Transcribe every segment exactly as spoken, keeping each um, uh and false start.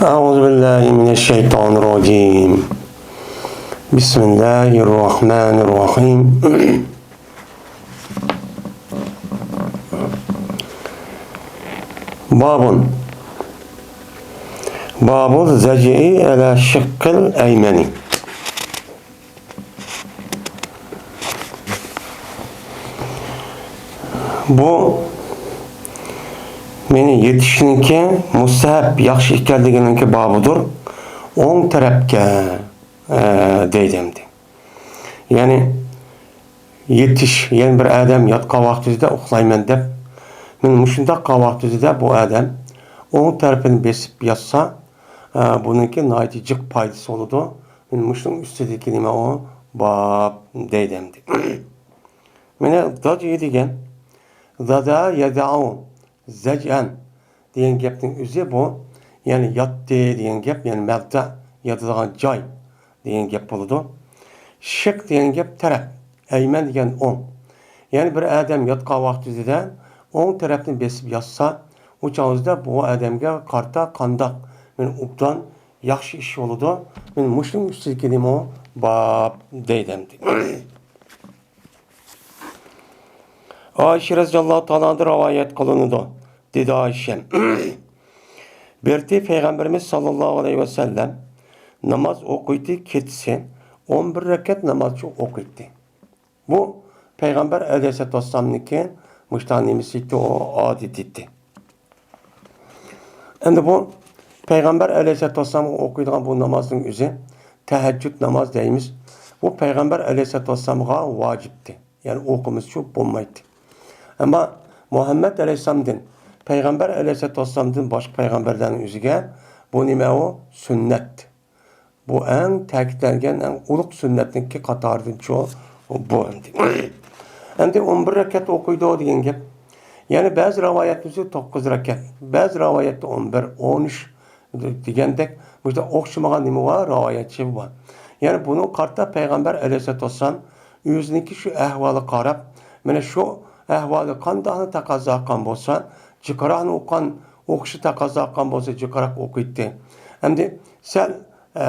أعوذ بالله من الشيطان الرجيم. بسم الله الرحمن الرحيم. باب. باب الضجع على الشق الأيمن. بۇ مېنى يېتىشنىڭكى مۇستەھەب، ياخشى ئىكەنلىكىنىڭكى بابىدۇر. ئوڭ تەرەپكە، ئە، دەيدۇ ئەمدى. يەنى يېتىش، يەنى بىر ئادەم ياتقان ۋاقتىدا ئۇخلايمەن دەپ، مېنى مۇشۇنداق قىلغان ۋاقتىدا بۇ ئادەم ئوڭ تەرىپىنى بېسىپ ياتسا، ئە، بۇنىڭكى ناھايىتى جىق پايدىسى بولىدۇ. مېنى مۇشۇنىڭ ئۈستىدىكى نېمە ئۇ؟ باب دەيدۇ ئەمدى. مانا ضجع دېگەن، ضجع يضجع، ضجعا دېگەن گەپنىڭ ئۆزى بۇ، يەنى ياتتى دېگەن گەپ، يەنى مەۋتە، ياتىدىغان جاي دېگەن گەپ بولىدۇ. شىق دېگەن گەپ تەرەپ، ئەيمەن دېگەن ئوڭ. يەنى بىر ئادەم ياتقان ۋاقتىدا ئوڭ تەرەپنى بېسىپ ياتسا، ئۇ چاغدا بۇ ئادەمگە قارىتا قانداق، مانا ئوبدان ياخشى ئىش بولىدۇ. مانا مۇشۇنىڭ ئۈستىدىكى نېمە ئۇ؟ باب دەيدۇ ئەمدى. ئائىشە رەزىياللاھۇ تائالا ئانھادىن رىۋايەت قىلىنىدۇ، دېدى ئائىشەم، بىرتى پەيغەمبىرىمىز ساللاللاھۇ ئەلەيھى ۋەسەللەم ناماز ئوقۇيتتى، كېچىسى ئون بىر رەكەت ناماز ئوقۇيتتى. بۇ پەيغەمبەر ئەلەيھىسسالاتۇ ۋەسسالامنىڭكى مۇشۇنداق نېمىسى ئىدى، ئۇ ئادىتى ئىدى. ئەمدى بۇ پەيغەمبەر ئەلەيھىسسالاتۇ ۋەسسالامغا ئوقۇيدىغان بۇ نامازنىڭ ئۆزى تەھەججۇد ناماز دەيمىز. بۇ پەيغەمبەر ئەلەيھىسسالاتۇ ۋەسسالامغا ۋاجىپتى. يەنى ئوقۇمىسىچۇ بولمايتتى. ئەمما مۇھەممەد ئەلەيھىسسالامدىن، پەيغەمبەر ئەلەيھىسسالاتۇ ۋەسسالامدىن باشقا پەيغەمبەرلەرنىڭ ئۆزىگە بۇ نېمە ئۇ؟ سۈننەت. بۇ ئەڭ تەكىتلەنگەن، ئەڭ ئۇلۇغ سۈننەتنىڭكى قاتارىدىنچۇ بۇ ئەمدى. ئەمدى ئون بىر رەكەت ئوقۇيدۇ دېگەن گەپ. يەنى بەزى رىۋايەتتە توققۇز رەكەت، بەزى رىۋايەتتە ئون بىر، ئون ئۈچ دېگەندەك، مۇشۇنداق ئوخشىمىغان نېمە بار؟ رىۋايەتچى بار. يەنى بۇنىڭغا قارىتا پەيغەمبەر ئەلەيھىسسالاتۇ ۋەسسالام ئۆزىنىڭكى شۇ ئەھۋالىغا قاراپ، مانا شۇ ئەھۋالى قانداقنى تەقەززا قىلغان بولسا، جىقراقنى ئوقۇغان، ئوقۇشنى تەقەززا قىلغان بولسا، جىقراق ئوقۇيتتى. ئەمدى سەل ئە،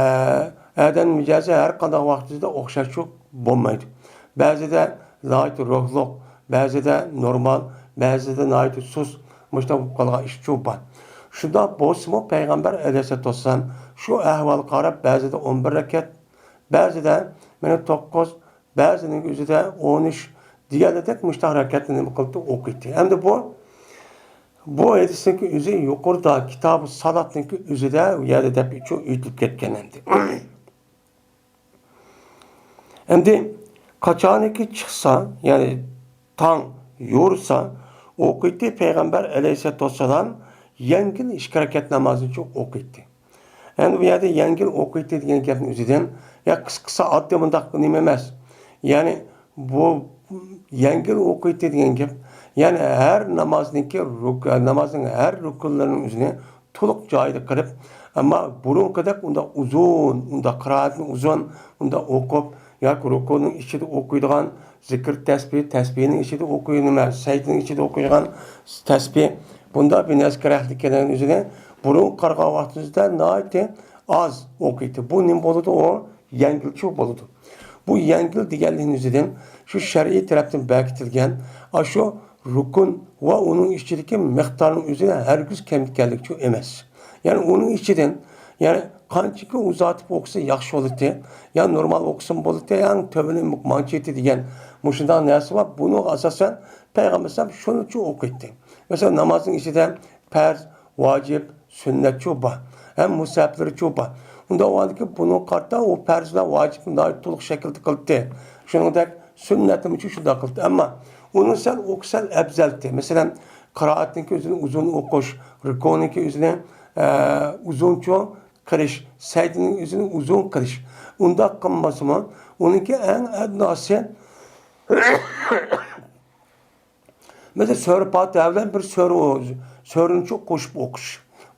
ئادەم مىجەزى ھەر قانداق ۋاقتىدا ئوخشاشچۇ بولمايدۇ. بەزىدە ناھايىتى روھلۇق، بەزىدە نورمال، بەزىدە ناھايىتى سۇس، مۇشۇنداق بولۇپ قالغان ئىشچۇ بار. شۇنداق بولسىمۇ، پەيغەمبەر ئەلەيھىسسالاتۇ ۋەسسالام شۇ ئەھۋالغا قاراپ، بەزىدە ئون بىر رەكەت، بەزىدە مانا توققۇز، بەزىنىڭ ئۆزىدە ئون ئۈچ دېگەندەك مۇشۇنداق رەكەتنى نېمە قىلىپتۇ، ئوقۇيتتى. ئەمدى بۇ، بۇ ھەدىسنىڭكى ئۆزى يۇقىرىدا كىتابى سالاتنىڭكى ئۆزىدە ئۇ يەردە دەپ ئېيتىلىپ كەتكەن ئەمدى. ئەمدى قاچانكى چىقسا، يەنى تاڭ يورۇسا، ئوقۇيتتى پەيغەمبەر ئەلەيھىسسالاتۇ ۋەسسالام يەڭگىل ئىككى رەكەت نامازنىچۇ ئوقۇيتتى. ئەمدى بۇ يەردە يەڭگىل ئوقۇيتتى دېگەن گەپنىڭ ئۆزىدىن، يا قىسقىسى ئاددىي مۇنداق نېمە ئەمەس. يەنى بۇ يەڭگىل ئوقۇيتتى دېگەن گەپ، يەنى ھەر نامازنىڭكى رۇك-، نامازنىڭ ھەر رۇكۇنلىرىنىڭ ئۆزىنى تولۇق جايىدا قىلىپ، ئەمما بۇرۇنقىدەك ئۇنداق ئۇزۇن، ئۇنداق قىرائەتنى ئۇزۇن، ئۇنداق ئوقۇپ، ياكى رۇكۇنىڭ ئىچىدە ئوقۇيدىغان زىكىر تەسبىھ، تەسبىھنىڭ ئىچىدە ئوقۇيدىغان، سەجدىنىڭ ئىچىدە ئوقۇيدىغان تەسبىھ، بۇنداق بىر نەرسە كېرەكلىك كەلگەن ئۆزىنى بۇرۇنقى قارىغان ۋاقتىمىزدا ناھايىتى ئاز ئوقۇيتتى. بۇ نېمە بولىدۇ؟ ئۇ يەڭگىلچۇ بولىدۇ. بۇ يەڭگىل دېگەنلىكنىڭ ئۆزىدىن شۇ شەرئىي تەرەپتىن بەكىتىلگەن، ئاشۇ رۇكۇن ۋە ئۇنىڭ ئىچىدىكى مىقدارنىڭ ئۆزى ھەرگىز كەمدىكەنلىكچۇ ئەمەس. يەنى ئۇنىڭ ئىچىدىن، يەنى قانچىكى ئۇزارتىپ ئوقۇسا ياخشى بولىتى، يا نورمال ئوقۇسىمۇ بولىتى، يا تۆۋىنى مانچىتى دېگەن مۇشۇنداق نەرسە بار. بۇنىڭغا ئاساسەن پەيغەمبەر ئەلەيھىسسالام شۇنىچە ئوقۇيتتى. مەسىلەن، نامازنىڭ ئىچىدە پەرز، ۋاجىپ، سۈننەتچۇ بار. ھەم مۇستەھەبلىرىچۇ بار. ئۇنداق بولغاندىكىن بۇنىڭغا قارىتا ئۇ پەرز بىلەن ۋاجىپنى ناھايىتى تولۇق شەكىلدە قىلدى. شۇنىڭدەك سۈننەتنىمۇ شۇنداق قىلدى. ئەمما ئۇنى سەل ئوقۇش سەل ئەۋزەلتى. مەسىلەن، قىرائەتنىڭكى ئۆزىنى ئۇزۇن ئوقۇش، رۇكۇنىڭكى ئۆزىنى، ئە، ئۇزۇنچۇ قىلىش، سەجدىنىڭ ئۆزىنى ئۇزۇن قىلىش. ئۇنداق قىلمىسىمۇ، ئۇنىڭكى ئەڭ ئەدناسى مەسىلەن، سۈرە پاتىھە بىلەن بىر سۈرە، سۈرىنىچۇ قوشۇپ ئوقۇش.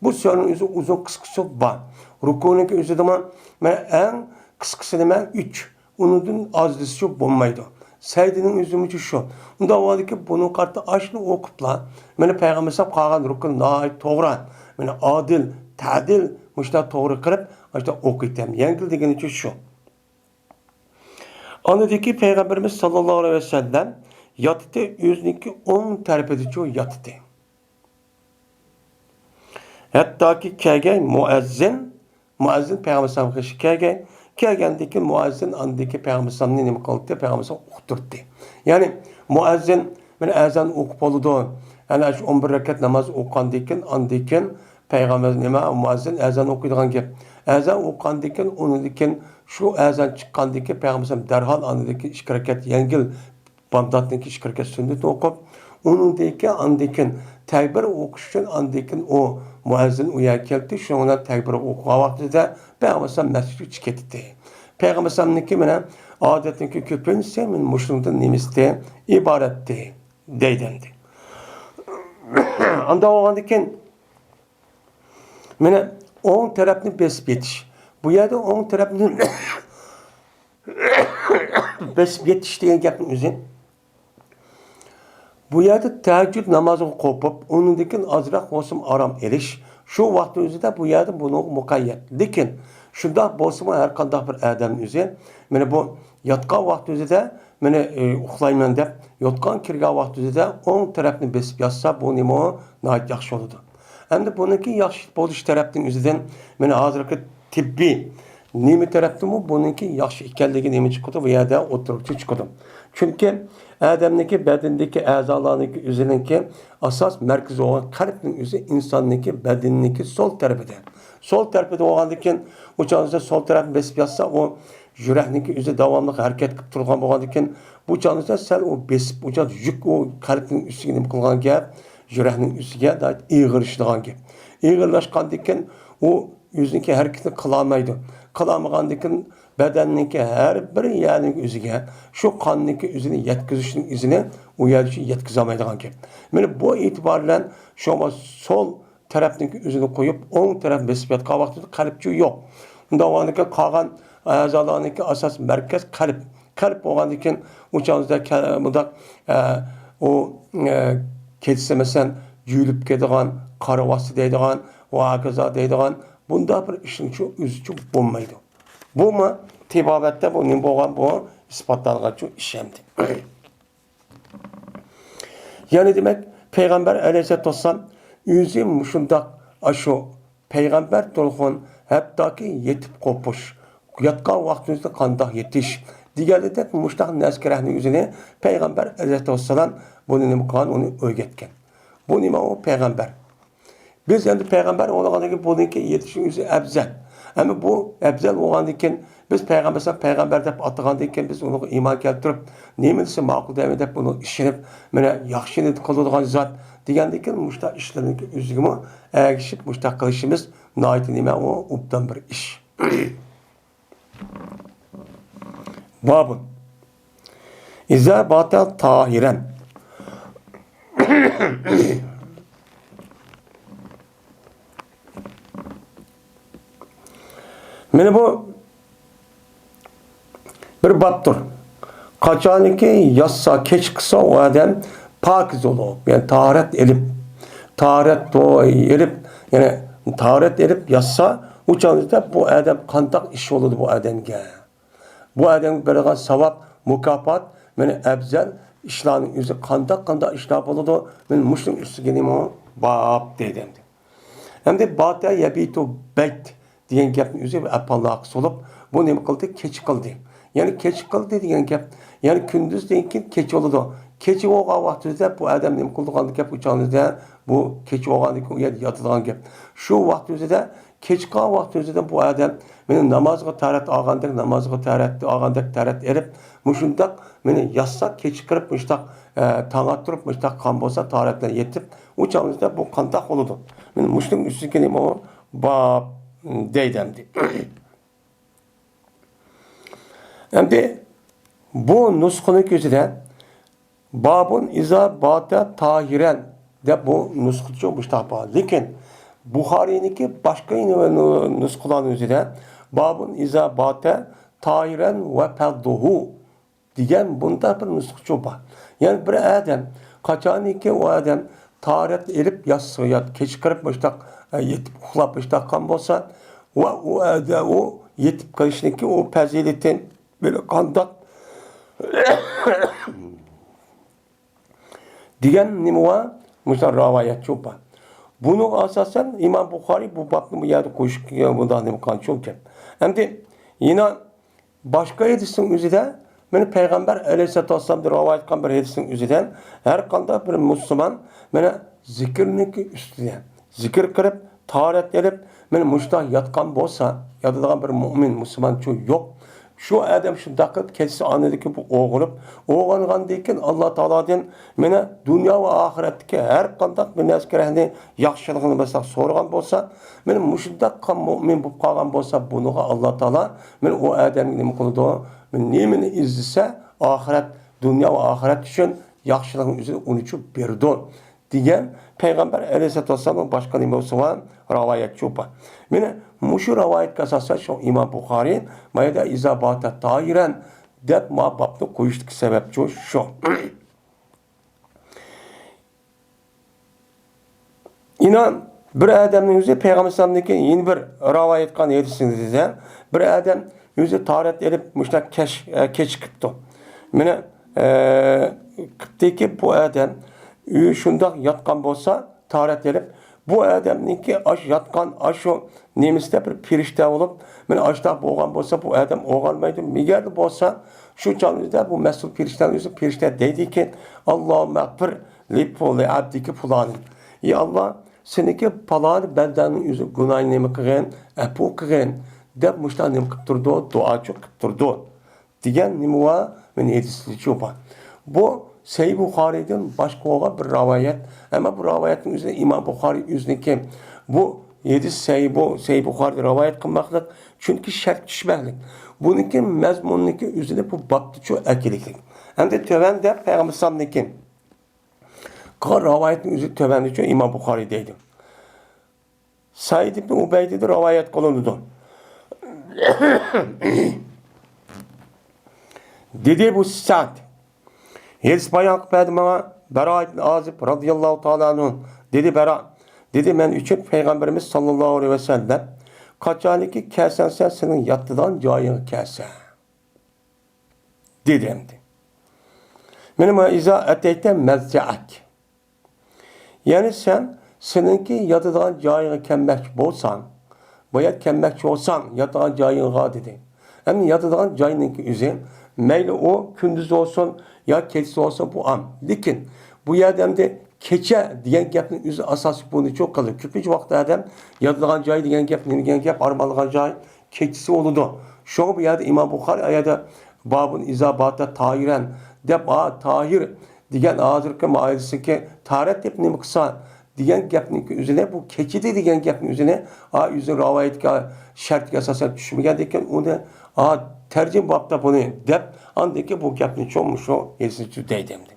بۇ سۈرىنىڭ ئۆزى ئۇزۇن قىسقىسى بار. رۇكۇنىڭكى ئۆزىدىمۇ، مانا، ئەڭ قىسقىسى نېمە؟ ئۈچ. ئۇنىڭدىن ئازلىسىچۇ بولمايدۇ. سەجدىنىڭ ئۆزىمۇچۇ شۇ. ئۇنداق بولغاندىكىن بۇنىڭغا قارىتا ئاشۇنى ئوقۇپلا، مانا، پەيغەمبەر ئەلەيھىسسالام قىلغان رۇكۇن ناھايىتى توغرا. مانا، ئادىل، تەدىل مۇشۇنداق توغرا قىلىپ، مۇشۇنداق ئوقۇيتتى. يەڭگىل دېگىنىچە شۇ. ئاندىكى پەيغەمبىرىمىز ساللاللاھۇ ئەلەيھى ۋەسەللەم ياتتى، ئۆزىنىڭكى ئوڭ تەرىپىدىچۇ ياتتى. ھەتتاكى كەلگەن مۇئەززىن، مۇئەززىن پەيغەمبەر ئەلەيھىسسالامغا كەلگەن. كەلگەندىن كېيىن مۇئەززىن ئاندىن كېيىن پەيغەمبەر ئەلەيھىسسالامنى نېمە قىلدى؟ پەيغەمبەر ئەلەيھىسسالام ئۇقتۇردى. يەنى مۇئەززىن مانا ئەزان ئوقۇپ بولىدۇ. ئەنە شۇ ئون بىر رەكەت ناماز ئوقۇغاندىن كېيىن، ئاندىن كېيىن پەيغەمبەر نېمە، مۇئەززىن ئەزان ئوقۇيدىغان گەپ. ئەزان ئوقۇغاندىن كېيىن، ئۇنىڭدىن كېيىن شۇ ئەزان چىققاندىن كېيىن پەيغەمبەر ئەلەيھىسسالام دەرھال ئاندىن كېيىن ئىككى رەكەت يەڭگىل بامداتنىڭكى ئىككى رەكەت سۈننىتىنى ئوقۇپ، ئۇنىڭدىن كېيىن، ئاندىن كېيىن تەكبىر ئوقۇش ئۈچۈن، ئاندىن كېيىن ئۇ مۇئەززىن ئۇ يەرگە كەلدى. شۇنىڭ بىلەن تەكبىر ئوقۇغان ۋاقتىدا پەيغەمبەر ئەلەيھىسسالام مەسچىتكە چىقىپ كەتتى. پەيغەمبەر ئەلەيھىسسالامنىڭكى مانا ئادەتنىڭكى كۆپىنچىسى مانا مۇشۇنىڭدىن نېمىسى ئىبارەتتى دەيدۇ ئەمدى. ئانداق بولغاندىن كېيىن مانا ئوڭ تەرەپنى بېسىپ يېتىش. بۇ يەردە ئوڭ تەرەپنى بېسىپ يېتىش دېگەن گەپنىڭ ئۆزى، بۇ يەردە تەھەججۇد نامازىغا قوپۇپ، ئۇنىڭدىن كېيىن ئازراق بولسىمۇ ئارام ئېلىش، شۇ ۋاقىت ئۆزىدە بۇ يەردە بۇنىڭغا مۇقەييەت. لېكىن شۇنداق بولسىمۇ، ھەر قانداق بىر ئادەمنىڭ ئۆزى، مانا بۇ ياتقان ۋاقىت ئۆزىدە، مانا، ئى، ئۇخلايمەن دەپ، ياتقان كىرگەن ۋاقىت ئۆزىدە ئوڭ تەرەپنى بېسىپ ياتسا، بۇ نېمە، ناھايىتى ياخشى بولىدۇ. ئەمدى بۇنىڭكى ياخشى بولۇش تەرەپنىڭ ئۆزىدىن، مانا ھازىرقى تېببىي نېمە تەرەپتىنمۇ بۇنىڭكى ياخشى ئىكەنلىكى نېمە چىقىدۇ؟ بۇ يەردە ئوتتۇرىغا چىقىدۇ. چۈنكى ئادەمنىڭكى بەدىنىدىكى ئەزالارنىڭكى ئۆزىنىڭكى ئاساس مەركىزى بولغان قەلبنىڭ ئۆزى ئىنساننىڭكى بەدىنىنىڭكى سول تەرىپىدە. سول تەرىپىدە بولغاندىن كېيىن، ئۇ چاغدا سول تەرەپنى بېسىپ ياتسا، ئۇ يۈرەكنىڭكى ئۆزى داۋاملىق ھەرىكەت قىلىپ تۇرغان بولغاندىكىن، بۇ چاغدا سەل ئۇ بېسىپ، ئۇ چاغدا يۈك ئۇ قەلبنىڭ ئۈستىگە نېمە قىلغان گەپ، يۈرەكنىڭ ئۈستىگە ناھايىتى ئېغىرلىشىدىغان گەپ. ئېغىرلاشقاندىكىن، ئۇ ئۆزىنىڭكى ھەرىكىتىنى قىلالمايدۇ. قىلالمىغاندىكىن، بەدەننىڭكى ھەر بىر يەرنىڭ ئۆزىگە شۇ قاننىڭكى ئۆزىنى يەتكۈزۈشنىڭ ئۆزىنى ئۇ يەرگىچە يەتكۈزەلمەيدىغان گەپ. مانا بۇ ئېتىبار بىلەن شۇڭا سول تەرەپنىڭكى ئۆزىنى قويۇپ، ئوڭ تەرەپ بېسىپ ياتقان ۋاقتىدا قەلبچۇ يوق. ئۇنداق بولغاندىكىن قالغان ئەزالارنىڭكى ئاساسىي مەركەز قەلب. قەلب بولغاندىكىن ئۇ چاغدا كە-، مۇنداق، ئە، ئۇ، ئە، كېچىسى مەسىلەن، جۈيلۈپ كېتىدىغان، قارىۋاتسا دەيدىغان، ۋە ھاكازا دەيدىغان بۇنداق بىر ئىشنىڭچۇ ئۆزىچۇ بولمايدۇ. بۇمۇ تېبابەتتە بۇ نېمە بولغان، بۇ ئىسپاتلانغانچۇ ئىش ئەمدى. يەنى دېمەك، پەيغەمبەر ئەلەيھىسسالاتۇ ۋەسسالام ئۆزى مۇشۇنداق ئاشۇ پەيغەمبەر تۇرغۇن، ھەتتاكى يېتىپ قوپۇش، ياتقان ۋاقتىمىزدا قانداق يېتىش دېگەندەك مۇشۇنداق نەزكىرەھنى ئۆزىنى پەيغەمبەر ئەلەيھىسسالام بۇنى نېمە قىلغان، ئۇنى ئۆگەتكەن. بۇ نېمە ئۇ پەيغەمبەر؟ بىز ئەمدى پەيغەمبەر بولغاندىن كېيىن بۇنىڭكى يېتىشىنىڭ ئۆزى ئەۋزەل. ئەمما بۇ ئەۋزەل بولغاندىن كېيىن، بىز پەيغەمبەر، پەيغەمبەر دەپ ئاتىغاندىن كېيىن، بىز ئۇنىڭغا ئىمان كەلتۈرۈپ، نېمە دېسە ماقۇل دەيمەن دەپ، بۇنىڭغا ئىشىنىپ، مانا ياخشىنى قىلىدىغان زات دېگەندىن كېيىن، مۇشۇنداق ئىشلارنىڭكى ئۆزىگىمۇ ئەگىشىپ مۇشۇنداق قىلىشىمىز ناھايىتى نېمە، ئۇ ئوبدان بىر ئىش. بابۇن. ئىزا باتا تاھىرەن. مانا بۇ بىر بابتۇر. قاچانكى ياتسا، كەچ قىلسا، ئۇ ئادەم پاكىز بولۇپ، يەنى تاھارەت ئېلىپ، تاھارەت ئېلىپ، يەنى تاھارەت ئېلىپ ياتسا، ئۇ چاغدا بۇ ئادەم قانداق ئىش بولىدۇ بۇ ئادەمگە؟ بۇ ئادەمگە بېرىدىغان ساۋاب، مۇكاپات، مانا ئەۋزەل ئىشلارنىڭ ئۆزى قانداق، قانداق ئىشلار بولىدۇ؟ مانا مۇشۇنىڭ ئۈستىگە نېمە باب دەيدۇ ئەمدى. ئەمدى باتا يەبىتۇ بەيت دېگەن گەپنىڭ ئۆزى بىر ئەپئاللاغا سولۇپ، بۇ نېمە قىلدى؟ كېچە قىلدى. يەنى كېچە قىلدى دېگەن گەپ، يەنى كۈندۈزدىن كېيىن كېچە بولىدۇ. كېچە بولغان ۋاقتىدا بۇ ئادەم نېمە قىلىدىغان گەپ؟ ئۇ چاغدا بۇ كېچە بولغاندىن كېيىن ئۇ يەردە ياتىدىغان گەپ. شۇ ۋاقىت ئۆزىدە، كېچىككەن ۋاقىت ئۆزىدە بۇ ئادەم مانا نامازغا تاھارەت ئالغاندەك، نامازغا تاھارەت ئالغاندەك تاھارەت ئېلىپ، مۇشۇنداق مانا ياتسا، كېچە قىرىپ مۇشتاق، ئە، تاڭ ئاتتۇرۇپ مۇشتاق قىلغان بولسا، تاھارەت بىلەن يېتىپ، ئۇ چاغدا بۇ قانداق بولىدۇ؟ مانا مۇشۇنىڭ ئۈستىگە نېمە ئۇ؟ باب دەيدۇ ئەمدى. ئەمدى بۇ نۇسخىنىڭ ئۆزىدە بابۇن ئىزا باتا تاھىرەن دەپ بۇ نۇسخىچۇ مۇشتاق بار. لېكىن بۇخارىينىڭكى باشقا نۇ-، نۇسخىلارنىڭ ئۆزىدە بابۇن ئىزا باتا تاھىرەن ۋە پەردۇھۇ دېگەن بۇنداق بىر نۇسخىچۇ بار. يەنى بىر ئادەم قاچانكى ئۇ ئادەم تاھارەت ئېلىپ ياتسا، يا كېچە قىرىپ مۇشتاق، يېتىپ ئۇخلاپ ئىشتاققان بولسا، ۋە ئۇ ئەدە ئۇ يېتىپ قېلىشنىڭكى ئۇ پەزىلىتى بىر قانداق دېگەن نېمە بار؟ مۇشۇنداق رىۋايەتچۇ بار. بۇنىڭغا ئاساسەن ئىمام بۇخارىي بۇ بابنى بۇ يەردە قويۇشقا مۇنداق نېمە قىلغانچۇ گەپ. ئەمدى يەنە باشقا ھەدىسنىڭ ئۆزىدە، مانا پەيغەمبەر ئەلەيھىسسالاتۇ ۋەسسالامدىن رىۋايەت قىلغان بىر ھەدىسنىڭ ئۆزىدە، ھەر قانداق بىر مۇسۇلمان مانا زىكىرنىڭكى ئۈستىدە، زىكىر قىلىپ، تاھارەت ئېلىپ، مانا مۇشۇنداق ياتقان بولسا، ياتىدىغان بىر مۆمىن مۇسۇلمانچۇ يوق. شۇ ئادەم شۇنداق قىلىپ كەچسە ئاندىن كېيىن بۇ ئويغىنىپ، ئويغانغاندىن كېيىن ئاللا تائالادىن مانا دۇنيا ۋە ئاخىرەتتىكى ھەر قانداق بىر نەرسىگە ياخشىلىقىنى بىلسەك سورىغان بولسا، مانا مۇشۇنداق مۆمىن بولۇپ قالغان بولسا، بۇنىڭغا ئاللا تائالا مانا ئۇ ئادەمگە نېمە قىلىدۇ؟ مانا نېمىنى ئىزدىسە، ئاخىرەت، دۇنيا ۋە ئاخىرەت ئۈچۈن ياخشىلىقنىڭ ئۆزىنى ئۇنى ئۇچۇپ بېرىدۇ، دېگەن پەيغەمبەر ئەلەيھىسسالاتۇ ۋەسسالامنىڭ باشقا نېمە بولسا بار، رىۋايەتچۇ بار. مانا مۇشۇ رىۋايەتكە ئاساسەن شۇ ئىمام بۇخارىي ما يەردە ئىزا باتا تاھىرەن دەپ ما بابنى قويۇشتىكى سەۋەبچۇ شۇ. ئىنان، بىر ئادەمنىڭ ئۆزى پەيغەمبەر ئەلەيھىسسالامدىكى يەنە بىر رىۋايەت قىلغان ھەدىسىدە، بىر ئادەم ئۆزى تاھارەت ئېلىپ مۇشۇنداق كەچ، ئە، كېچىكىپتۇ. مانا، ئە، قىپتىكى بۇ ئادەم ئۆزى شۇنداق ياتقان بولسا، تاھارەت ئېلىپ، بۇ ئادەمنىڭكى ئاشۇ ياتقان، ئاشۇ نېمىسىدە بىر پىرىشتە بولۇپ، مانا ئاشۇنداق بولغان بولسا، بۇ ئادەم ئويغانمايدۇ. ئەگەردە بولسا، شۇ چاغنىڭ ئۆزىدە بۇ مەسئۇل پىرىشتەنىڭ ئۆزى پىرىشتە دەيدىكى، «ئاللاھۇممەغفىر لىپۇلانى ئەبدىكە پۇلانى.» «ئى ئاللا، سېنىڭكى پالانى بەندەڭنىڭ ئۆزى گۇناھىنى نېمە قىلغىن، ئەپۇ قىلغىن» دەپ مۇشۇنداق نېمە قىلىپ تۇرىدۇ، دۇئاچۇ قىلىپ تۇرىدۇ. دېگەن نېمە بار؟ مانا ھەدىسلىرىچۇ بار. بۇ سەھىھ بۇخارىيدىن باشقا بولغان بىر رىۋايەت. ئەمما بۇ رىۋايەتنىڭ ئۆزىنى ئىمام بۇخارىي ئۆزىنىڭكى، بۇ ھەدىس سەھىھ، بۇ سەھىھ بۇخارىيدا رىۋايەت قىلماقلىق، چۈنكى شەرت چۈشمەكلىك. بۇنىڭكى مەزمۇنىنىڭكى ئۆزىنى بۇ بابتىچۇ ئەكىلىكلىك. ئەمدى تۆۋەندە پەيغەمبەر ئەلەيھىسسالامنىڭكى قىلغان رىۋايەتنىڭ ئۆزى تۆۋەندىچۇ ئىمام بۇخارىي دەيدۇ. سەئىد ئىبن ئۇبەيدىدىن رىۋايەت قىلىنىدۇ. دېدى بۇ سەئد، ھەدىس بايان قىلىپ بەردى ماڭا بەرا ئىبن ئازىب رازىياللاھۇ تائالا ئەنھۇ. دېدى بەرا، دېدى، مەن ئۈچۈن پەيغەمبىرىمىز ساللاللاھۇ ئەلەيھى ۋەسەللەم، قاچانكى كەلسەڭ سەن سېنىڭ ياتىدىغان جايىڭغا كەلسەڭ، دېدى ئەمدى. مانا، ئىزا ئەتەيتە مەزجەئەك. يەنى سەن سېنىڭكى ياتىدىغان جايىڭغا كەلمەكچى بولساڭ، بايا كەلمەكچى بولساڭ ياتىدىغان جايىڭغا دېدى. ئەمدى ياتىدىغان جاينىڭكى ئۆزى، مەيلى ئۇ كۈندۈز بولسۇن يا كېچىسى بولسۇن، بۇ ئام. لېكىن بۇ يەردە ئەمدى كېچە دېگەن گەپنىڭ ئۆزى ئاساسلىق بۇنى چوڭ قىلدى. كۆپىنچە ۋاقىتتا ئادەم ياتىدىغان جاي دېگەن گەپ نېمە دېگەن گەپ؟ ئارمانلىغان جاي كېچىسى بولىدۇ. شۇڭا بۇ يەردە ئىمام بۇخارىي ئايەتتە بابۇن ئىزا باتا تاھىرەن دەپ، ئا، تاھىر دېگەن ھازىرقى مائىدىسىدىكى تارەت دەپ نېمە قىلسا دېگەن گەپنىڭكى ئۆزىنى، بۇ كېچىدە دېگەن گەپنىڭ ئۆزىنى، ئا، ئۆزىنىڭ رىۋايەتكە، شەرتكە ئاساسەن چۈشمىگەندىكىن ئۇنى، ئا، تەرجىمە بابتا بۇنى دەپ، ئاندىن كېيىن بۇ گەپنى چوڭ مۇشۇ ھەدىسنى تۈزەيدى ئەمدى.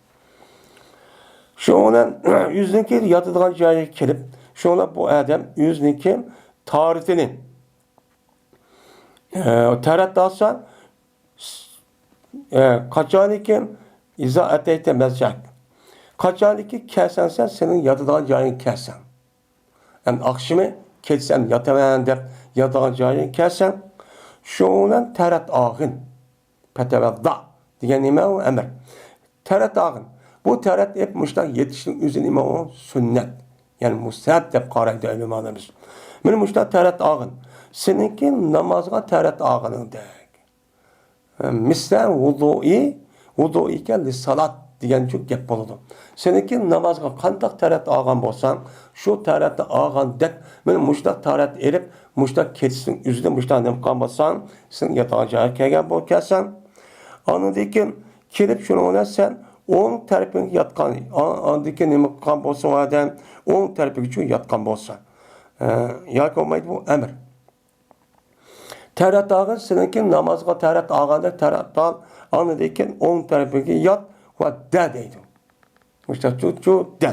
شۇنىڭ بىلەن ئۆزىنىڭكى ياتىدىغان جايىغا كېلىپ، شۇنىڭ بىلەن بۇ ئادەم ئۆزىنىڭكى تارىتىنى، ئە، تارەت ئالسا، ئە، قاچانكى ئىزا ئەتەيتە مەزجەك. قاچانكى كەلسەڭ سەن، سېنىڭ ياتىدىغان جايىڭغا كەلسەڭ. ئەمدى ئاخشىمى، كېچىسى ئەمدى ياتىمەن دەپ ياتىدىغان جايىغا كەلسەڭ، شۇنىڭ بىلەن تارەت ئالغىن. پەتەۋەززا دېگەن نېمە؟ ئۇ ئەمر. تارەت ئالغىن. بۇ تارەت ئېلىپ مۇشۇنداق يېتىشنىڭ ئۆزى نېمە؟ ئۇ سۈننەت. يەنى مۇستەھەب دەپ قارايدۇ ئۆلىمالىرىمىز. مانا مۇشۇنداق تارەت ئالغىن. سېنىڭكى نامازغا تارەت ئالغىنىڭدەك. مىسلە ۋۇزۇئى، ۋۇزۇئىكە لىسسالات دېگەنچۇ گەپ بولىدۇ. سېنىڭكى نامازغا قانداق تارەت ئالغان بولساڭ، شۇ تارەتنى ئالغاندەك، مانا مۇشۇنداق تارەت ئېلىپ، مۇشۇنداق كېچىسىنىڭ ئۆزىدە مۇشۇنداق نېمە قىلغان بولساڭ، سېنىڭ ياتىدىغان جايىغا كەلگەن بولۇپ كەلسەڭ، ئاندىن كېيىن كېلىپ شۇنىڭ بىلەن سەن ئوڭ تەرىپىڭگە ياتقان، ئا-، ئاندىن كېيىن نېمە قىلغان بولسا ئۇ ئادەم، ئوڭ تەرىپىگىچۇ ياتقان بولسا، ئە، ياكى بولمايدۇ بۇ ئەمر. تارەت ئالغىن، سېنىڭكى نامازغا تارەت ئالغاندەك تارەت ئال، ئاندىن كېيىن ئوڭ تەرىپىگە يات ۋە دە دەيدۇ. مۇشۇنداق چۇ، چۇ، دە.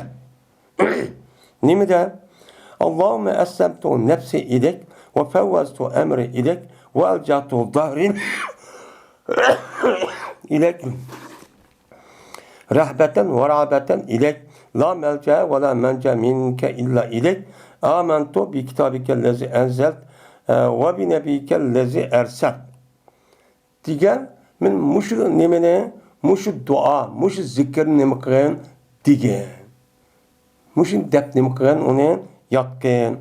نېمە دە؟ اللهم أسلمت نفسي إليك وفوضت أمري إليك وألجأت ظهري إليك رهبة ورهبة إليك لا ملجأ ولا منجا منك إلا إليك ئامەنتۇ بىكىتابىكەللەزى ئەنزەلت، ئە، ۋە بىنەبىيىكەللەزى ئەرسەلت. دېگەن، مەن مۇشۇ نېمىنى، مۇشۇ دۇئا، مۇشۇ زىكىرنى نېمە قىلغىن دېگەن. مۇشۇنى دەپ نېمە قىلغىن، ئۇنى ياتقىن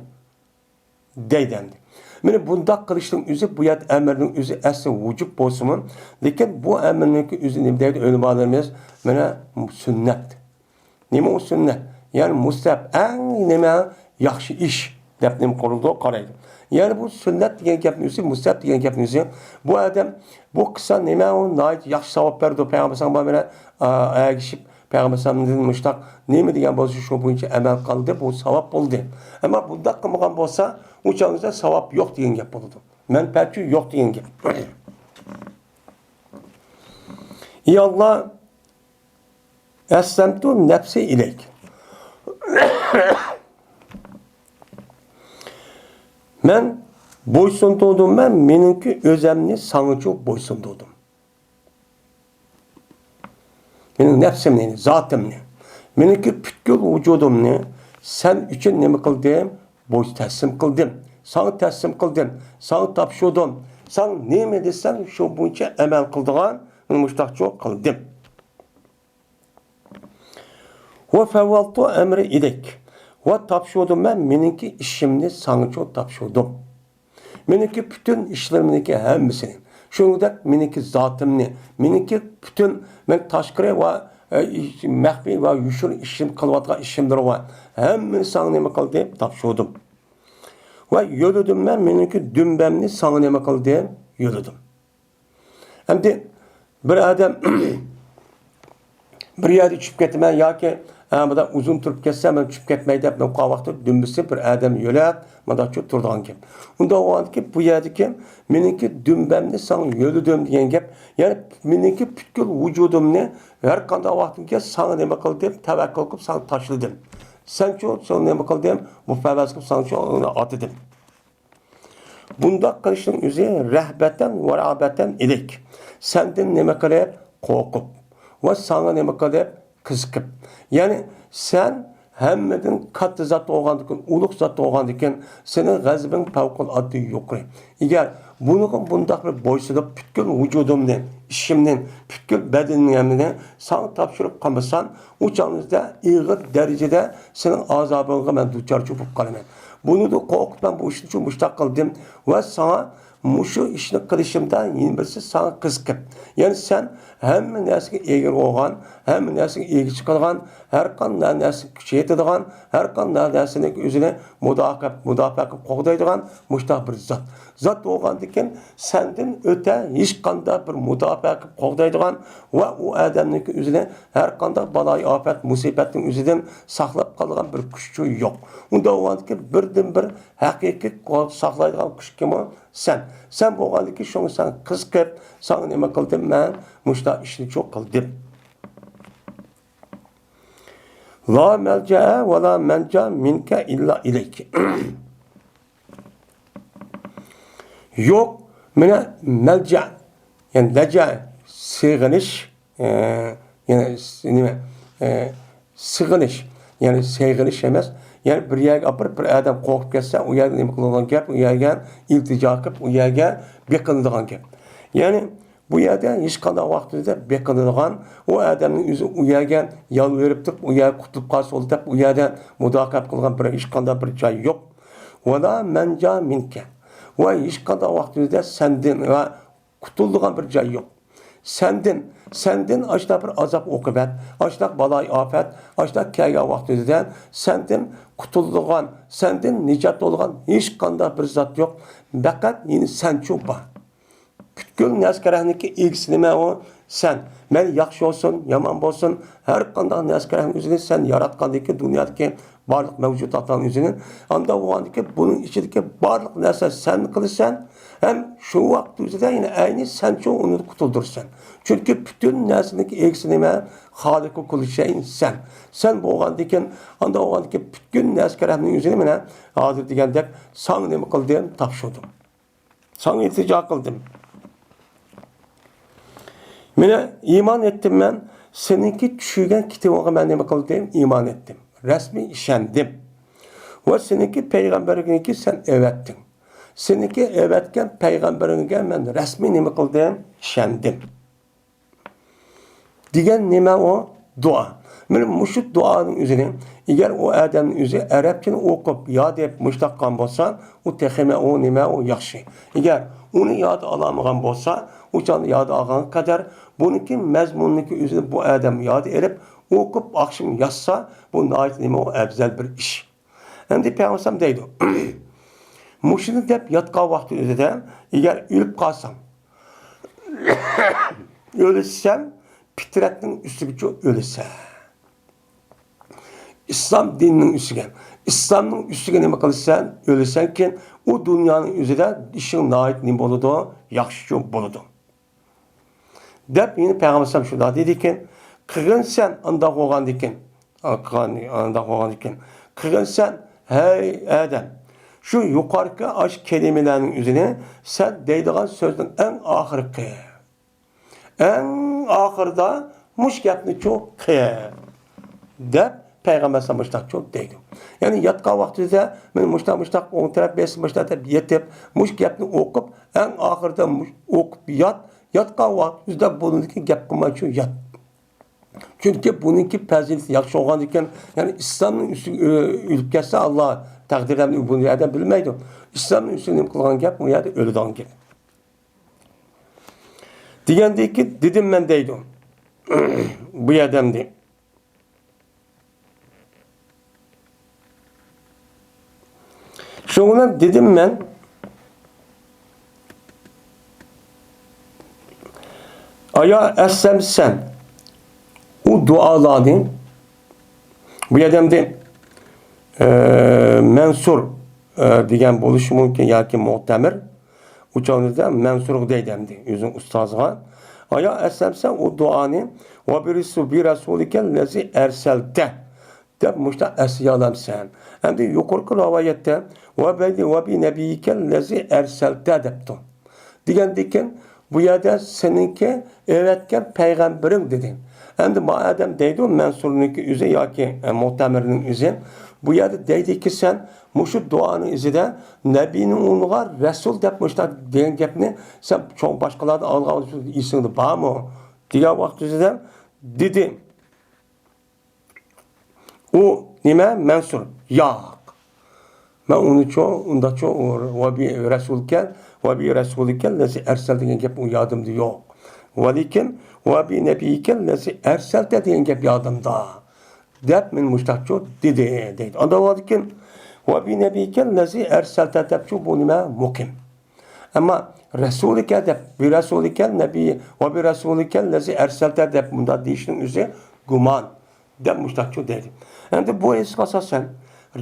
دەيدۇ ئەمدى. مانا بۇنداق قىلىشنىڭ ئۆزى، بۇ يەردە ئەمرنىڭ ئۆزى ئەسلى ۋۇجۇب بولسىمۇ، لېكىن بۇ ئەمرنىڭكى ئۆزى نېمە دەيدۇ ئۆلىمالىرىمىز؟ مانا سۈننەت. نېمە ئۇ سۈننەت؟ يەنى مۇستەھەب، ئەڭ نېمە ياخشى ئىش دەپ نېمە قىلىدۇ، قارايدۇ. يەنى بۇ سۈننەت دېگەن گەپنىڭ ئۆزى، مۇستەھەب دېگەن گەپنىڭ ئۆزى، بۇ ئادەم بۇ قىلسا نېمە ئۇ ناھايىتى ياخشى ساۋاب بەرىدۇ، پەيغەمبەر سەللەللاھۇ ئەلەيھى ۋەسەللەم بىلەن، ئا، ئەگىشىپ، پەيغەمبەر سەللەللاھۇ ئەلەيھى ۋەسەللەمدىن مۇشتاق نېمە دېگەن بولسا شۇ بويىچە ئەمەل قىلدى، بۇ ساۋاب بولدى. ئەمما بۇنداق قىلمىغان بولسا، ئۇ چاغدا ساۋاب يوق دېگەن گەپ بولىدۇ. مەنپەئەتچۇ يوق دېگەن گەپ. ئى ئاللا، ئەسلەمتۇ نەپسى ئىلەيك. مەن بويسۇندۇردۇم، مەن مېنىڭكى ئۆزەمنى ساڭىچۇ بويسۇندۇردۇم. مېنىڭ نەپسىمنى، زاتىمنى، مېنىڭكى پۈتكۈل ۋۇجۇدۇمنى سەن ئۈچۈن نېمە قىلدىم؟ بوي تەسلىم قىلدىم. ساڭا تەسلىم قىلدىم. ساڭا تاپشۇردۇم. ساڭ نېمە دېسەڭ، شۇ بويىچە ئەمەل قىلىدىغان مۇشتاقچۇ قىلدىم. ۋە فەۋۋەلتۇ ئەمرى ئىلەيك. ۋە تاپشۇردۇم مەن مېنىڭكى ئىشىمنى ساڭىچۇ تاپشۇردۇم. مېنىڭكى پۈتۈن ئىشلىرىمنىڭكى ھەممىسىنى، شۇنىڭدەك مېنىڭكى زاتىمنى، مېنىڭكى پۈتۈن مەن تاشقىرى ۋە، ئە، مەخپىي ۋە يوشۇرۇن ئىشىم، قىلىۋاتقان ئىشىملىرى ۋە ھەممىنى ساڭا نېمە قىلدىم؟ تاپشۇردۇم. ۋە يۆلىدىم مەن مېنىڭكى دۈمبەمنى ساڭا نېمە قىلدىم؟ يۆلىدىم. ئەمدى بىر ئادەم بىر يەردە چۈشۈپ كېتىمەن ياكى، ئە، بۇنداق ئۇزۇن تۇرۇپ كەتسە، مەن چۈشۈپ كەتمەي دەپ نوقا ۋاقتىدا دۈمبىسى بىر ئادەم يۆلەپ، مۇنداقچە تۇرىدىغان گەپ. ئۇنداق بولغاندىكىن بۇ يەردىكى مېنىڭكى دۈمبەمنى ساڭا يۆلىدىم دېگەن گەپ، يەنى مېنىڭكى پۈتكۈل ۋۇجۇدۇمنى ھەر قانداق ۋاقتىمكى ساڭا نېمە قىلدىم؟ تەۋەككۈل قىلىپ ساڭا تاشلىدىم. سەنچۇ، ساڭا نېمە قىلدىم؟ مۇپەۋۋەس قىلىپ ساڭىچۇ ئاتىدىم. بۇنداق قىلىشنىڭ ئۆزى رەھبەتەن ۋە رەغبەتەن ئىلەيك. سەندىن نېمە قىلىپ؟ قورقۇپ. ۋە ساڭا نېمە قىلىپ؟ قىزىقىپ. يەنى سەن ھەممىدىن كاتتا زات بولغاندىكىن، ئۇلۇغ زات بولغاندىكىن، سېنىڭ غەزىپىڭ پەۋقۇلئاددە يۇقىرى. ئەگەر بۇنىڭغا بۇنداق بىر بويسۇنۇپ، پۈتكۈل ۋۇجۇدۇمنى، ئىشىمنى، پۈتكۈل بەدىنىمنى ساڭا تاپشۇرۇپ قالمىسام، ئۇ چاغدا ئېغىر دەرىجىدە سېنىڭ ئازابىڭغا مەن دۇچارچى بولۇپ قالىمەن. بۇنىڭدىن قورقۇپ مەن بۇ ئىشنى شۇ مۇشتاق قىلدىم ۋە ساڭا مۇشۇ ئىشنى قىلىشىمدا يەنە بىرسى ساڭا قىزىقىپ. يەنى سەن ھەممە نەرسىگە ئىگە بولغان، ھەممە نەرسىگە ئىگە چىقىدىغان، ھەر قانداق نەرسىنى كۈچەيتىدىغان، ھەر قانداق نەرسىنىڭ ئۆزىنى مۇداپىئە، مۇداپىئە قىلىپ قوغدايدىغان مۇشتاق بىر زات. زات بولغاندىكىن سەندىن ئۆتە ھېچقانداق بىر مۇداپىئە قىلىپ قوغدايدىغان ۋە ئۇ ئادەمنىڭكى ئۆزىنى ھەر قانداق بالايىئاپەت، مۇسىبەتنىڭ ئۆزىدىن ساقلاپ قالىدىغان بىر كۈچچۇ يوق. ئۇنداق بولغاندىكىن بىردىنبىر ھەقىقىي ساقلايدىغان كۈچ كىمۇ؟ سەن. سەن بولغاندىكىن شۇڭا ساڭا قىزىقىپ، ساڭا نېمە قىلدىم؟ مەن مۇشۇنداق ئىشنى چۇ قىلدىم. لا مەلجەئە ۋە لا مەنجا مىنكە ئىللا ئىلەيك. يوق، مانا مەلجە، يەنى لەجە، سېغىنىش، ئە، يەنى س-، نېمە، ئە، سېغىنىش، يەنى سېغىنىش ئەمەس، يەنى بىر يەرگە ئاپىرىپ، بىر ئادەم قورقۇپ كەتسە، ئۇ يەرگە نېمە قىلىدىغان گەپ، ئۇ يەرگە ئىلتىجا قىلىپ، ئۇ يەرگە بېقىنىدىغان گەپ. يەنى بۇ يەردە ھېچقانداق ۋاقتىدا بېقىنىدىغان، ئۇ ئادەمنىڭ ئۆزى ئۇ يەرگە يالۋۇرۇپ تۇرۇپ، ئۇ يەرگە قۇتۇلۇپ قالسا بولدى دەپ، ئۇ يەردە مۇداپىئە قىلغان بىر، ھېچقانداق بىر جاي يوق. ۋەلا مەنجا مىنكە. ۋە ھېچقانداق ۋاقتىدا سەندىن ۋە قۇتۇلىدىغان بىر جاي يوق. سەندىن، سەندىن ئاشۇنداق بىر ئازاب ئوقۇبەت، ئاشۇنداق بالايىئاپەت، ئاشۇنداق كەلگەن ۋاقتىدا سەندىن قۇتۇلىدىغان، سەندىن نىجات بولىدىغان ھېچقانداق بىر زات يوق. پەقەت يەنە سەنچۇ بار. پۈتكۈل نەرسە-كەرەكنىڭكى ئىگىسى نېمە ئۇ؟ سەن. مەيلى ياخشى بولسۇن، يامان بولسۇن، ھەر قانداق نەرسە-كەرەكنىڭ ئۆزىنى سەن ياراتقاندىكى دۇنيادىكى بارلىق مەۋجۇداتلارنىڭ ئۆزىنى. ئانداق بولغاندىكى بۇنىڭ ئىچىدىكى بارلىق نەرسە سەن قىلىسەن، ھەم شۇ ۋاقىت ئۆزىدە يەنە ئەينى سەنچۇ ئۇنى قۇتۇلدۇرىسەن. چۈنكى پۈتۈن نەرسىنىڭكى ئىگىسى نېمە؟ خالىقۇ كۇللى شەيئىن سەن. سەن بولغاندىكىن، ئانداق بولغاندىكىن پۈتكۈل نەرسە-كەرەكنىڭ ئۆزىنى مانا ھازىر دېگەندەك ساڭا نېمە قىلدىم؟ تاپشۇردۇم. ساڭا ئىلتىجا قىلدىم. مانا ئىمان ئېيتتىم مەن، سېنىڭكى چۈشۈرگەن كىتابىڭغا مەن نېمە قىلدىم؟ ئىمان ئېيتتىم. رەسمىي ئىشەندىم. ۋە سېنىڭكى پەيغەمبىرىڭنىكى سەن ئەۋەتتىڭ. سېنىڭكى ئەۋەتكەن پەيغەمبىرىڭگە مەن رەسمىي نېمە قىلدىم؟ ئىشەندىم. دېگەن نېمە ئۇ؟ دۇئا. مانا مۇشۇ دۇئانىڭ ئۆزىنى، ئەگەر ئۇ ئادەمنىڭ ئۆزى ئەرەبچىنى ئوقۇپ، ياد ئېلىپ مۇشۇنداق قىلغان بولسا، ئۇ تېخىمۇ ئۇ نېمە ئۇ ياخشى. ئەگەر ئۇنى ياد ئالالمىغان بولسا، ئۇ چاغدا ياد ئالغانغا قەدەر بۇنىڭكى مەزمۇنىنىڭكى ئۆزىنى بۇ ئادەم ياد ئېلىپ، ئوقۇپ ئاخشىمى ياتسا، بۇ ناھايىتى نېمە ئۇ ئەۋزەل بىر ئىش. ئەمدى پەيغەمبەر دەيدۇ، مۇشۇنى دەپ ياتقان ۋاقتى ئۆزىدە، ئەگەر ئۆلۈپ قالساڭ، ئۆلسەم، پىترەتنىڭ ئۈستىگىچۇ ئۆلىسەن. ئىسلام دىنىنىڭ ئۈستىگە، ئىسلامنىڭ ئۈستىگە نېمە قىلىسەن؟ ئۆلىسەنكىن، ئۇ دۇنيانىڭ ئۆزىدە ئىشىڭ ناھايىتى نېمە بولىدۇ؟ ياخشىچۇ بولىدۇ. دەپ يەنە پەيغەمبەر ئەلەيھىسسالام شۇنداق دېدىكەن، قىلغىنسەن ئانداق بولغاندىكىن، قىلغان-، ئانداق بولغاندىكىن، قىلغىنسەن، ھەي ئادەم، شۇ يۇقىرىقى ئاشۇ كەلىمىلەرنىڭ ئۆزىنى سەن دەيدىغان سۆزنىڭ ئەڭ ئاخىرقى، ئەڭ ئاخىرىدا مۇشۇ گەپنىچۇ قىل، دەپ پەيغەمبەر ئەلەيھىسسالام مۇشۇنداقچۇ دەيدۇ. يەنى ياتقان ۋاقتىدا مەن مۇشۇنداق، مۇشۇنداق، ئوڭ تەرەپ بەرسە مۇشۇنداق دەپ يېتىپ، مۇشۇ گەپنى ئوقۇپ، ئەڭ ئاخىرىدا مۇش-، ئوقۇپ يات، ياتقان ۋاقتىدا بۇنىڭدىكى گەپ قىلمايچۇ يات. چۈنكى بۇنىڭكى پەزىلىتى ياخشى بولغاندىكىن، يەنى ئىسلامنىڭ ئۈستىگە ئۆ-، ئۆلۈپ كەتسە، ئاللا تەقدىرلەرنى بۇنى ئادەم بىلمەيدۇ. ئىسلامنىڭ ئۈستىگە نېمە قىلغان گەپ، ئۇ يەردە ئۆلىدىغان گەپ. دېگەندىكىن، دېدىم مەن دەيدۇ. بۇ ئادەمدى. شۇنىڭ بىلەن دېدىم مەن، ئايا ئەسلەمسەن، ئۇ دۇئالارنى، بۇ ئادەمدى، ئە، مەنسۇر، ئە، دېگەن بولۇشى مۇمكىن ياكى مۇئتەمىر. ئۇ چاغدا مەنسۇرغا دەيدۇ ئەمدى، ئۆزىنىڭ ئۇستازىغا. ئايا ئەسلەمسەن ئۇ دۇئانى، ۋە بى رەسۇ-، بى رەسۇلىكەللەزى ئەرسەلتە، دەپ مۇشۇنداق ئەسلىيەلەمسەن؟ ئەمدى يۇقىرىقى رىۋايەتتە، ۋە بى، ۋە بى نەبىيىكەللەزى ئەرسەلتە دەپتۇ. دېگەندىكىن، بۇ يەردە سېنىڭكى ئەۋەتكەن پەيغەمبىرىڭ دېدى. ئەمدى ما ئادەم دەيدۇ، مەنسۇرنىڭكى ئۆزى ياكى، ئە، مۇئتەمىرنىڭ ئۆزى. بۇ يەردە دەيدىكى سەن، مۇشۇ دۇئانىڭ ئىزىدە نەبىينىڭ ئورنىغا رەسۇل دەپ مۇشۇنداق دېگەن گەپنى سەن چوڭ باشقىلاردىن ئالغان ئېسىڭدە بارمۇ؟ دېگەن ۋاقتىدا دېدى. ئۇ نېمە؟ مەنسۇر. ياق. مەن ئۇنىچۇ، ئۇنداقچۇ، ۋە بى رەسۇلىكەل، ۋە بى رەسۇلىكەللەزى ئەرسەل دېگەن گەپ ئۇ يادىمدا يوق. ۋەلىكىن، ۋە بى نەبىيىكەللەزى ئەرسەلتە دېگەن گەپ يادىمدا. دەپ مەن مۇشتاقچۇ دېدى، دەيدۇ. ئانداق بولغاندىكىن، ۋە بى نەبىيىكەللەزى ئەرسەلتە دەپچۇ بۇ نېمە؟ مۇقىم. ئەمما رەسۇلىكە دەپ، بى رەسۇلىكەل نەبىي، ۋە بى رەسۇلىكەللەزى ئەرسەلتە دەپ مۇنداق دېيىشنىڭ ئۆزى گۇمان. دەپ مۇشتاقچۇ دەيدۇ. ئەمدى بۇ ھەدىسكە ئاساسەن،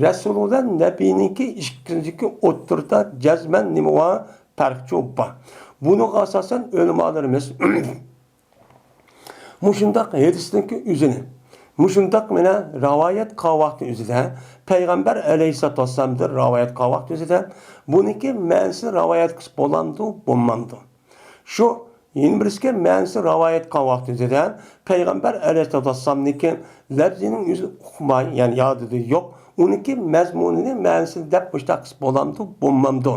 رەسۇل بىلەن نەبىينىڭكى ئىككىسىنىڭكى ئوتتۇرىدا جەزمەن نېمە بار؟ پەرقچۇ بار. بۇنىڭغا ئاساسەن ئۆلىمالىرىمىز مۇشۇنداق ھەدىسنىڭكى ئۆزىنى، مۇشۇنداق مانا رىۋايەت قىلغان ۋاقتى ئۆزىدە، پەيغەمبەر ئەلەيھىسسالاتۇ ۋەسسالامدىن رىۋايەت قىلغان ۋاقتى ئۆزىدە، بۇنىڭكى مەنىسىنى رىۋايەت قىلسا بولامدۇ، بولمامدۇ؟ شۇ يەنە بىرسىگە مەنىسى رىۋايەت قىلغان ۋاقتىمىزدا پەيغەمبەر ئەلەيھىسسالاتۇ ۋەسسالامنىڭكى لەپزىنىڭ ئۆزىنى ئۇقماي، يەنى يادىدا يوق، ئۇنىڭكى مەزمۇنىنى، مەنىسىنى دەپ مۇشۇنداق قىلسا بولامدۇ، بولمامدۇ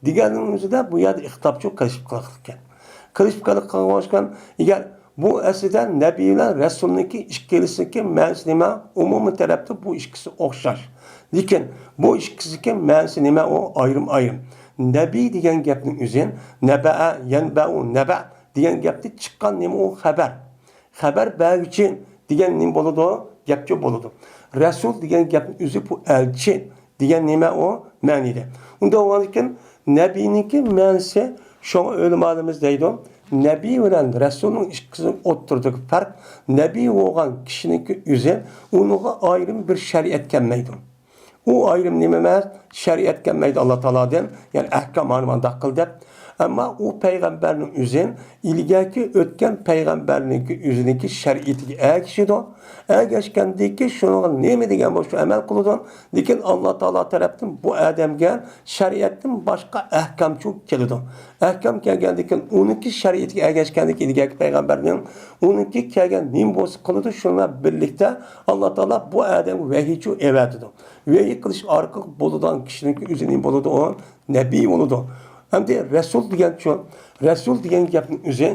دېگەننىڭ ئۆزىدە بۇ يەردە ئىختىلاپچۇ قىلىشىپ قالغانىكەن. قىلىشىپ قالغان ئىكەن، ئەگەر بۇ ئەسلىدە نەبىي بىلەن رەسۇلنىڭكى ئىككىلىسىنىڭكى مەنىسى نېمە؟ ئومۇمىي تەرەپتە بۇ ئىككىسى ئوخشاش. لېكىن بۇ ئىككىسىنىڭكى مەنىسى نېمە؟ ئۇ ئايرىم-ئايرىم. نەبىي دېگەن گەپنىڭ ئۆزى نەبەئە، يەنبەئۇ، نەبەئ دېگەن گەپتىن چىققان نېمە ئۇ خەۋەر. خەۋەر بەرگۈچى دېگەن نېمە بولىدۇ؟ گەپچۇ بولىدۇ. رەسۇل دېگەن گەپنىڭ ئۆزى بۇ ئەلچى دېگەن نېمە ئۇ؟ مەنىدە. ئۇنداق بولغاندىكىن نەبىينىڭكى مەنىسى، شۇڭا ئۆلىمالىرىمىز دەيدۇ، نەبىي بىلەن رەسۇلنىڭ ئىككىسىنىڭ ئوتتۇرىدىكى پەرق، نەبىي بولغان كىشىنىڭكى ئۆزى ئۇنىڭغا ئايرىم بىر شەرىئەت كەلمەيدۇ. ئۇ ئايرىم نېمە ئەمەس، شەرىئەت كەلمەيدۇ ئاللا تائالادىن، يەنى ئەھكام مانا مانداق قىل دەپ. ئەمما ئۇ پەيغەمبەرنىڭ ئۆزى ئىلگەركى ئۆتكەن پەيغەمبەرنىڭكى ئۆزىنىڭكى شەرىئىتىگە ئەگىشىدۇ. ئەگەشكەندىن كېيىن شۇنىڭغا نېمە دېگەن بولسا شۇ ئەمەل قىلىدۇ. لېكىن ئاللا تائالا تەرەپتىن بۇ ئادەمگە شەرىئەتتىن باشقا ئەھكامچۇ كېلىدۇ. ئەھكام كەلگەندىن كېيىن ئۇنىڭكى شەرىئىتىگە ئەگەشكەندىن كېيىن ئىلگەركى پەيغەمبەرنىڭ ئۇنىڭكى كەلگەن نېمە بولسا قىلىدۇ، شۇنىڭ بىلەن بىرلىكتە ئاللا تائالا بۇ ئادەمگە ۋەھىيچۇ ئەۋەتىدۇ. ۋەھىي قىلىش ئارقىلىق بولىدىغان كىشىنىڭكى ئۆزى نېمە بولىدۇ؟ ئۇ نەبىي بولىدۇ. ئەمدى رەسۇل دېگەنچۇ؟ رەسۇل دېگەن گەپنىڭ ئۆزى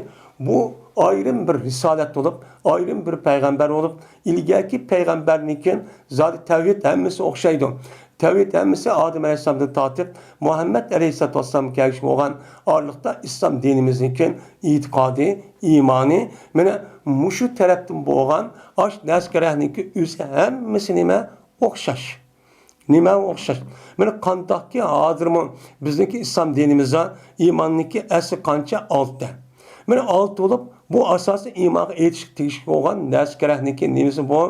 بۇ ئايرىم بىر رىسالەت بولۇپ، ئايرىم بىر پەيغەمبەر بولۇپ، ئىلگەركى پەيغەمبەرنىڭكى زادى تەۋھىد ھەممىسى ئوخشايدۇ. تەۋھىد ھەممىسى ئادەم ئەلەيھىسسالامدىن تارتىپ مۇھەممەد ئەلەيھىسسالاتۇ ۋەسسالامغا كەلگۈچە بولغان ئارىلىقتا ئىسلام دىنىمىزنىڭكى ئېتىقادى، ئىمانى، مانا مۇشۇ تەرەپتىن بولغان ئاش نەرسە-كەرەكنىڭكى ئۆزى ھەممىسى نېمە؟ ئوخشاش. نېمە ئوخشاش؟ مانا قانداقكى ھازىرمۇ بىزنىڭكى ئىسلام دىنىمىزدا ئىماننىڭكى ئەسلى قانچە؟ ئالتە. مانا ئالتە بولۇپ، بۇ ئاساسىي ئىمانغا ئېيتىشقا تېگىشلىك بولغان نەرسە-كەرەكنىڭكى نېمىسى بۇ؟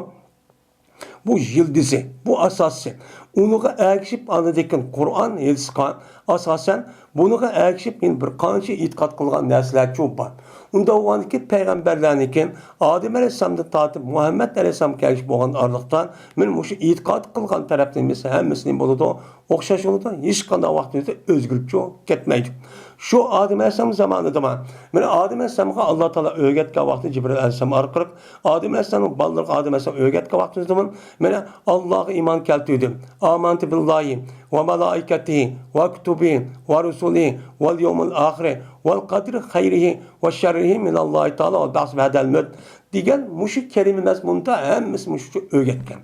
بۇ يىلدىزى، بۇ ئاساسى. ئۇنىڭغا ئەگىشىپ ئاندىن قۇرئان، ھەدىسقا ئاساسەن، بۇنىڭغا ئەگىشىپ يەنە بىر قانچە ئېتىقاد قىلغان نەرسىلەرچۇ بار. ئۇنداق بولغاندىكىن پەيغەمبەرلەرنىڭكى ئادەم ئەلەيھىسسالامدىن تارتىپ مۇھەممەد ئەلەيھىسسالامغا كەلگۈچە بولغان ئارىلىقتا مانا مۇشۇ ئېتىقاد قىلغان تەرەپلىرىمىز ھەممىسى نېمە بولىدۇ؟ ئوخشاش بولىدۇ. ھېچقانداق ۋاقتىمىزدا ئۆزگىرىپچۇ كەتمەيدۇ. شۇ ئادەم ئەلەيھىسسالام زامانىدىمۇ، مانا ئادەم ئەلەيھىسسالامغا ئاللا تائالا ئۆگەتكەن ۋاقتى جىبرىل ئەلەيھىسسالام ئارقىلىق ئادەم ئەلەيھىسسالامنىڭ بالىلىرىغا ئادەم ئەلەيھىسسالام ئۆگەتكەن ۋاقتىمىزدىمۇ، مانا ئاللاغا ئىمان كەلتۈردۈم. ئامەنتۇ بىللاھى ۋە مالائىكەتىھى ۋە كۇتۇبىھى ۋە رۇسۇلىھى ۋەل يەۋمىل ئاخىرى ۋەل قەدرى خەيرىھى ۋە شەررىھى مىنەللاھى تائالا ۋەل بەئسى بەئدەل مەۋت دېگەن مۇشۇ كەلىمە مەزمۇندا ھەممىسى مۇشۇچە ئۆگەتكەن.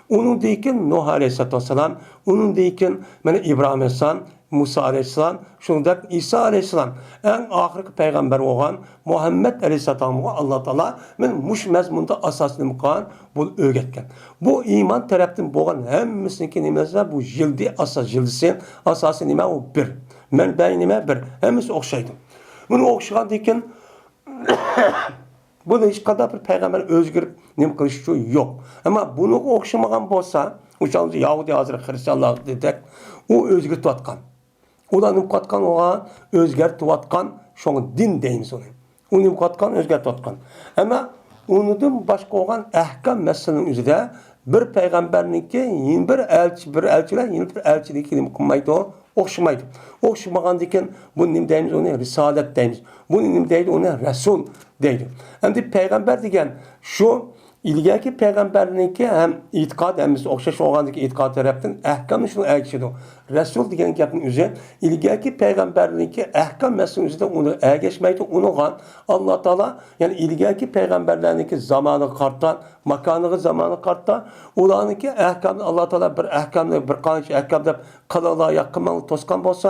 ئۇنىڭدىن كېيىن نۇھ ئەلەيھىسسالاتۇ ۋەسسالام، ئۇنىڭدىن كېيىن مانا ئىبراھىم ئەلەيھىسسالام، مۇسا ئەلەيھىسسالام، شۇنداق ئىسا ئەلەيھىسسالام، ئەڭ ئاخىرقى پەيغەمبەر بولغان مۇھەممەد ئەلەيھىسسالامغا ئاللا تائالا مانا مۇشۇ مەزمۇندا ئاساسىي نېمە قىلغان؟ بۇنى ئۆگەتكەن. بۇ ئىمان تەرەپتىن بولغان ھەممىسىنىڭكى نېمە دېسە، بۇ يىلدى ئاساس، يىلدىسى ئاساسىي نېمە؟ ئۇ بىر. مەنبەي نېمە؟ بىر. ھەممىسى ئوخشايدۇ. بۇنى ئوخشىغاندىن كېيىن بۇنى ھېچقانداق بىر پەيغەمبەر ئۆزگىرىپ نېمە قىلىشى يوق. ئەمما بۇنىڭغا ئوخشىمىغان بولسا، ئۇ چاغدا يەھۇدىي، ھازىر خرىستىيانلاردەك، ئۇ ئۆزگىرتىۋاتقان. ئۇلار نېمە قىلىۋاتقان؟ ئۇلار ئۆزگەرتىۋاتقان، شۇڭا دىن دەيمىز ئۇنى. ئۇ نېمە قىلىۋاتقان؟ ئۆزگەرتىۋاتقان. ئەمما ئۇنىڭدىن باشقا بولغان ئەھكام مەسىلىنىڭ ئۆزىدە بىر پەيغەمبەرنىڭكى يەنە بىر ئەلچى، بىر ئەلچى بىلەن يەنە بىر ئەلچىنىڭكى نېمە قىلمايدۇ؟ ئوخشىمايدۇ. ئوخشىمىغاندىكىن بۇ نېمە دەيمىز؟ ئۇنى رىسالەت دەيمىز. بۇنى نېمە دەيدۇ؟ ئۇنى رەسۇل دەيدۇ. ئەمدى پەيغەمبەر دېگەن شۇ ئىلگەركى پەيغەمبەرنىڭكى ھەم ئېتىقاد ھەممىسى ئوخشاش بولغاندىكىن ئېتىقاد تەرەپتىن ئەھكامنى شۇنىڭغا ئەگىشىدۇ. رەسۇل دېگەن گەپنىڭ ئۆزى ئىلگەركى پەيغەمبەرنىڭكى ئەھكام مەسىلىنىڭ ئۆزىدە ئۇنى ئەگەشمەيدۇ. ئۇنىڭغا ئاللا تائالا، يەنى ئىلگەركى پەيغەمبەرلەرنىڭكى زامانىغا قارىتا، ماكانىغا، زامانىغا قارىتا، ئۇلارنىڭكى ئەھكامنى ئاللا تائالا بىر ئەھكامنى، بىر قانچە ئەھكام دەپ قىلىڭلار، ياق قىلماڭلار توسقان بولسا،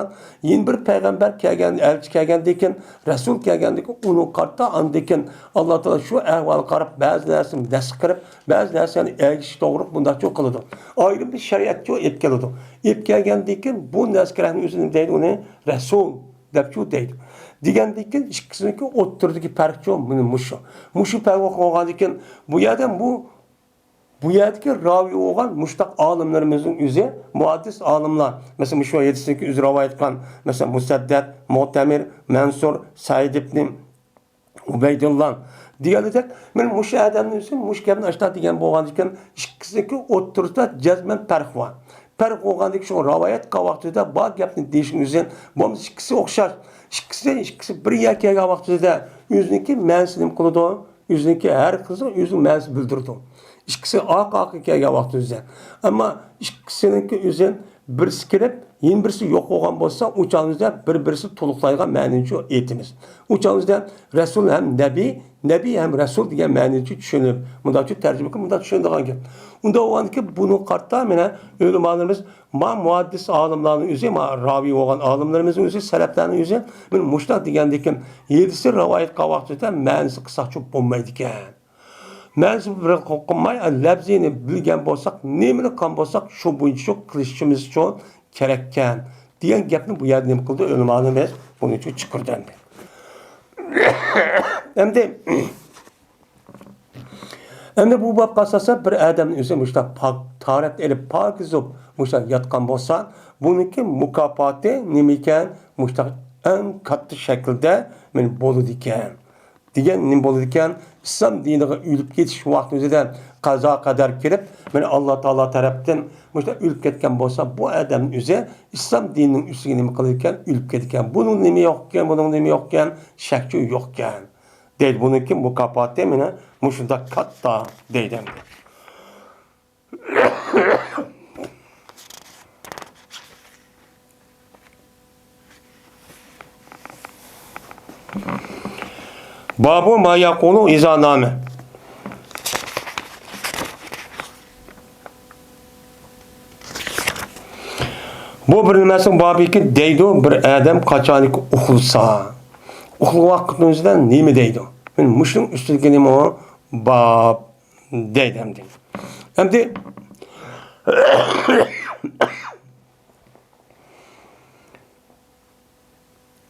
يەنە بىر پەيغەمبەر كەلگەن، ئەلچى كەلگەندىن كېيىن، رەسۇل كەلگەندىن كېيىن ئۇنىڭغا قارىتا، ئاندىن كېيىن ئاللا تائالا شۇ ئەھۋالغا قاراپ بەزى نەرسىنى نەسخ قىلىپ، بەزى نەرسىلەرنى ئەگىشىش توغرۇلۇق بۇنداقچۇ قىلىدۇ. ئايرىم بىر شەرىئەتچۇ ئېلىپ كېلىدۇ. ئېلىپ كەلگەندىن كېيىن بۇ نەسخ قىلغان ئۆزى نېمە دەيدۇ؟ ئۇنى رەسۇل دەپچۇ دەيدۇ. دېگەندىن كېيىن ئىككىسىنىڭكى ئوتتۇرىدىكى پەرقچۇ مانا مۇشۇ. مۇشۇ پەرق بولغاندىن كېيىن بۇ يەردە بۇ بۇ يەردىكى راۋى بولغان مۇشتاق ئالىملىرىمىزنىڭ ئۆزى، مۇھەددىس ئالىملار، مەسىلەن، مۇشۇ ھەدىسنىڭكى ئۆزى رىۋايەت قىلغان، مەسىلەن، مۇسەددەد، مۇئتەمىر، مەنسۇر، سەئىد ئىبنى ئۇبەيدۇللا دېگەندەك، مەن مۇشۇ ئادەمنىڭ ئۆزى مۇشۇ گەپنى ئاشتا دېگەن بولغاندىكىن، ئىككىسىنىڭكى ئوتتۇرىسىدا جەزمەن پەرق بار. پەرق بولغاندىكىن شۇ رىۋايەت قىلغان ۋاقتىدا بار گەپنى دېيىشنىڭ ئۆزى، بولمىسا ئىككىسى ئوخشاش. ئىككىسى، ئىككىسى بىر يەرگە كەلگەن ۋاقتىدا ئۆزىنىڭكى مەنىسى نېمە قىلىدۇ؟ ئۆزىنىڭكى ھەر قىسمى ئۆزىنىڭ مەنىسىنى بىلدۈرىدۇ. ئىككىسى ئارقا-ئارقىغا كەلگەن ۋاقتىمىزدا. ئەمما ئىككىسىنىڭكى ئۆزى بىرسى كىرىپ، يەنە بىرسى يوق بولغان بولسا، ئۇ چاغىمىزدا بىر-بىرسى تولۇقلايدىغان مەنىنى ئېيتىمىز. ئۇ چاغىمىزدا رەسۇل ھەم نەبىي، نەبىي ھەم رەسۇل دېگەن مەنىنى چۈشىنىپ، مۇنداقچە تەرجىمە قىلىپ، مۇنداق چۈشىنىدىغان گەپ. ئۇنداق بولغاندىكىن بۇنىڭغا قارىتا مانا ئۆلىمالىرىمىز ما مۇھەددىس ئالىملارنىڭ ئۆزى، ما راۋى بولغان ئالىملىرىمىزنىڭ ئۆزى، سەلەفلەرنىڭ ئۆزى مانا مۇشۇنداق دېگەندىكىن، ھەدىسنى رىۋايەت قىلغان ۋاقتىدا مەنىسى قىلساقچۇ بولمايدىكەن. مەنىسى بىر قىلماي، لەپزىنى بىلگەن بولساق، نېمىنى قىلغان بولساق، شۇ بويىچە شۇ قىلىشىمىز ئۈچۈن كېرەككەن دېگەن گەپنى بۇ يەردە نېمە قىلدى؟ ئۆلىمالىرىمىز بۇنى چىقىردى ئەمدى. ئەمدى ئەمدى بۇ بابقا ئاساسەن بىر ئادەمنى ئۆزى مۇشۇنداق پاك، تاھارەت ئېلىپ، پاكىز بولۇپ، مۇشۇنداق ياتقان بولسا، بۇنىڭكى مۇكاپاتى نېمە ئىكەن؟ مۇشۇنداق ئەڭ كاتتا شەكىلدە مانا بولىدىكەن. دېگەن نېمە بولىدىكەن؟ ئىسلام دىنىغا ئۆلۈپ كېتىش ۋاقتى ئۆزىدە قازا قەدەر كىرىپ، مانا ئاللا تائالا تەرەپتىن مۇشۇنداق ئۆلۈپ كەتكەن بولسا، بۇ ئادەمنىڭ ئۆزى ئىسلام دىنىنىڭ ئۈستىگە نېمە قىلىدىكەن؟ ئۆلۈپ كېتىدىكەن. بۇنىڭ نېمە يوق ئىكەن؟ بۇنىڭ نېمە يوق ئىكەن؟ شەكچۇ يوق ئىكەن. دەيدۇ، بۇنىڭكى مۇكاپاتى مانا مۇشۇنداق كاتتا دەيدۇ. بابۇ ما يەقۇلۇ ئىزا نامە. بۇ بىر نېمىسىنىڭ بابىكى دەيدۇ، بىر ئادەم قاچانكى ئۇخلىسا، ئۇخلىغان ۋاقىتنىڭ ئۆزىدە نېمە دەيدۇ؟ مەن مۇشۇنىڭ ئۈستىدىكى نېمە ئۇ؟ باب دەيدۇ ئەمدى. ئەمدى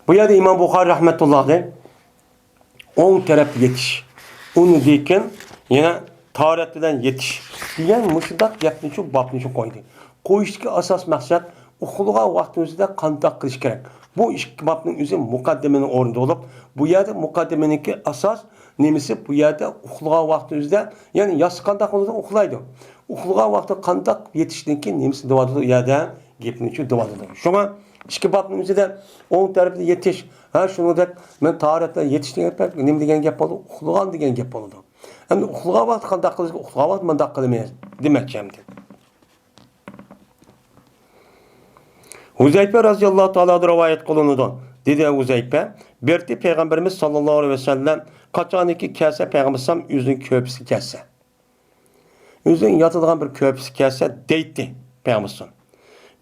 بۇ يەردە ئىمام بۇخارى رەھمەتۇللاھى ئوڭ تەرەپ يېتىش، ئۇنىڭدىن كېيىن يەنە تارەت بىلەن يېتىش دېگەن مۇشۇنداق گەپنىچۇ، بابنىچۇ قويدى. قويۇشتىكى ئاساس مەقسەت ئۇخلىغان ۋاقتىمىزدا قانداق قىلىش كېرەك؟ بۇ ئىككى بابنىڭ ئۆزى مۇقەددىمىنىڭ ئورنىدا بولۇپ، بۇ يەردە مۇقەددىمىنىڭكى ئاساس نېمىسى؟ بۇ يەردە ئۇخلىغان ۋاقتىمىزدا، يەنى ياتسا قانداق بولىدۇ؟ ئۇخلايدۇ. ئۇخلىغان ۋاقتى قانداق يېتىشنىڭكى نېمىسى دېۋاتىدۇ ئۇ يەردە؟ گېپىنىچۇ دېۋاتىدۇ. شۇڭا ئىككى بابنىڭ ئۆزىدە ئوڭ تەرىپىدە يېتىش، ھە، شۇنىڭدەك مەن تارەتتە يېتىش دېگەن گەپ نېمە دېگەن گەپ بولىدۇ؟ ئۇخلىغان دېگەن گەپ بولىدۇ. ئەمدى ئۇخلىغان ۋاقتى قانداق قىلىمىز؟ ئۇخلىغان ۋاقتى مۇنداق قىلىمىز دېمەكچى ئەمدى. ھۇزەيپە رەزىياللاھۇ تائالا ئەنھۇ رىۋايەت قىلىنىدۇ. دېدى ھۇزەيپە، بىرتى پەيغەمبىرىمىز ساللاللاھۇ ئەلەيھى ۋەسەللەم قاچانكى كەلسە، پەيغەمبەر ئەلەيھىسسالام ئۆزىنىڭ كۆرپىسىگە كەلسە، ئۆزىنىڭ ياتىدىغان بىر كۆرپىسىگە كەلسە دەيتتى پەيغەمبەر ئەلەيھىسسالام،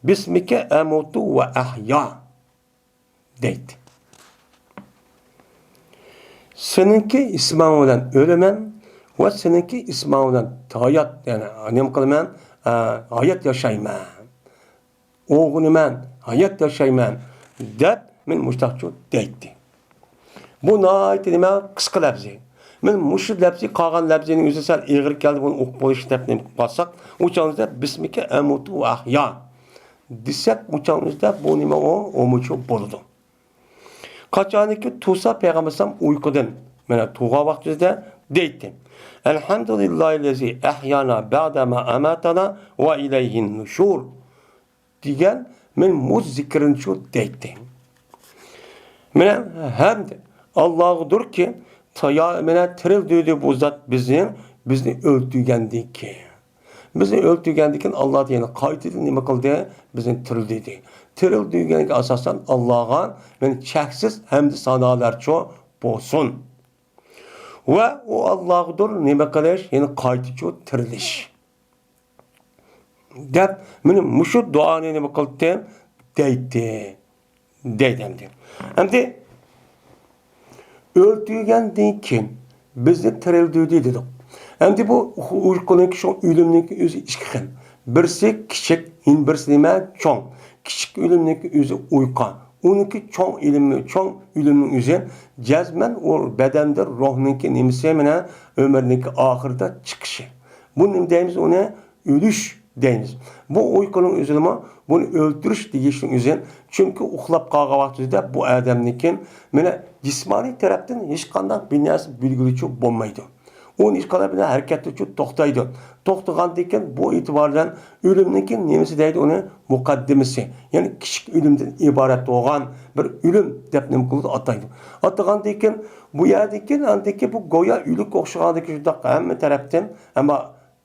بىسمىكە ئەمۇتۇ ۋە ئەھيا دەيتتى. سېنىڭكى ئىسمىڭ بىلەن ئۆلىمەن ۋە سېنىڭكى ئىسمىڭ بىلەن ھايات، يەنى نېمە قىلىمەن؟ ئە، ھايات ياشايمەن. ئويغىنىمەن، ھايات ياشايمەن دەپ مەن مۇشتاقچۇ دەيتتى. بۇ ناھايىتى نېمە؟ قىسقا لەپزى. مەن مۇشۇ لەپزى، قالغان لەپزىنىڭ ئۆزى سەل ئېغىر كەلدى، بۇنى ئوقۇپ بولۇش دەپ نېمە قىلىپ قالساق، ئۇ چاغىمىزدا بىسمىكە ئەمۇتۇ ۋە ئەھيا دېسەك، ئۇ چاغىمىزدا بۇ نېمە ئۇ؟ ئومۇچۇ بولىدۇ. قاچانكى تۇرسا پەيغەمبەر ئەلەيھىسسالام ئۇيقۇدىن، مانا تۇرغان ۋاقتىمىزدا دەيتتى، ئەلھەمدۇلىللاھىللەزى ئەھيانا بەئدەما ئەماتانا ۋە ئىلەيھىن نۇشۇر دېگەن مەن مۇ زىكرىنىچۇ دەيتتى. مانا ھەمد ئاللاغىدۇركى، تايا-، مانا تىرىلدۈردى بۇ زات بىزنى، بىزنى ئۆلتۈرگەندىن كېيىن. بىزنى ئۆلتۈرگەندىن كېيىن ئاللا يەنە قايتىدىن نېمە قىلدى؟ بىزنى تىرىلدۈردى. تىرىلدۈرگەنگە ئاساسەن ئاللاغا مەن چەكسىز ھەمدۇ سانالارچۇ بولسۇن. ۋە ئۇ ئاللاغىدۇر نېمە قىلىش؟ يەنى قايتىچۇ تىرىلىش. دەپ، مانا مۇشۇ دۇئانى نېمە قىلدى؟ دەيتتى. دەيدۇ ئەمدى. ئەمدى ئۆلتۈرگەندىن كېيىن بىزنى تىرىلدۈردى دېدۇق. ئەمدى بۇ ئۇيقۇنىڭكى شۇ ئۆلۈمنىڭكى ئۆزى ئىككى خىل. بىرسى كىچىك، يەنە بىرسى نېمە؟ چوڭ. كىچىك ئۆلۈمنىڭكى ئۆزى ئۇيقۇ. ئۇنىڭكى چوڭ ئۆلۈمى، چوڭ ئۆلۈمنىڭ ئۆزى جەزمەن ئۇ بەدەندە روھنىڭكى نېمىسى، مانا ئۆمرىنىڭكى ئاخىرىدا چىقىشى. بۇ نېمە دەيمىز ئۇنى؟ ئۆلۈش دەيمىز. بۇ ئۇيقۇنىڭ ئۆزىمۇ بۇنى ئۆلتۈرۈش دېيىشنىڭ ئۆزى. چۈنكى ئۇخلاپ قالغان ۋاقتىدا بۇ ئادەمنىڭكى مانا جىسمانىي تەرەپتىن ھېچقانداق بىر نەرسە بىلگۈلۈچى بولمايدۇ. ئۇ ھېچقانداق بىر ھەرىكەتتىچۇ توختايدۇ. توختىغاندىن كېيىن بۇ ئېتىبار بىلەن ئۆلۈمنىڭكى نېمىسى دەيدۇ ئۇنى؟ مۇقەددىمىسى. يەنى كىچىك ئۆلۈمدىن ئىبارەت بولغان بىر ئۆلۈم دەپ نېمە قىلىدۇ؟ ئاتايدۇ. ئاتىغاندىن كېيىن بۇ يەردىن كېيىن ئاندىن كېيىن بۇ گويا ئۆلۈككە ئوخشىغاندىكى شۇنداق ھەممە تەرەپتىن، ئەمما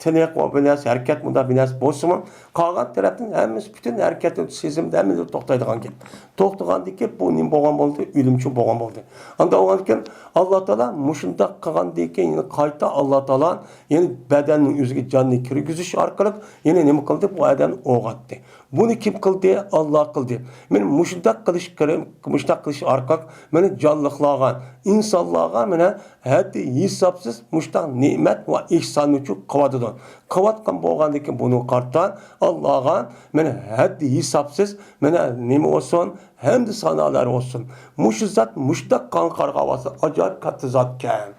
تىنىق ۋە بىر نەرسە، ھەرىكەت مۇنداق بىر نەرسە بولسىمۇ، قالغان تەرەپتىن ھەممىسى پۈتۈن ھەرىكەت سېزىمدە ھەممىدە توختايدىغان گەپ. توختىغاندىن كېيىن بۇ نېمە بولغان بولدى؟ ئۆلۈمچى بولغان بولدى. ئانداق بولغاندىن كېيىن ئاللا تائالا مۇشۇنداق قىلغاندىن كېيىن يەنە قايتا ئاللا تائالا يەنە بەدەننىڭ ئۆزىگە جاننى كىرگۈزۈش ئارقىلىق يەنە نېمە قىلدى؟ بۇ ئادەمنى ئويغاتتى. بۇنى كىم قىلدى؟ ئاللا قىلدى. مەن مۇشۇنداق قىلىش كېرەك، مۇشۇنداق قىلىش ئارقىلىق مانا جانلىقلارغا، ئىنسانلارغا مانا ھەددى ھېسابسىز مۇشۇنداق نېمەت ۋە ئېھساننىچۇ قىلىۋاتىدۇ. قىلىۋاتقان بولغاندىن كېيىن بۇنىڭغا قارىتا ئاللاغا مانا ھەددى ھېسابسىز مانا نېمە بولسۇن، ھەمدۇ سانالار بولسۇن. مۇشۇ زات مۇشۇنداق قاڭقارغا بولسا ئاجايىپ كاتتا زاتكەن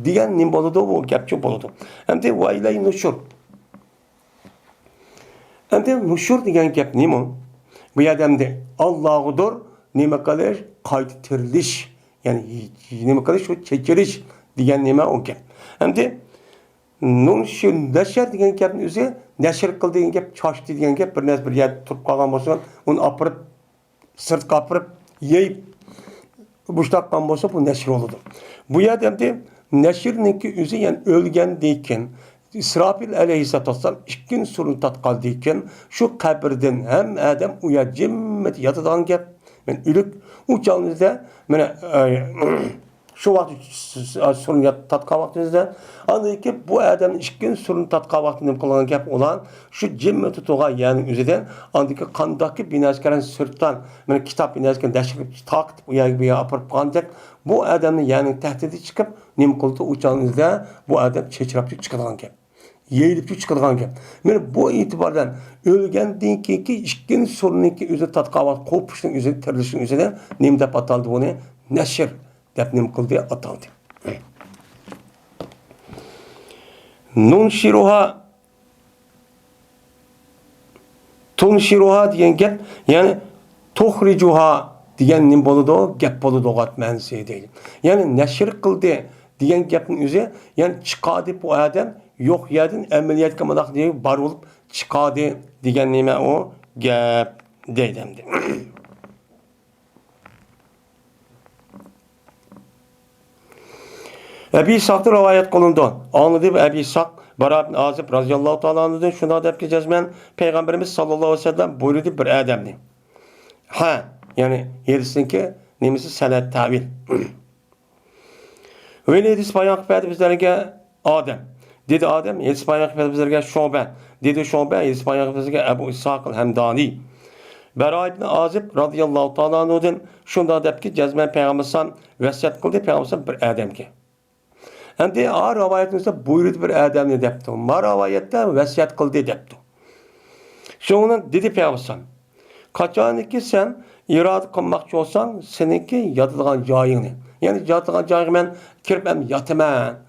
دېگەن نېمە بولىدۇ؟ بۇ گەپچۇ بولىدۇ. ئەمدى ۋە ئىلەيھىن نۇشۇر. ئەمدى نۇشۇر دېگەن گەپ نېمە؟ بۇ يەردە ئەمدى ئاللاغىدۇر نېمە قىلىش؟ قايتا تىرىلىش. يەنى نېمە قىلىش؟ شۇ چېچىلىش دېگەن نېمە ئۇ گەپ. ئەمدى نۇشۇر نەشر دېگەن گەپنىڭ ئۆزى، نەشر قىل دېگەن گەپ، چاچتى دېگەن گەپ، بىر نەرسە بىر يەردە تۇرۇپ قالغان بولسا، ئۇنى ئاپىرىپ سىرتقا ئاپىرىپ يېيىپ بوشىتىۋاتقان بولسا، بۇ نەشر بولىدۇ. بۇ يەردە ئەمدى نەشرنىڭكى ئۆزى، يەنى ئۆلگەندىن كېيىن، ئىسراپىل ئەلەيھىسسالاتۇ ۋەسسالام ئىككىنچى سۇرنى تارتقاندىن كېيىن، شۇ قەبرىدىن ھەممە ئادەم ئۇ يەردە جىممىدە ياتىدىغان گەپ، مانا ئۆلۈك. ئۇ چاغنىڭدا مانا، ئە، شۇ ۋاقىت سۈرىنى تارتقان ۋاقتىمىزدا، ئاندىن كېيىن بۇ ئادەمنىڭ ئىككىنچى سۈرىنى تارتقان ۋاقتىدا نېمە قىلغان گەپ ئۇلار؟ شۇ جىممىدە تۇرغان يەرنىڭ ئۆزىدىن ئاندىكى قانداقكى بىناسىكەن سىرتتان، مانا كىتاب بىناسىكەن دەشتىكى تارقىتىپ ئۇ يەرگە بۇ يەرگە ئاپىرىپ قالغاندەك، بۇ ئادەمنىڭ يەرنىڭ تەھتىدە چىقىپ نېمە قىلدى؟ ئۇ چاغنىڭدا بۇ ئادەم چېچىراپ چىقىدىغان گەپ. يېيىلىپ چىقىدىغان گەپ. مانا بۇ ئېتىبار بىلەن ئۆلگەندىن كېيىنكى ئىككىنچى سۈرىنىڭكى ئۆزى تارتقان ۋاقىت، قوپۇشنىڭ ئۆزى، تىرىلىشنىڭ ئۆزىنى نېمە دەپ ئاتالدى بۇنى؟ نەشر دەپ نېمە قىلدى؟ ئاتالدى. نۇنشىرۇھا، تۇنشىرۇھا دېگەن گەپ، يەنى تۇخرىجۇھا دېگەن نېمە بولىدۇ؟ گەپ بولىدۇ، لۇغەت مەنىسى دەيدۇ. يەنى نەشر قىلدى دېگەن گەپنىڭ ئۆزى، يەنى چىقاردى بۇ ئادەم، يوق يەردىن ئەمەلىيەتكە مۇنداق دېگەن بار بولۇپ چىقاردى دېگەن نېمە ئۇ گەپ دەيدۇ ئەمدى. ئەبى ئىسھاقتىن رىۋايەت قىلىنىدۇ. ئاڭلىدى ئەبى ئىسھاق، باراء ئىبن ئازىب رازىياللاھۇ تائالا ئەنھۇدىن شۇنداق دەپكى، جەزمەن پەيغەمبىرىمىز ساللاللاھۇ ئەلەيھى ۋەسەللەم بۇيرۇدى بىر ئادەمنى. ھە، يەنى ھەدىسنىڭكى نېمىسى؟ سەنەد تەۋىل. ۋەلى ھەدىس بايان قىلىپ بەردى بىزلەرگە ئادەم. دېدى ئادەم، ھەدىس بايان قىلىپ بەردى بىزلەرگە شۇبە. دېدى شۇبە، ھەدىس بايان قىلىپ بىزلەرگە ئەبۇ ئىسھاق ئەل ھەمدانى. باراء ئىبن ئازىب رازىياللاھۇ تائالا ئەنھۇدىن شۇنداق دەپكى، جەزمەن پەيغەمبەر ئەلەيھىسسالام ۋەسىيەت قىلدى، پەيغەمبەر ئەلەيھىسسالام بىر ئادەمگە. ئەمدى ئا رىۋايەتىمىزدە بۇيرۇدى بىر ئادەمنى دەپتۇ. ما رىۋايەتتە ۋەسىيەت قىلدى دەپتۇ. شۇنىڭ دېدى پەيغەمبەر ئەلەيھىسسالام، قاچانكى سەن ئىرادە قىلماقچى بولساڭ، سېنىڭكى ياتىدىغان جايىڭنى، يەنى ياتىدىغان جايغا مەن كىرىپ ئەمدى ياتىمەن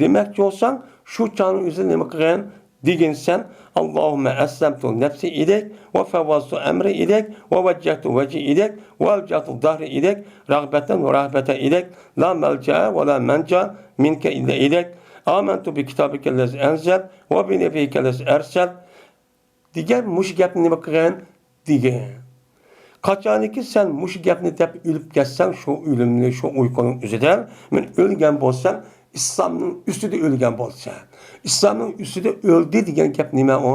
دېمەكچى بولساڭ، شۇ چاغنىڭ ئۆزىدە نېمە قىلغىن؟ دېگىنسەن، اللهم أسلمت نفسي إليك وفوضت أمري إليك ووجهت وجهي إليك وألجأت ظهري إليك رغبة ورهبة إليك لا ملجأ ولا منجا منك إلا إليك آمنت بكتابك الذي أنزلت وبنبيك الذي أرسلت دېگەن مۇشۇ گەپنى نېمە قىلغىن؟ دېگىن. قاچانكى سەن مۇشۇ گەپنى دەپ ئۆلۈپ كەتسەڭ، شۇ ئۆلۈمنى، شۇ ئۇيقۇنىڭ ئۆزىدە مەن ئۆلگەن بولسام، ئىسلامنىڭ ئۈستىدە ئۆلگەن بولسام. ئىسلامنىڭ ئۈستىدە ئۆلدى دېگەن گەپ نېمە ئۇ؟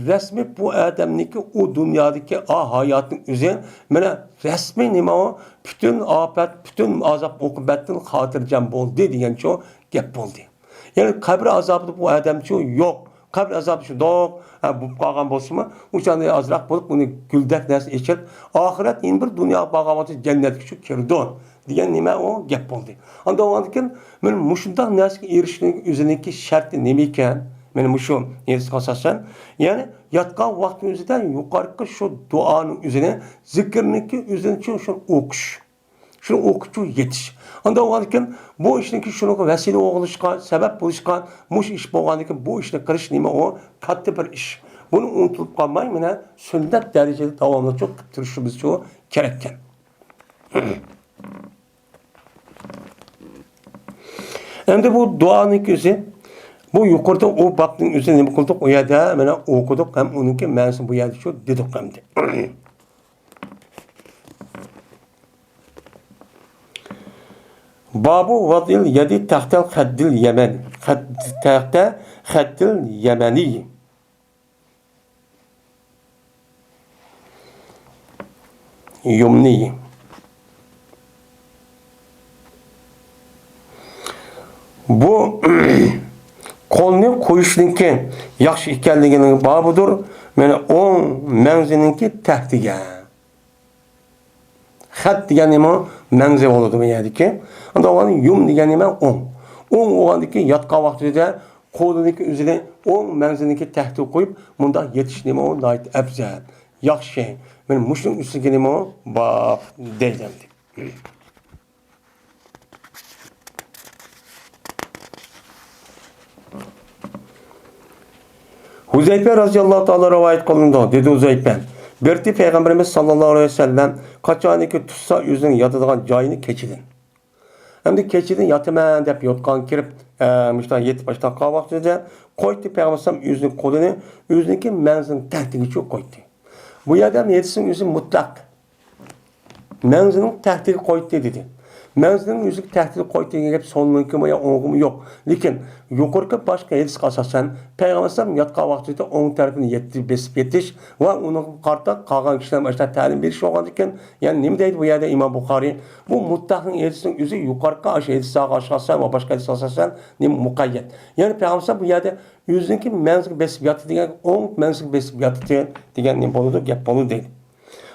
رەسمىي بۇ ئادەمنىڭكى ئۇ دۇنيادىكى ئا ھاياتنىڭ ئۆزى، مانا رەسمىي نېمە ئۇ؟ پۈتۈن ئاپەت، پۈتۈن ئازاب ئوقۇبەتتىن خاتىرجەم بولدى دېگەنچۇ گەپ بولدى. يەنى قەبرە ئازابىدا بۇ ئادەمچۇ يوق. قەبرە ئازابى شۇنداق، ھە، بولۇپ قالغان بولسىمۇ، ئۇ چاغدا ئازراق بولۇپ، ئۇنى گۈلدەك نەرسە ئېچىپ، ئاخىرەت يەنە بىر دۇنياغا بارغان ۋاقتىدا جەننەتكىچۇ كىرىدۇ دېگەن نېمە ئۇ گەپ بولدى. ئاندىن ئاندىن كېيىن مانا مۇشۇنداق نەرسىگە ئېرىشىشنىڭ ئۆزىنىڭكى شەرتى نېمە ئىكەن؟ مانا مۇشۇ ھەدىسكە ئاساسەن، يەنى ياتقان ۋاقتىنىڭ ئۆزىدە يۇقىرىقى شۇ دۇئانىڭ ئۆزىنى، زىكىرنىڭكى ئۆزىنى شۇ، شۇ ئوقۇش. شۇنى ئوقۇپ يېتىش. ئانداق بولغاندىكىن بۇ ئىشنىڭكى شۇنىڭغا ۋەسىلە بولۇشقا، سەۋەب بولۇشقا، مۇشۇ ئىش بولغاندىكىن بۇ ئىشنى قىلىش نېمە ئۇ؟ كاتتا بىر ئىش. بۇنى ئۇنتۇلۇپ قالماي، مانا سۈننەت دەرىجىدە داۋاملىق قىلىپ تۇرۇشىمىزچۇ كېرەككەن. ئەمدى بۇ دۇئانىڭكى ئۆزى، بۇ يۇقىرىدا ئۇ بابنىڭ ئۆزىنى نېمە قىلدۇق؟ ئۇ يەردە مانا ئوقۇدۇق ھەم ئۇنىڭكى مەنىسى بۇ يەردە شۇ دېدۇق ئەمدى. بابۇ ۋەزئىل يەدى تەختەل خەددىل يەمەن، خەد-، تەختە خەددىل يەمەنى. يۇمنى. بۇ قولنى قويۇشنىڭكى ياخشى ئىكەنلىكىنىڭ بابىدۇر، مانا ئوڭ مەڭزىنىڭكى تەختىگە. خەت دېگەن نېمە؟ مەڭزى بولىدۇ بۇ يەردىكى. ئاندىن يۇم دېگەن نېمە؟ ئوڭ. ئوڭ بولغاندىكى ياتقان ۋاقتىدا قولىنىڭكى ئۆزىنى ئوڭ مەڭزىنىڭكى تەختىگە قويۇپ، مۇنداق يېتىش نېمە؟ ناھايىتى ئەپزەل. ياخشى. مانا مۇشۇنىڭ ئۈستىگە نېمە؟ باب دەيدۇ. ھۇزەيپە رازىياللاھۇ تائالا رىۋايەت قىلىنىدۇ. دېدى ھۇزەيپە، بىرتى پەيغەمبىرىمىز ساللاللاھۇ ئەلەيھى ۋەسەللەم قاچانكى تۇتسا ئۆزىنىڭ ياتىدىغان جايىنى كېچىدىن. ئەمدى كېچىدىن ياتىمەن دەپ يوتقان كىرىپ، ئە، مۇشۇنداق يېتىپ ئاشتاق قالغان ۋاقتىدا قويدى پەيغەمبەر ئۆزىنىڭ قولىنى ئۆزىنىڭكى مەڭزىنىڭ تەختىگىچە قويدى. بۇ يەردە ھەدىسنىڭ ئۆزى مۇتلەق. مەڭزىنىڭ تەختىگە قويدى دېدى. مەنزىلنىڭ يۈزىگە تەھدىت قويدى دېگەن گەپ سولنىڭكىمۇ يا ئوڭغىمۇ يوق. لېكىن يۇقىرىقى باشقا ھەدىسكە ئاساسەن، پەيغەمبەر ئەلەيھىسسالام ياتقان ۋاقتىدا ئوڭ تەرىپىنى يەتتە بېسىپ يېتىش ۋە ئۇنىڭغا قارىتا قالغان كىشىلەر ئاشۇنداق تەلىم بېرىش بولغاندىكىن، يەنى نېمە دەيدۇ بۇ يەردە ئىمام بۇخارىي؟ بۇ مۇتلەقنىڭ ھەدىسىنىڭ ئۆزى يۇقىرىقى ئاشۇ ھەدىسلەرگە ئاساسەن ۋە باشقا ھەدىسكە ئاساسەن نېمە مۇقەييەت. يەنى پەيغەمبەر بۇ يەردە ئۆزىنىڭكى مەنزىلگە بېسىپ ياتتى دېگەن، ئوڭ مەنزىلگە بېسىپ ياتتى دېگەن نېمە بولىدۇ، گەپ بولىدۇ دەيدۇ.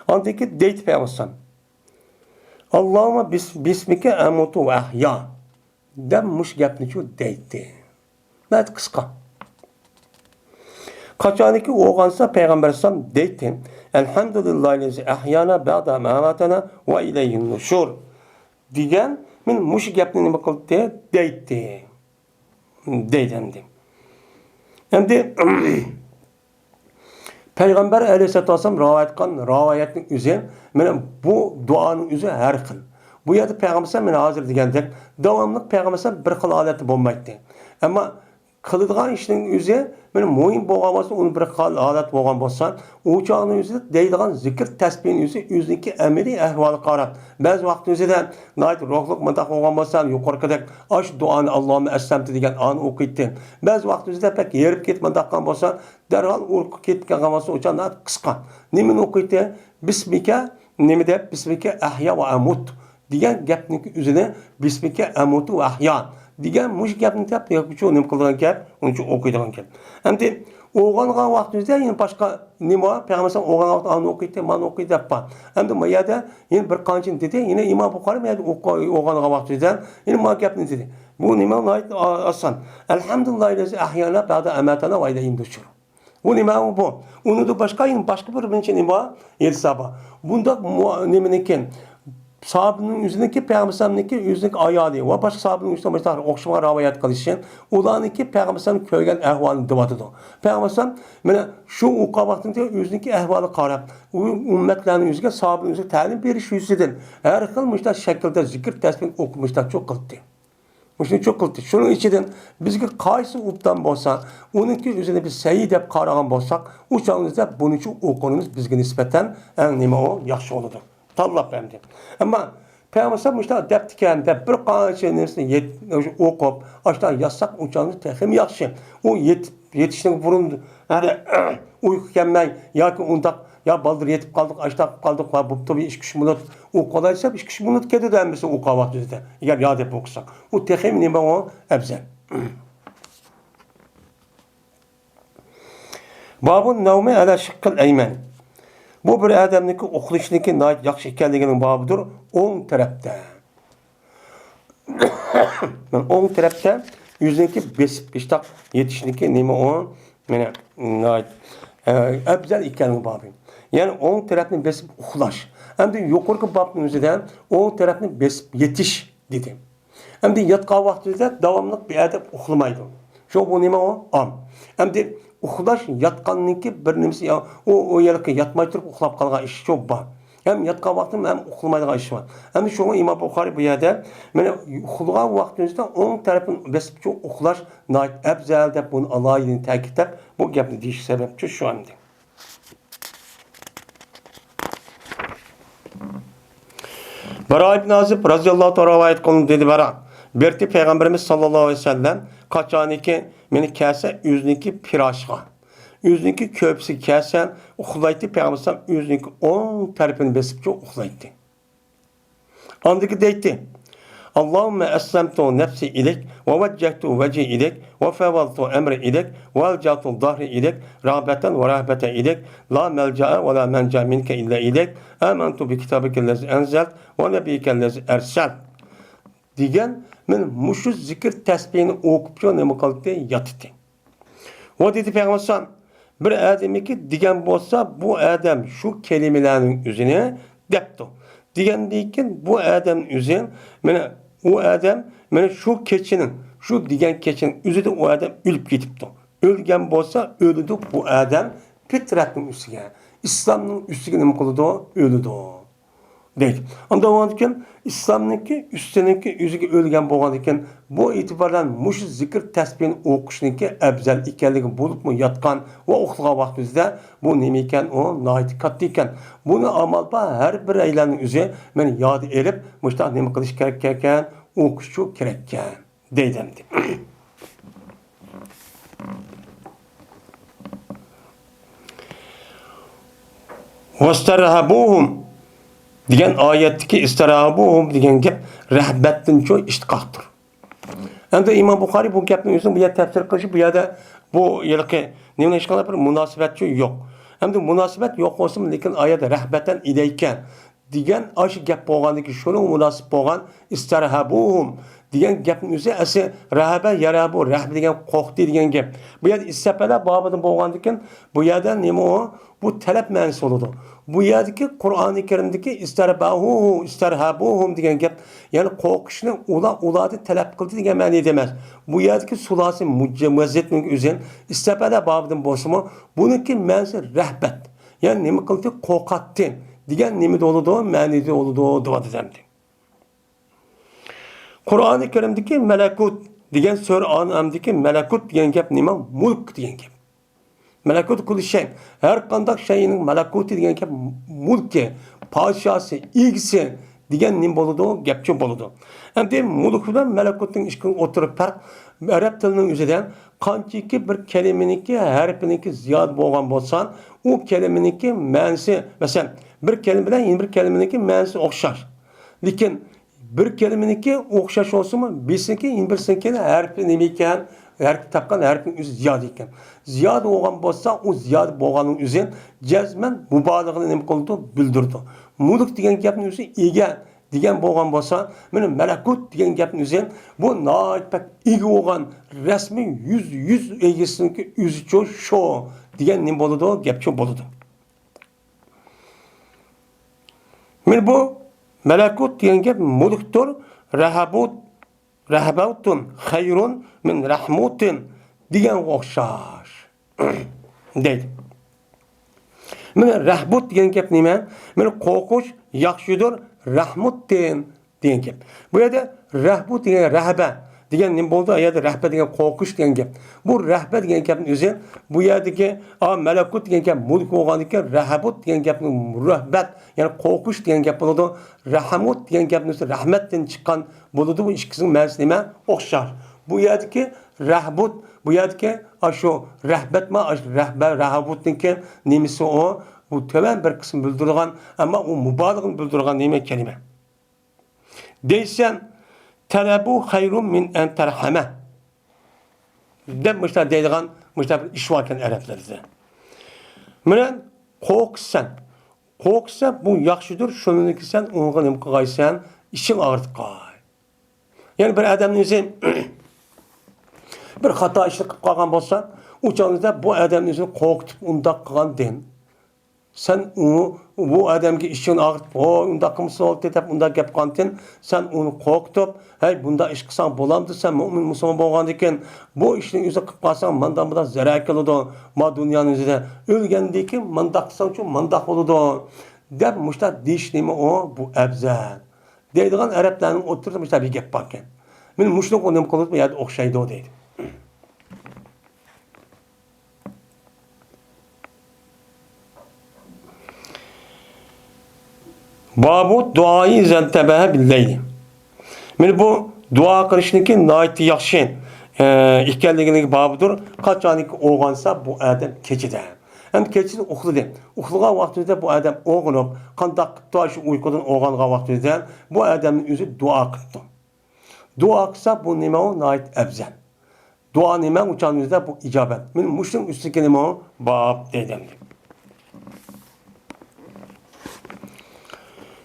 ئاندىن كېيىن دەيدۇ پەيغەمبەر ئەلەيھىسسالام، ئاللاھۇممە بىس-، بىسمىكە ئەمۇتۇ ۋە ئەھيا دەپ مۇشۇ گەپنىچۇ دەيتتى. ناھايىتى قىسقا. قاچانكى ئويغانسا پەيغەمبەر ئەلەيھىسسالام دەيتتى، ئەلھەمدۇلىللاھىللەزى ئەھيانا بەئدە مە ئەماتەنا ۋە ئىلەيھىن نۇشۇر دېگەن، مەن مۇشۇ گەپنى نېمە قىلدى؟ دەيتتى. دەيدۇ ئەمدى. ئەمدى پەيغەمبەر ئەلەيھىسسالاتۇ ۋەسسالام رىۋايەت قىلغان رىۋايەتنىڭ ئۆزى، مانا بۇ دۇئانىڭ ئۆزى ھەر خىل. بۇ يەردە پەيغەمبەر ئەلەيھىسسالام مانا ھازىر دېگەندەك داۋاملىق پەيغەمبەر ئەلەيھىسسالام بىر خىل ھالەتتە بولمايتتى. ئەمما قىلىدىغان ئىشنىڭ ئۆزى مانا مۇھىم بولغان بولسا، ئۇنى بىر خىل ھالەت بولغان بولسا، ئۇ چاغنىڭ ئۆزىدە دەيدىغان زىكىر تەسبىھنىڭ ئۆزى ئۆزىنىڭكى ئەمەلىي ئەھۋالىغا قاراپ، بەزى ۋاقىت ئۆزىدە ناھايىتى روھلۇق مۇنداق بولغان بولسا، يۇقىرىقىدەك ئاشۇ دۇئانى، ئاللاھۇممە ئەسلەمتۇ دېگەن ئانى ئوقۇيتتى. بەزى ۋاقىت ئۆزىدە بەك ھېرىپ كېتىپ مۇنداق قىلغان بولسا، دەرھال ئۇرۇققا كېتىپ قالغان بولسا، ئۇ چاغ ناھايىتى قىسقا. نېمىنى ئوقۇيتتى؟ بىسمىكە، نېمە دەپ؟ بىسمىكە ئەھيا ۋە ئەمۇت دېگەن گەپنىڭكى ئۆزىنى، بىسمىكە ئەمۇتۇ ۋە ئەھيا دېگەن مۇشۇ گەپنى دەپ، ياكى شۇ نېمە قىلىدىغان گەپ، ئۇنچە ئوقۇيدىغان گەپ. ئەمدى ئويغانغان ۋاقتىمىزدا يەنە باشقا نېمە بار؟ پەيغەمبەر ئويغانغان ۋاقتىدا ئانى ئوقۇيتتى، مانى ئوقۇيتتى دەپ بار. ئەمدى ما يەردە يەنە بىر قانچىنى دېدى، يەنە ئىمام بۇخارىي ما يەردە ئوقۇ-، ئويغانغان ۋاقتىدا يەنە ما گەپنى دېدى. بۇ نېمە؟ ناھايىتى ئا-، ئاسان. ئەلھەمدۇلىللاھىللەزى ئەھيانا بەئدە ئەماتەنا ۋە ئىلەيھىن نۇشۇر. بۇ نېمە بۇ؟ ئۇنىڭدىن باشقا يەنە باشقا بىر نېمە بار؟ ھەدىسلەر بار. بۇنداق مۇ-، نېمىنىكى، ساھابىنىڭ ئۆزىنىڭكى، پەيغەمبەرنىڭكى ئۆزىنىڭكى ئايالى ۋە باشقا ساھابىنىڭ ئۆزىنىڭ مۇشۇنداق ئوخشىمىغان رىۋايەت قىلىشى، ئۇلارنىڭكى پەيغەمبەر كۆرگەن ئەھۋالىنى دەۋاتىدۇ. پەيغەمبەر مانا شۇ ئوقۇغان ۋاقتىدا ئۆزىنىڭكى ئەھۋالىغا قاراپ، ئۇ ئۈممەتلەرنىڭ ئۆزىگە، ساھابىنىڭ ئۆزىگە تەلىم بېرىش يۈزىسىدىن ھەر خىل مۇشۇنداق شەكىلدە زىكىر تەسبىھنى ئوقۇپ مۇشۇنداق چوق قىلدى. مۇشۇنى چوق قىلدى. شۇنىڭ ئىچىدىن بىزگە قايسى ئوبدان بولسا، ئۇنىڭكى ئۆزىنى بىز سەھىھ دەپ قارىغان بولساق، ئۇ چاغىمىزدا بۇنىچە ئوقۇغىنىمىز بىزگە نىسبەتەن ئەڭ نېمە ئۇ؟ ياخشى بولىدۇ. تاللاپ ئەمدى. ئەمما پەيغەمبەر مۇشۇنداق دەپتىكەن دەپ بىر قانچە نېمىسىنى يەت-، ئوقۇپ، ئاشۇنداق يازساق، ئۇ چاغىمىز تېخىمۇ ياخشى. ئۇ يېتىپ، يېتىشتىن بۇرۇن، يەنى ئۇيقۇ كەلمەي ياكى ئۇنداق يا بالدۇر يېتىپ قالدۇق، ئاشتاق قىلىپ قالدۇق، ۋە بوپتۇ، بىر ئىككى ئۈچ مىنۇت ئوقۇۋالايسا، ئىككى ئۈچ مىنۇت كېتىدۇ ھەممىسى ئوقۇغان ۋاقتىدا. ئەگەر يا دەپ ئوقۇساق، ئۇ تېخىمۇ نېمە ئۇ ئەۋزەل. بابۇن نەۋمى ئەلە شىققىل ئەيمەن. بۇ بىر ئادەمنىڭكى ئۇخلىشىنىڭكى ناھايىتى ياخشى ئىكەنلىكىنىڭ بابىدۇر، ئوڭ تەرەپتە. مانا ئوڭ تەرەپتە ئۆزىنىڭكى بېسىپ ئىشتاق يېتىشنىڭكى نېمە ئۇ؟ مانا، ناھايىتى، ئە، ئەۋزەل ئىكەنلىكى بابى. يەنى ئوڭ تەرەپنى بېسىپ ئۇخلاش. ئەمدى يۇقىرىقى بابنىڭ ئۆزىدە ئوڭ تەرەپنى بېسىپ يېتىش دېدى. ئەمدى ياتقان ۋاقتىدا داۋاملىق بىر ئادەم ئۇخلىمايدۇ. شۇ بۇ نېمە ئۇ؟ ئام. ئەمدى ئۇخلاش ياتقاننىڭكى بىر نېمىسى، يا-، ئۇ، ئۇ يەرلىككە ياتماي تۇرۇپ ئۇخلاپ قالغان ئىش شۇ بار. ھەم ياتقان ۋاقتىدا ھەم ئۇخلىمايدىغان ئىش بار. ئەمدى شۇڭا ئىمام بۇخارىي بۇ يەردە، مانا، ئۇخلىغان ۋاقتىمىزدا ئوڭ تەرەپنى بېسىپچۇ ئۇخلاش ناھايىتى ئەۋزەل دەپ بۇنى ئالاھىدە تەكىتلەپ، بۇ گەپنى دېيىش سەۋەبچۇ شۇ ئەمدى. بارا ئىبن ئازىب رازىياللاھۇ تائالا رىۋايەت قىلىنىپ دېدى، بارا، بىرتى پەيغەمبىرىمىز ساللاللاھۇ ئەلەيھى ۋەسەللەم قاچانكى مېنى كەلسە ئۆزىنىڭكى پىراشىغا، ئۆزىنىڭكى كۆرپىسىگە كەلسە ئۇخلايتتى، پەيغەمبەر ئەلەيھىسسالام ئۆزىنىڭكى ئوڭ تەرىپىنى بېسىپچۇ ئۇخلايتتى. ئاندىكى دەيتتى، اللهم أسلمت نفسي إليك ووجهت وجهي إليك وفوضت أمري إليك وألجأت ظهري إليك رغبة ورهبة إليك لا ملجأ ولا منجا منك إلا إليك آمنت بكتابك الذي أنزلت ونبيك الذي أرسلت دېگەن، مانا مۇشۇ زىكىر تەسبىھنى ئوقۇپچۇ نېمە قىلدى؟ ياتتى. ۋە دېدى پەيغەمبەر ئەلەيھىسسالام، بىر ئادەمكى دېگەن بولسا، بۇ ئادەم شۇ كەلىمىلەرنىڭ ئۆزىنى دەپتۇ. دېگەندىن كېيىن بۇ ئادەم ئۆزى، مانا ئۇ ئادەم، مانا شۇ كېچىنىڭ، شۇ دېگەن كېچىنىڭ ئۆزىدە ئۇ ئادەم ئۆلۈپ كېتىپتۇ. ئۆلگەن بولسا ئۆلىدۇ بۇ ئادەم پىترەتنىڭ ئۈستىگە، ئىسلامنىڭ ئۈستىگە نېمە قىلىدۇ؟ ئۆلىدۇ. دەيدۇ. ئاندىن بولغاندىكىن، ئىسلامنىڭكى ئۈستىنىڭكى ئۆزىگە ئۆلگەن بولغاندىكىن، بۇ ئېتىبار بىلەن مۇشۇ زىكىر تەسبىھنى ئوقۇشنىڭكى ئەۋزەل ئىكەنلىكى بولۇپمۇ ياتقان ۋە ئۇخلىغان ۋاقتىمىزدا بۇ نېمە ئىكەن؟ ئۇ ناھايىتى كاتتا ئىكەن. بۇنى ئامال بار ھەر بىر ئەيلەننىڭ ئۆزى مەن ياد ئېلىپ، مۇشۇنداق نېمە قىلىش كېرەك ئىكەن؟ ئوقۇشچۇ كېرەككەن. دەيدۇ ئەمدى. ۋەستەرھەبۇھۇم دېگەن ئايەتتىكى ئىستەرھەبۇھۇم دېگەن گەپ رەھبەتتىنچۇ ئىشتىقاقتۇر. ئەمدى ئىمام بۇخارىي بۇ گەپنى ئۆزىنىڭ بۇ يەردە تەپسىر قىلىشى، بۇ يەردە بۇ ھېلىقى نېمىنى ھېچقانداق بىر مۇناسىۋەتچۇ يوق. ئەمدى مۇناسىۋەت يوق بولسىمۇ، لېكىن ئايەتتە رەھبەتەن ئىلەيكە دېگەن ئاشۇ گەپ بولغاندىكىن، شۇنىڭغا مۇناسىپ بولغان ئىستەرھەبۇھۇم دېگەن گەپنىڭ ئۆزى ئەسلى رەھەبە يەرھەبۇ، رەھبە دېگەن قورقتى دېگەن گەپ. بۇ يەردە ئىستەپەلە بابىدىن بولغاندىكىن، بۇ يەردە نېمە ئۇ؟ بۇ تەلەپ مەنىسى بولىدۇ. بۇ يەردىكى قۇرئانى كەرىمدىكى ئىستەربەھۇ، ئىستەرھەبۇھۇم دېگەن گەپ، يەنى قورقۇشنى ئۇلار، ئۇلاردىن تەلەپ قىلدى دېگەن مەنىدە ئەمەس. بۇ يەردىكى سۇلاسى مۇجە-، مۇەززەتنىڭ ئۆزى ئىستەپەلە بابىدىن بولسىمۇ، بۇنىڭكى مەنىسى رەھبەت. يەنى نېمە قىلدى؟ قورقاتتى دېگەن نېمىدە بولىدۇ؟ مەنىدە بولىدۇ، دەۋاتىدۇ ئەمدى. قۇرئانى كەرىمدىكى مەلەكۇت دېگەن سۈرە ئانئامدىكى مەلەكۇت دېگەن گەپ نېمە؟ مۇلك دېگەن گەپ. مەلەكۇت كۇللى شەي. ھەر قانداق شەيئىنىڭ مەلەكۇتى دېگەن گەپ مۇلكى، پادىشاھسى، ئىگىسى دېگەن نېمە بولىدۇ؟ گەپچۇ بولىدۇ. ئەمدى مۇلك بىلەن مەلەكۇتنىڭ ئىككىنىڭ ئوتتۇرا پەرق ئەرەب تىلىنىڭ ئۆزىدە قانچىكى بىر كەلىمىنىڭكى ھەرپىنىڭكى زىيادە بولغان بولسا، ئۇ كەلىمىنىڭكى مەنىسى، مەسىلەن، بىر كەلىمە بىلەن يەنە بىر كەلىمىنىڭكى مەنىسى ئوخشاش. لېكىن بىر كەلىمىنىڭكى ئوخشاش بولسىمۇ، بىرسىنىڭكى يەنە بىرسىنىڭكى ھەرپى نېمە ئىكەن؟ ھەرپى تاپقان ھەرپىنىڭ ئۆزى زىيادە ئىكەن. زىيادە بولغان بولسا، ئۇ زىيادە بولغاننىڭ ئۆزى جەزمەن مۇبالىغىنى نېمە قىلىدۇ؟ بىلدۈرىدۇ. مۇلك دېگەن گەپنىڭ ئۆزى ئىگە دېگەن بولغان بولسا، مانا مەلەكۇت دېگەن گەپنىڭ ئۆزى بۇ ناھايىتى بەك ئىگە بولغان رەسمىي يۈز، يۈز ئىگىسىنىڭكى ئۆزىچۇ شۇ دېگەن نېمە بولىدۇ؟ گەپچۇ بولىدۇ. مانا بۇ مەلەكۇت دېگەن گەپ مۇلكتۇر، رەھەبۇت، رەھەبەتۇن خەيرۇن مىن رەھمۇتىن دېگەنگە ئوخشاش. دەيدۇ. مانا رەھبۇت دېگەن گەپ نېمە؟ مانا قورقۇش ياخشىدۇر، رەھمۇتتىن دېگەن گەپ. بۇ يەردە رەھبۇت دېگەن رەھبە دېگەن نېمە بولدى؟ ئۇ يەردە رەھبە دېگەن قورقۇش دېگەن گەپ. بۇ رەھبە دېگەن گەپنىڭ ئۆزى بۇ يەردىكى، ئا، مەلەكۇت دېگەن گەپ مۇلك بولغاندىكىن، رەھبۇت دېگەن گەپنىڭ رەھبەت، يەنى قورقۇش دېگەن گەپ بولىدۇ. رەھمۇت دېگەن گەپنىڭ ئۆزى رەھمەتتىن چىققان بولىدۇ. بۇ ئىككىسىنىڭ مەنىسى نېمە؟ ئوخشاش. بۇ يەردىكى رەھبۇت، بۇ يەردىكى ئاشۇ رەھبەتمۇ، ئاشۇ رەھبە، رەھبۇتنىڭكى نېمىسى ئۇ؟ بۇ تۆۋەن بىر قىسىم بىلدۈرىدىغان، ئەمما ئۇ مۇبالىغىنى بىلدۈرىدىغان نېمە؟ كەلىمە. دەيسەن، تەلەبۇ خەيرۇن مىن ئەن تەرھەمە دەپ مۇشۇنداق دەيدىغان، مۇشۇنداق بىر ئىش باركەن ئەرەبلەردە. مانا قورقىسەن. قورقىسەن، بۇ ياخشىدۇر، شۇنىڭدىن كېيىن سەن ئۇنىڭغا نېمە قىلغايسەن؟ ئىچىڭ ئاغرىتقاي. يەنى بىر ئادەمنىڭ ئۆزى بىر خاتا ئىشنى قىلىپ قالغان بولسا، ئۇ چاغدا بۇ ئادەمنىڭ ئۆزىنى قورقۇتۇپ ئۇنداق قىلغاندىن، سەن ئۇ، بۇ ئادەمگە ئىچىڭنى ئاغرىتىپ، ھو، ئۇنداق قىلمىسا بولاتتى دەپ ئۇنداق گەپ قىلغاندىن، سەن ئۇنى قورقۇتۇپ، ھەي، بۇنداق ئىش قىلساڭ بولامدۇ، سەن مۆمىن مۇسۇلمان بولغاندىكىن، بۇ ئىشنى ئۆزى قىلىپ قالساڭ، مانداق مۇنداق زەرەر كېلىدۇ، ما دۇنيانىڭ ئۆزىدە، ئۆلگەندىن كېيىن مانداق قىلساڭچۇ، مانداق بولىدۇ، دەپ مۇشۇنداق دېيىش نېمە ئۇ؟ بۇ ئەۋزەل دەيدىغان ئەرەبلەرنىڭ ئوتتۇرىسىدا مۇشۇنداق بىر گەپ باركەن. مانا مۇشۇنى نېمە قىلىدۇ؟ بۇ يەردە ئوخشايدۇ دەيدۇ. بابۇ دۇئائى ئىزەنتەبەھە بىللەيلى. مانا بۇ دۇئا قىلىشنىڭكى ناھايىتى ياخشى، ئە، ئىكەنلىكىنىڭ بابىدۇر. قاچانكى ئويغانسا بۇ ئادەم كېچىدە. ئەمدى كېچىدە ئۇخلىدى. ئۇخلىغان ۋاقتىدا بۇ ئادەم ئويغىنىپ، قانداق قىپتۇ شۇ ئۇيقۇدىن ئويغانغان ۋاقتىدا بۇ ئادەمنىڭ ئۆزى دۇئا قىپتۇ. دۇئا قىلسا بۇ نېمە ئۇ؟ ناھايىتى ئەۋزەل. دۇئا نېمە؟ ئۇ چاغنىڭ ئۆزىدە بۇ ئىجابەت. مانا مۇشۇنىڭ ئۈستىدىكى نېمە ئۇ؟ باب دەيدۇ.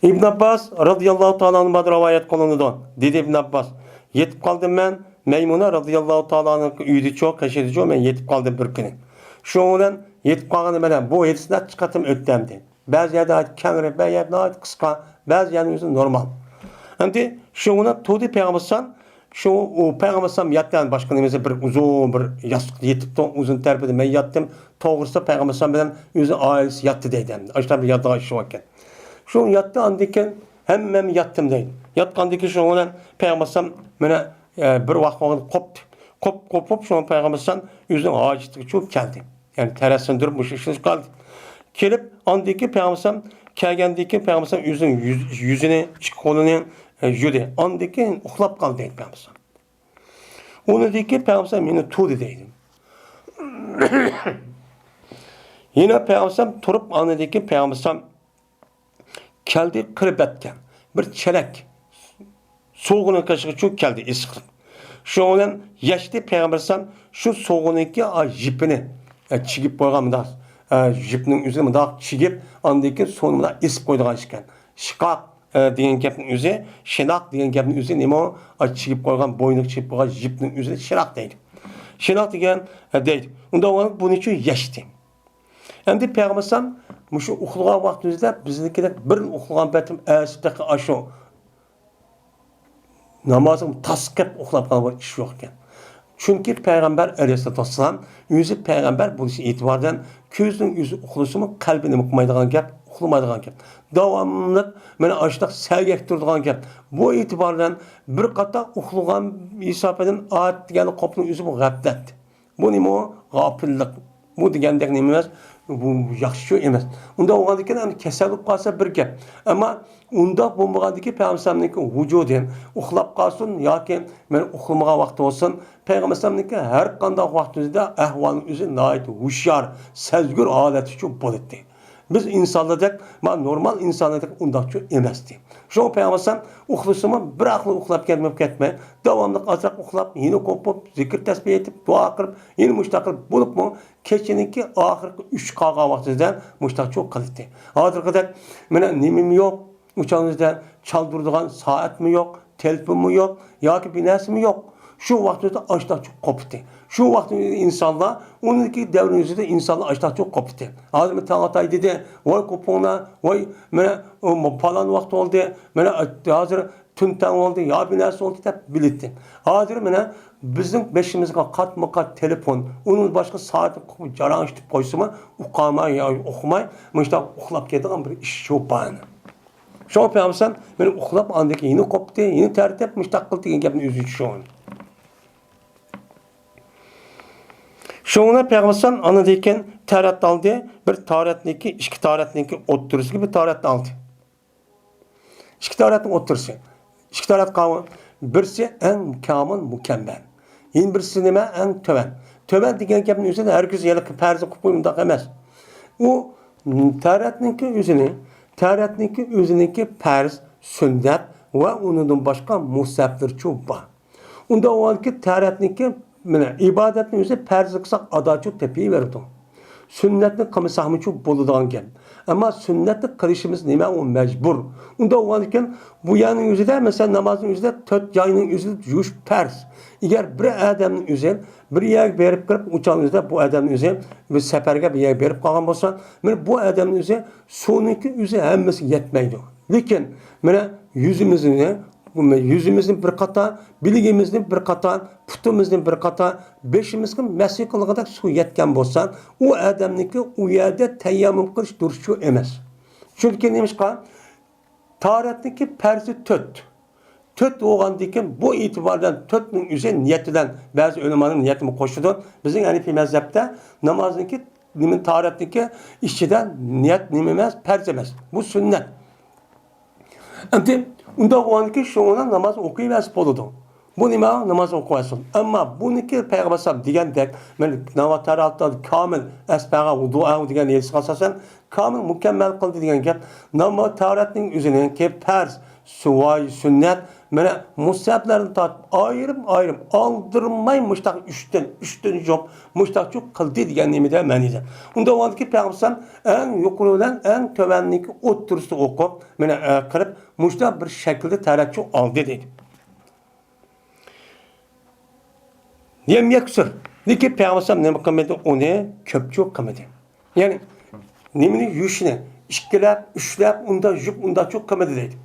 ئىبن ئابباس رازىياللاھۇ تائالا ئەنھۇدىن رىۋايەت قىلىنىدۇ. دېدى ئىبن ئابباس، يېتىپ قالدىم مەن مەيمۇنە رازىياللاھۇ تائالا ئەنھانىڭ ئۆيىدىچۇ، قېشىدىچۇ مەن يېتىپ قالدىم بىر كۈنى. شۇنىڭ بىلەن يېتىپ قالغىنىم بىلەن بۇ ھەدىس نەچچە قېتىم ئۆتتى ئەمدى. بەزى يەردە ناھايىتى كەڭرى، بەزى يەردە ناھايىتى قىسقا، بەزى يەردە ئۆزى نورمال. ئەمدى شۇنىڭ بىلەن تۇردى پەيغەمبەر ئەلەيھىسسالام، شۇ، ئۇ پەيغەمبەر ئەلەيھىسسالام ياتقان باشقا نېمىسى بىر ئۇزۇن بىر ياستۇقتا يېتىپتۇ، ئۇزۇن تەرىپىدە مەن ياتتىم. توغرىسىدا پەيغەمبەر ئەلەيھىسسالام بىلەن ئۆزى ئائىلىسى ياتتى دەيدۇ ئەمدى. ئاشۇنداق بىر ياتىدىغان ئىش باركەن. شۇ ياتتى، ئاندىن كېيىن ھەممەم ياتتىم دەيدۇ. ياتقاندىن كېيىن شۇنىڭ بىلەن پەيغەمبەر ئەلەيھىسسالام مانا، ئە، بىر ۋاقىت قوپتى. قوپ-، قوپۇپ شۇڭا پەيغەمبەر ئەلەيھىسسالام ئۆزىنىڭ ھاجىتىگە چۈشۈپ كەلدى. يەنى تەرەت سىندۇرۇپ مۇشۇ ئىشنى قىلدى. كېلىپ، ئاندىن كېيىن پەيغەمبەر ئەلەيھىسسالام كەلگەندىن كېيىن پەيغەمبەر ئەلەيھىسسالام ئۆزىنىڭ يۈز-، يۈزىنى، ئىككى قولىنى، ئە، يۇدى. ئاندىن كېيىن ئۇخلاپ قالدى دەيدۇ پەيغەمبەر ئەلەيھىسسالام. ئۇنىڭدىن كېيىن پەيغەمبەر ئەلەيھىسسالام يەنە تۇردى دەيدۇ. يەنە پەيغەمبەر ئەلەيھىسسالام تۇرۇپ، ئاندىن كېيىن پەيغەمبەر ئەلەيھىسسالام كەلدى، قىرىپ ئەتكەن بىر چېلەك سوغۇنىنى قېشىغا چۈشۈپ كەلدى، ئېسىقلىق. شۇنىڭ بىلەن يەشتى پەيغەمبەر ئەلەيھىسسالام شۇ سوغۇنىنىڭكى، ئا، يىپىنى، ئە، چىگىپ قويغان مۇنداق، ئە، يىپنىڭ ئۆزىنى مۇنداق چىگىپ، ئاندىن كېيىن سۇنى مۇنداق ئېسىپ قويىدىغان ئىكەن. شىقاق، ئە، دېگەن گەپنىڭ ئۆزى، شىناق دېگەن گەپنىڭ ئۆزى نېمە ئۇ؟ ئا، چىگىپ قويغان، بوينىغا چىگىپ قويغان يىپنىڭ ئۆزىنى شىناق دەيدۇ. شىناق دېگەن، ئە، دەيدۇ. ئۇنداق بولغاندا بۇنىڭ ئۈچۈن يەشتى. ئەمدى پەيغەمبەر ئەلەيھىسسالام مۇشۇ ئۇخلىغان ۋاقتىمىزدا بىزنىڭكىدەك بىر ئۇخلىغان پېتىم ئەسىدەك ئاشۇ نامازغا تاس قېلىپ ئۇخلاپ قالغان ئىش يوق ئىكەن. چۈنكى پەيغەمبەر ئەلەيھىسسالاتۇ ۋەسسالام ئۆزى پەيغەمبەر بولۇشى ئېتىبارىدىن كۆزىنىڭ ئۆزى ئۇخلىسىمۇ قەلبى نېمە قىلمايدىغان گەپ، ئۇخلىمايدىغان گەپ. داۋاملىق مانا ئاشۇنداق سەگەك تۇرىدىغان گەپ. بۇ ئېتىبارىدىن بىر قاتار ئۇخلىغان ھېسابىدىن ئات دېگەن قوپنىڭ ئۆزى بۇ غەپلەت. بۇ نېمە ئۇ؟ غاپىللىق. بۇ دېگەندەك نېمە ئەمەس؟ بۇ ياخشى ئەمەس. ئۇنداق بولغاندىكىن ئەمدى كېسەل بولۇپ قالسا بىر گەپ. ئەمما ئۇنداق بولمىغاندىكى پەيغەمبەر ئەلەيھىسسالامنىڭكى ۋۇجۇدى ئۇخلاپ قالسۇن ياكى مەن ئۇخلىمىغان ۋاقتى بولسۇن، پەيغەمبەر ئەلەيھىسسالامنىڭكى ھەر قانداق ۋاقتىمىزدا ئەھۋالىنىڭ ئۆزى ناھايىتى ھوشيار، سەزگۈر ھالەتتىچۇ بولاتتى. بىز ئىنسانلاردەك، ما نورمال ئىنسانلاردەك ئۇنداقچۇ ئەمەستى. شۇڭا پەيغەمبەر ئەلەيھىسسالام ئۇخلىسىمۇ بىر ئاقلىق ئۇخلاپ كەتمەي، كەتمەي، داۋاملىق ئازراق ئۇخلاپ، يەنە قوپۇپ، زىكىر تەسبىھ ئېيتىپ، دۇئا قىلىپ، يەنە مۇشۇنداق قىلىپ بولۇپمۇ كېچىنىڭكى ئاخىرقى ئۈچ قالغان ۋاقتىدا مۇشۇنداقچۇ قىلاتتى. ھازىرقىدەك مانا نېمىمۇ يوق، ئۇ چاغىمىزدا چالدۇرىدىغان سائەتمۇ يوق، تېلېفونمۇ يوق، ياكى بىر نەرسىمۇ يوق. شۇ ۋاقتىمىزدا ئاشۇنداقچۇ قوپتى. شۇ ۋاقتىمىزدا ئىنسانلار ئۇنىڭدىكى دەۋرنىڭ ئۆزىدە ئىنسانلار ئاشۇنداقچۇ قوپتى. ھازىر مانا تاڭ ئاتاي دېدى، ۋاي قوپۇڭلار، ۋاي مانا ئۇ پالان ۋاقىت بولدى، مانا ھازىر تۈن تەڭ بولدى، يا بىر نەرسە بولدى دەپ بىلەتتى. ھازىر مانا بىزنىڭ بېشىمىزغا قاتمۇ قات تېلېفون، ئۇنىڭ باشقا سائەتنى قويۇپ جاراڭشىتىپ قويسىمۇ، ئۇقالماي يا ئۇقماي، مۇشۇنداق ئۇخلاپ كېتىدىغان بىر ئىش شۇ بار. شۇڭا پەيغەمبەر مانا ئۇخلاپ، ئاندىن كېيىن يەنە قوپتى، يەنە تەرتىپ مۇشۇنداق قىلدى دېگەن گەپنى ئۆزى چۈشەنگەن. شۇڭا پەيغەمبەر ئەلەيھىسسالام ئاندىن كېيىن تەرەت ئالدى، بىر تەرەتنىڭكى، ئىككى تەرەتنىڭكى ئوتتۇرىسىدىكى بىر تەرەتنى ئالدى. ئىككى تەرەتنىڭ ئوتتۇرىسى. ئىككى تەرەت قاۋۇ. بىرسى ئەڭ كامىل، مۇكەممەل. يەنە بىرسى نېمە؟ ئەڭ تۆۋەن. تۆۋەن دېگەن گەپنىڭ ئۆزىنى ھەرگىز ھېلىقى پەرزنى قىلىپ قويۇڭ، ئۇنداق ئەمەس. ئۇ تەرەتنىڭكى ئۆزىنى، تەرەتنىڭكى ئۆزىنىڭكى پەرز، سۈننەت ۋە ئۇنىڭدىن باشقا مۇستەھەبلىرىچۇ بار. ئۇنداق بولغاندىكىن تەرەتنىڭكى، مانا، ئىبادەتنى ئۆزى پەرز قىلساق ئاداچۇ تېپىۋېرىدۇ. سۈننەتنى قىلمىساقمۇچۇ بولىدىغان گەپ. ئەمما سۈننەتنى قىلىشىمىز نېمە؟ ئۇ مەجبۇر. ئۇنداق بولغاندىكىن بۇ يەرنىڭ ئۆزىدە، مەسىلەن، نامازنىڭ ئۆزىدە تۆت جاينىڭ ئۆزىدە يۇيۇش پەرز. ئەگەر بىر ئادەمنىڭ ئۆزى بىر يەرگە بېرىپ كىرىپ، ئۇ چاغنىڭ ئۆزىدە بۇ ئادەمنىڭ ئۆزى بىر سەپەرگە بىر يەرگە بېرىپ قالغان بولسا، مانا بۇ ئادەمنىڭ ئۆزى سۇنىڭكى ئۆزى ھەممىسىگە يەتمەيدۇ. لېكىن مانا يۈزىمىزنى، يۈزىمىزنى بىر قاتار، بىلىكىمىزنى بىر قاتار، پۇتىمىزنى بىر قاتار، بېشىمىزغا مەسى قىلغۇدەك سۇ يەتكەن بولسا، ئۇ ئادەمنىڭكى ئۇ يەردە تەيەممۇم قىلىش دۇرۇسچۇ ئەمەس. چۈنكى نېمىشقا؟ تاھارەتنىڭكى پەرزى تۆت. تۆت بولغاندىكىن بۇ ئېتىبار بىلەن تۆتنىڭ ئۆزى نىيەت بىلەن، بەزى ئۆلىمانىڭ نىيەتىمۇ قوشىدۇ. بىزنىڭ ھەنىفىي مەزھەپتە نامازنىڭكى نېمە، تاھارەتنىڭكى ئىچىدە نىيەت نېمە ئەمەس، پەرز ئەمەس. بۇ سۈننەت. ئەمدى ئۇنداق بولغاندىكىن شۇڭا ناماز ئوقۇيۋەرسە بولىدۇ. بۇ نېمە؟ ناماز ئوقۇۋەرسۇن. ئەمما بۇنىڭكى پەيغەمبەر ئەلەيھىسسالام دېگەندەك، مەن ناۋا تاراتتا كامىل ئەسبەغە ۋۇدۇئەھۇ دېگەن ھەدىسكە ئاساسەن، كامىل مۇكەممەل قىلدى دېگەن گەپ. ناما تاراتنىڭ ئۆزىنىڭكى پەرز، سۇۋاي، سۈننەت، مانا مۇستەھەبلەردىن تارتىپ ئايرىم-ئايرىم، ئالدىرماي مۇشتاق ئۈچتىن، ئۈچتىن جوق، مۇشتاقچۇ قىلدى دېگەن نېمىدە مەنىدە. ئۇنداق بولغاندىكىن پەيغەمبەر ئەلەيھىسسالام ئەڭ يۇقىرى بىلەن ئەڭ تۆۋەننىڭكى ئوتتۇرىسىدا ئوقۇپ، مانا، ئە، قىلىپ، مۇشۇنداق بىر شەكىلدە تەرەتچۇ ئالدى دەيدۇ. لەم يەكسۇر. لېكىن پەيغەمبەر ئەلەيھىسسالام نېمە قىلمىدى؟ ئۇنى كۆپچۇ قىلمىدى. يەنى نېمىنى يۇيۇشنى ئىككىلەپ، ئۈچلەپ، ئۇنداق يۇيۇپ، ئۇنداقچۇ قىلمىدى دەيدۇ.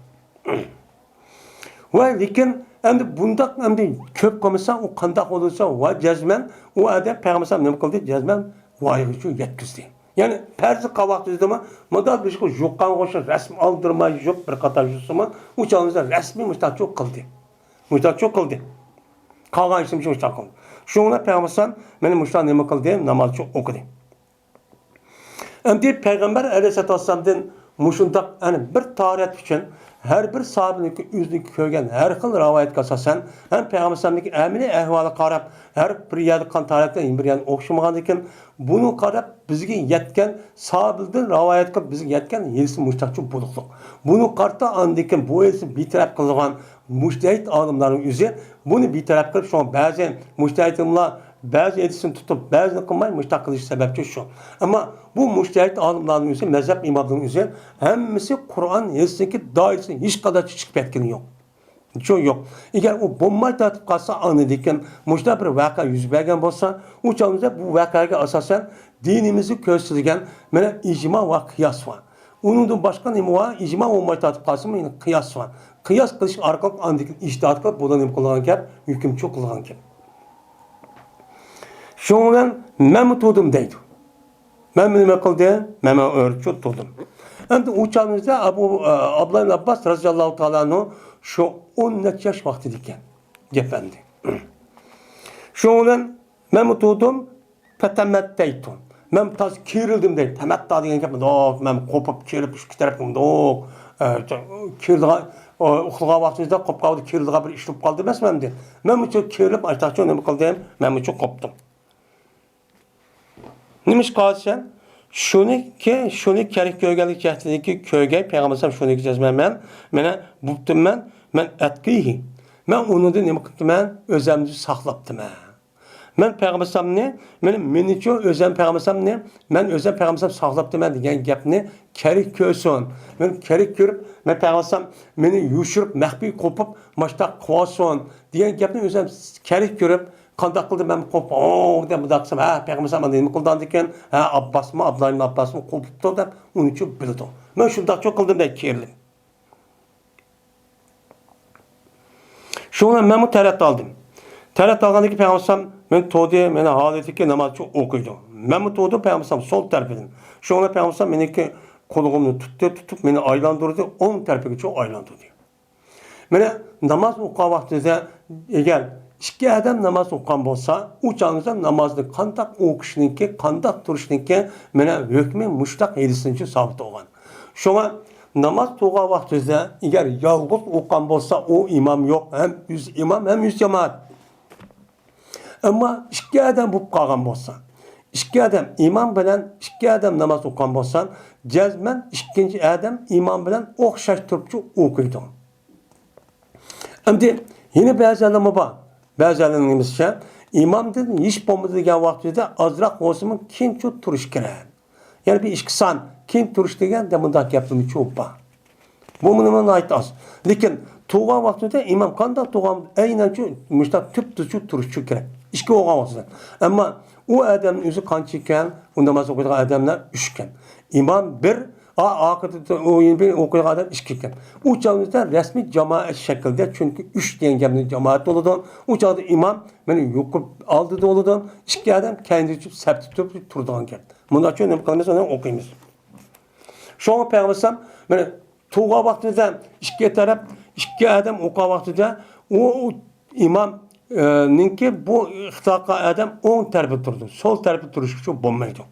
ۋە لېكىن ئەمدى بۇنداق ئەمدى كۆپ قىلمىسا، ئۇ قانداق بولىدۇ دېسە، ۋە جەزمەن ئۇ ئادەم پەيغەمبەر ئەلەيھىسسالام نېمە قىلدى؟ جەزمەن ۋايىغىچۇ يەتكۈزدى. يەنى پەرز قىلغان ۋاقتىدىمۇ مۇنداق بىر يۇققان ئوخشاش رەسىم ئالدۇرماي يۇق بىر قاتار يۈرسىمۇ، ئۇ چاغدا رەسمىي مۇشتاچۇ قىلدى. مۇشتاچۇ قىلدى. قالغان ئىشلىرىمىز مۇشتاق قىلدى. شۇڭا پەيغەمبەر ئەلەيھىسسالام مېنى مۇشتاق نېمە قىلدى؟ نامازچۇ ئوقۇدى. ئەمدى پەيغەمبەر ئەلەيھىسسالام ئىكەن، مۇشۇنداق، يەنى بىر تارىخ ئۈچۈن ھەر بىر ساھابىنىڭكى ئۆزىنىڭ كۆرگەن ھەر خىل رىۋايەتكە ئاساسەن، ھەم پەيغەمبەر ئەلەيھىسسالامنىڭكى ئەمەلىي ئەھۋالىغا قاراپ، ھەر بىر يەردە قان تارىختا بىر يەردە ئوخشىمىغاندىكىن، بۇنىڭغا قاراپ بىزگە يەتكەن ساھابىدىن رىۋايەت قىلىپ بىزگە يەتكەن ھەدىسى مۇشتاچۇ بولۇقلۇق. بۇنىڭغا قارىتا ئاندىن كېيىن بۇ ھەدىسنى بىتەرەپ قىلغان مۇجتەھىد ئالىملارنىڭ ئۆزى بۇنى بىتەرەپ قىلىپ، شۇڭا بەزى مۇجتەھىدلار بەزى ھەدىسنى تۇتۇپ، بەزىنى قىلماي مۇشتاق قىلىش سەۋەبچى شۇ. ئەمما بۇ مۇجتەھىد ئالىملارنىڭ ئۆزى، مەزھەپ ئىماملىرىنىڭ ئۆزى ھەممىسى قۇرئان ھەدىسنىڭكى دائىرىسىدىن ھېچقانداق چىقىپ كەتكىنى يوق. شۇ يوق. ئەگەر ئۇ بولماي تارتىپ قالسا، ئاندىن كېيىن مۇشۇنداق بىر ۋەقە يۈز بەرگەن بولسا، ئۇ چاغدا بۇ ۋەقەگە ئاساسەن دىنىمىزدا كۆرسىتىلگەن مانا ئىجما ۋە قىياس بار. ئۇنىڭدىن باشقا نېمە بار؟ ئىجما بولماي تارتىپ قالسىمۇ، يەنە قىياس بار. قىياس قىلىش ئارقىلىق ئاندىن كېيىن ئىجتىھات قىلىپ، بۇلار نېمە قىلغان گەپ؟ ھۆكۈم چىقىرىلغان گەپ. شۇنىڭ بىلەن مەنمۇ تۇردۇم دەيدۇ. مەنمۇ نېمە قىلدىم؟ مەنمۇ ئۆرە تۇردۇم. ئەمدى ئۇ چاغىمىزدا ئابۇ، ئابدۇللا ئىبن ئابباس رەزىياللاھۇ تائالا ئەنھۇ شۇ ئون نەچچە ياش ۋاقتىدا ئىكەن. گەپ ئەمدى. شۇنىڭ بىلەن مەنمۇ تۇردۇم، پەتەمەتتەيتۇ. مەن تاز كېرىلدىم دەيدۇ. تەمەتتا دېگەن گەپ مۇنداق، مەن قوپۇپ كېرىپ ئىككى تەرەپكە مۇنداق، ئە، كېرىلىدىغان، ئۇ، ئۇخلىغان ۋاقتىمىزدا قوپقان كېرىلىدىغان بىر ئىش بولۇپ قالدى ئەمەسمۇ ئەمدى. مەن مۇشۇ كېرىلىپ ئاشتاقچۇ نېمە قىلدىم؟ مەن مۇشۇ قوپتۇم. نېمىشقا دېسەم، شۇنىكى، شۇنى كېرەك كۆرگەنلىك جەھىتىدىكى كۆرگەي پەيغەمبەر شۇنىكى جەزمەن مەن، مانا بوپتۇمەن، مەن ئەتقىھى. مەن ئۇنىڭدىن نېمە قىپتىمەن؟ ئۆزەمنى ساقلاپتىمەن. مەن پەيغەمبەرسامنى، مېنى، مېنىچۇ ئۆزەم پەيغەمبەرسامنى، مەن ئۆزەم پەيغەمبەرسام ساقلاپتىمەن دېگەن گەپنى كېرەك كۆرسۇن. مەن كېرەك كۆرۈپ، مەن پەيغەمبەرسام مېنى يوشۇرۇپ، مەخپىي قوپۇپ، ماشتاق قىلىۋالسۇن دېگەن گەپنى ئۆزەم كېرەك كۆرۈپ، قانداق قىلدىم مەن قوپۇپ، ئوو دەپ مۇنداق قىلسام، ھە، پەيغەمبەرسام ئاندىن نېمە قىلدىكىن؟ ھە، ئابباسمۇ، ئابدۇللا ئىبن ئابباسمۇ قوپۇپتۇ دەپ ئۇنىچۇ بىلىدۇ. مەن شۇنداقچۇ قىلدىم دەيدۇ كېرىلىپ. شۇڭا مەنمۇ تەرەت ئالدىم. تەرەت ئالغاندىكى پەيغەمبەرسام مېنى تۇردى، مېنى ھالىتىكى نامازچۇ ئوقۇيدۇ. مەنمۇ تۇردۇم پەيغەمبەرسام سول تەرىپىدىن. شۇڭا پەيغەمبەرسام مېنىڭكى قولۇمنى تۇتتى، تۇتۇپ مېنى ئايلاندۇردى، ئوڭ تەرىپىگىچۇ ئايلاندۇردى. مانا ناماز ئوقۇغان ۋاقتىدا ئەگەر ئىككى ئادەم ناماز ئوقۇغان بولسا، ئۇ چاغدا نامازنى قانداق ئوقۇشنىڭكى، قانداق تۇرۇشنىڭكى مانا ھۆكمى مۇشتاق ھەدىسىنچە سابىت بولغان. شۇڭا ناماز تۇرغان ۋاقتىدا ئەگەر يالغۇز ئوقۇغان بولسا، ئۇ ئىمام يوق، ھەم يۈز ئىمام، ھەم يۈز جامائەت. ئەمما ئىككى ئادەم بولۇپ قالغان بولسا، ئىككى ئادەم ئىمام بىلەن ئىككى ئادەم ناماز ئوقۇغان بولسا، جەزمەن ئىككىنچى ئادەم ئىمام بىلەن ئوخشاش تۇرۇپچۇ ئوقۇيدۇ. ئەمدى يەنە بەزىلەرمۇ بار. بەزىلەرنىڭ نېمىسىچە، ئىمامدىن ھېچ بولمىدى دېگەن ۋاقتىدا ئازراق بولسىمۇ كېيىنچۇ تۇرۇش كېرەك. يەنە بىر ئىككى سان كېيىن تۇرۇش دېگەندە مۇنداق گەپلىرىمۇ چوپ بار. بۇمۇ نېمە ناھايىتى ئاز. لېكىن تۇرغان ۋاقتىدا ئىمام قانداق تۇرغان ئەينەن شۇ مۇشۇنداق تۈپتۈزچۇ تۇرۇشچۇ كېرەك. ئىككى بولغان ۋاقتىدا. ئەمما ئۇ ئادەمنىڭ ئۆزى قانچە ئىكەن، ئۇ ناماز ئوقۇيدىغان ئادەملەر ئۈچ ئىكەن. ئىمام بىر، ئا-، ئاخىرىدا ئۇ يەنە بىر ئوقۇيدىغان ئادەم ئىككى ئىكەن. ئۇ چاغدا رەسمىي جامائەت شەكلىدە، چۈنكى ئۈچ دېگەن گەپنىڭ جامائەت بولىدۇ. ئۇ چاغدا ئىمام مانا يۇقىرى ئالدىدا بولىدۇ. ئىككى ئادەم كەينىدە تۇرۇپ، سەپتە تۇرۇپ تۇرىدىغان گەپ. مۇنداقچۇ نېمە قىلىمىز، ئۇنى ئوقۇيمىز. شۇڭا پەيغەمبەر مانا تۇرغان ۋاقتىمىزدا ئىككى تەرەپ، ئىككى ئادەم ئوقۇغان ۋاقتىدا ئۇ، ئۇ ئىمام، ئە، نىڭكى بۇ ئىختىلاپ قىلغان ئادەم ئوڭ تەرىپىدە تۇرىدۇ، سول تەرىپىدە تۇرۇشقا بولمايدۇ.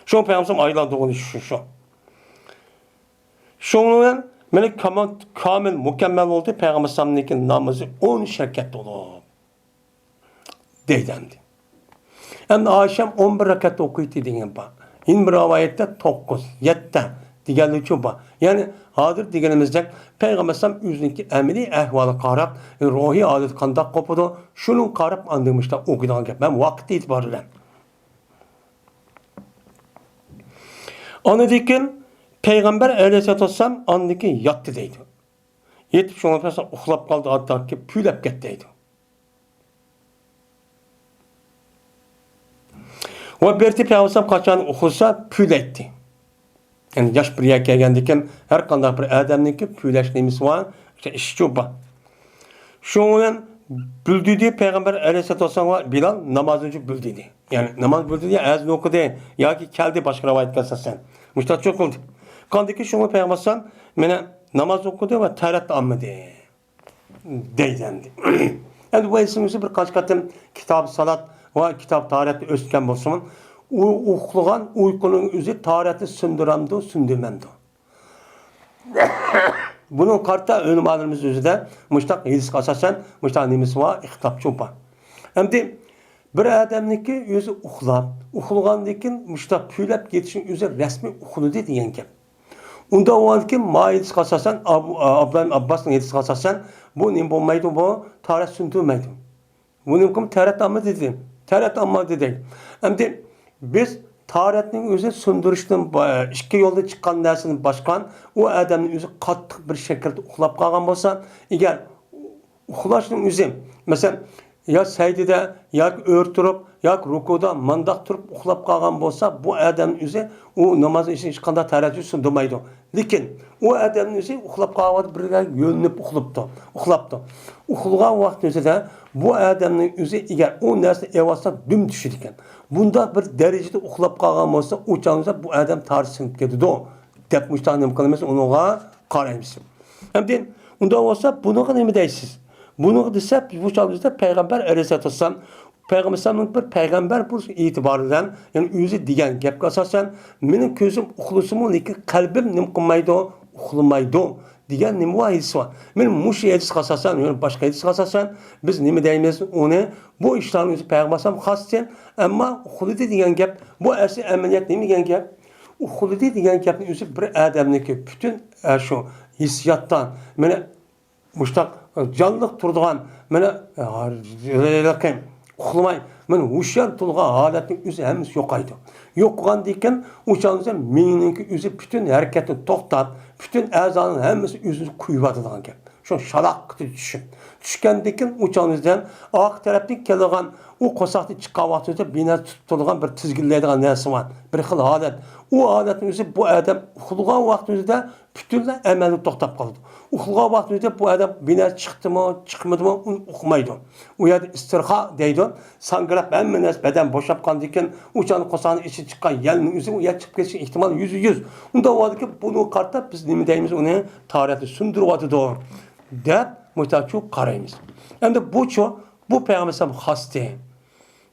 شۇڭا پەيغەمبەر ئايلاندۇرغىنى شۇ، شۇ. شۇنىڭ بىلەن مانا كامىل، كامىل، مۇكەممەل بولدى پەيغەمبەر ئەلەيھىسسالامنىڭكى نامىزى ئون ئىككى رەكەت بولۇپ. دەيدۇ ئەمدى. ئەمدى ئاخشام ئون بىر رەكەت ئوقۇيتتى دېگەن بار. يەنە بىر رىۋايەتتە توققۇز، يەتتە دېگەنلىكچۇ بار. يەنى ھازىر دېگىنىمىزدەك پەيغەمبەر ئەلەيھىسسالام ئۆزىنىڭكى ئەمەلىي ئەھۋالىغا قاراپ، روھىي ھالىتى قانداق قوپىدۇ، شۇنىڭغا قاراپ ئاندىن مۇشۇنداق ئوقۇيدىغان گەپ. مەن ۋاقىت ئېتىبارى بىلەن. ئاندىن كېيىن پەيغەمبەر ئەلەيھىسسالاتۇ ۋەسسالام ئاندىن كېيىن ياتتى دەيدۇ. يېتىپ شۇڭا پەيغەمبەر ئۇخلاپ قالدى، ھەتتاكى پۈۋلەپ كەتتى دەيدۇ. ۋە بىرسى پەيغەمبەر قاچان ئۇخلىسا پۈۋلەيتتى. يەنى ياش بىر يەرگە كەلگەندىكىن ھەر قانداق بىر ئادەمنىڭكى پۈۋلەش نېمىسى بار، ئىشىچۇ بار. شۇنىڭ بىلەن بىلدۈردى پەيغەمبەر ئەلەيھىسسالاتۇ ۋەسسالامغا بىلال نامازنى بىلدۈردى. يەنى ناماز بىلدۈردى، يەنى ئەزان ئوقۇدى ياكى كەلدى، باشقا رىۋايەتكە ئاساسەن. مۇشۇنداق چوقۇلدى. قاندىكى شۇڭا پەيغەمبەر ئەلەيھىسسالام مانا ناماز ئوقۇدى ۋە تەھارەت ئالمىدى دەيدۇ ئەمدى. ئەمدى بۇ ھەدىسنىڭ ئۆزى بىر قانچە قېتىم كىتاب سالات ۋە كىتاب تاھارەتتە ئۆتكەن بولسىمۇ، ئۇ ئۇخلىغان ئۇيقۇنىڭ ئۆزى تاھارەتنى سۇندۇرامدۇ، سۇندۇرمامدۇ؟ بۇنىڭغا قارىتا ئۆلىمالىرىمىز ئۆزىدە مۇشتاق ھەدىسكە ئاساسەن مۇشتاق نېمىسى بار، ئىختىلاپچۇ بار. ئەمدى بىر ئادەمنىڭكى ئۆزى ئۇخلاپ، ئۇخلىغاندىن كېيىن مۇشتاق پۈۋلەپ كېتىشنىڭ ئۆزى رەسمىي ئۇخلىدى دېگەن گەپ. ئۇنداق بولغاندىن كېيىن ما ھەدىسكە ئاساسەن، ئابدۇللا ئىبن ئابباسنىڭ ھەدىسىگە ئاساسەن بۇ نېمە بولمايدۇ، بۇ تاھارەت سۇندۇرمايدۇ. بۇ نېمە قىلمىدى؟ تەھارەت ئالمىدى دېدى. تەھارەت ئالمىدى دەيدۇ. ئەمدى بىز تاھارەتنىڭ ئۆزى سۇندۇرۇشتىن با-، ئىككى يولدىن چىققان نەرسىدىن باشقا ئۇ ئادەمنىڭ ئۆزى قاتتىق بىر شەكىلدە ئۇخلاپ قالغان بولسا، ئەگەر ئۇخلاشنىڭ ئۆزى، مەسىلەن، يا سەجدىدە، ياكى ئۆرە تۇرۇپ، ياكى رۇكۇدا مانداق تۇرۇپ ئۇخلاپ قالغان بولسا، بۇ ئادەمنىڭ ئۆزى ئۇ نامازنىڭ ئىچىدە ھېچقانداق تەھارەت سۇندۇرمايدۇ. لېكىن ئۇ ئادەمنىڭ ئۆزى ئۇخلاپ قالغان ۋاقىت بىر يەرگە يۆلىنىپ ئۇخلاپتۇ، ئۇخلاپتۇ. ئۇخلىغان ۋاقتى ئۆزىدە بۇ ئادەمنىڭ ئۆزى ئەگەر ئۇ نەرسىنى ئېلىۋالسا دۈم چۈشىدىكەن. بۇنداق بىر دەرىجىدە ئۇخلاپ قالغان بولسا، ئۇ چاغدا بۇ ئادەم تاھارىتى سىنىپ كېتىدۇ دەپ مۇشۇنداق نېمە قىلىمىز، ئۇنىڭغا قارايمىز. ئەمدى ئۇنداق بولسا بۇنىڭغا نېمە دەيسىز؟ بۇنىڭغا دېسە، بۇ چاغدا پەيغەمبەر ئەلەيھىسسالاتۇ ۋەسسالام پەيغەمبەر ئەلەيھىسسالامنىڭ بىر پەيغەمبەر بولۇش ئېتىبارى بىلەن، يەنى ئۆزى دېگەن گەپكە ئاساسەن، مېنىڭ كۆزۈم ئۇخلىسىمۇ، لېكىن قەلبىم نېمە قىلمايدۇ؟ ئۇخلىمايدۇ دېگەن نېمە بار؟ ھەدىسى بار. مېنىڭ مۇشۇ ھەدىسكە ئاساسەن، يەنى باشقا ھەدىسكە ئاساسەن، بىز نېمە دەيمىز؟ ئۇنى، بۇ ئىشلارنىڭ ئۆزى پەيغەمبەر ئەلەيھىسسالام خاستى، ئەمما ئۇخلىدى دېگەن گەپ، بۇ ئەسلى ئەمەلىيەت نېمە دېگەن گەپ؟ ئۇخلىدى دېگەن گەپنىڭ ئۆزى بىر ئادەمنىڭكى پۈتۈن، ئە، شۇ ھېسسىياتتا، مانا، مۇشتاق جانلىق تۇرىدىغان، مانا، ھېلىقى ئۇخلىماي، مانا، ھوشيار تۇرىدىغان ھالەتنىڭ ئۆزى ھەممىسى يوقايدۇ. يوقىغاندىن كېيىن، ئۇ چاغدا مېڭىنىڭكى ئۆزى پۈتۈن ھەرىكەتنى توختاپ، پۈتۈن ئەزانىڭ ھەممىسى ئۆزىنى قويۇۋاتىدىغان گەپ. شۇ شالاققىتى چۈشۈپ، چۈشكەندىن كېيىن ئۇ چاغدا ئارقا تەرەپتىن كېلىدىغان ئۇ قورساقنى چىققان ۋاقتىدا بىر نەرسە تۇتۇپ تۇرىدىغان بىر تىزگىنلەيدىغان نەرسە بار. بىر خىل ھالەت. ئۇ ھالەتنىڭ ئۆزى بۇ ئادەم ئۇخلىغان ۋاقتىدا پۈتۈنلەي ئەمەلدىن توختاپ قالىدۇ. ئۇخلىغان ۋاقتىدا بۇ ئادەم بىر نەرسە چىقتىمۇ، چىقمىدىمۇ، ئۇنى ئۇقمايدۇ. ئۇ يەردە ئىستىرخا دەيدۇ. ساڭگىراپ ھەممە نەرسە بەدەن بوشاپ قالغاندىن كېيىن، ئۇ چاغدا قورساقنىڭ ئىچىدىن چىققان يەلنىڭ ئۆزى ئۇ يەر چىقىپ كېتىشى ئېھتىمال يۈزدە يۈز. ئۇنداق بولغاندىكىن بۇنىڭغا قارىتا بىز نېمە دەيمىز؟ ئۇنى تاھارەتنى سۇندۇرۇۋاتىدۇ دەپ مۇشۇنداقچۇ قارايمىز. ئەمدى بۇچۇ، بۇ پەيغەمبەر ئەلەيھىسسالام خاستى.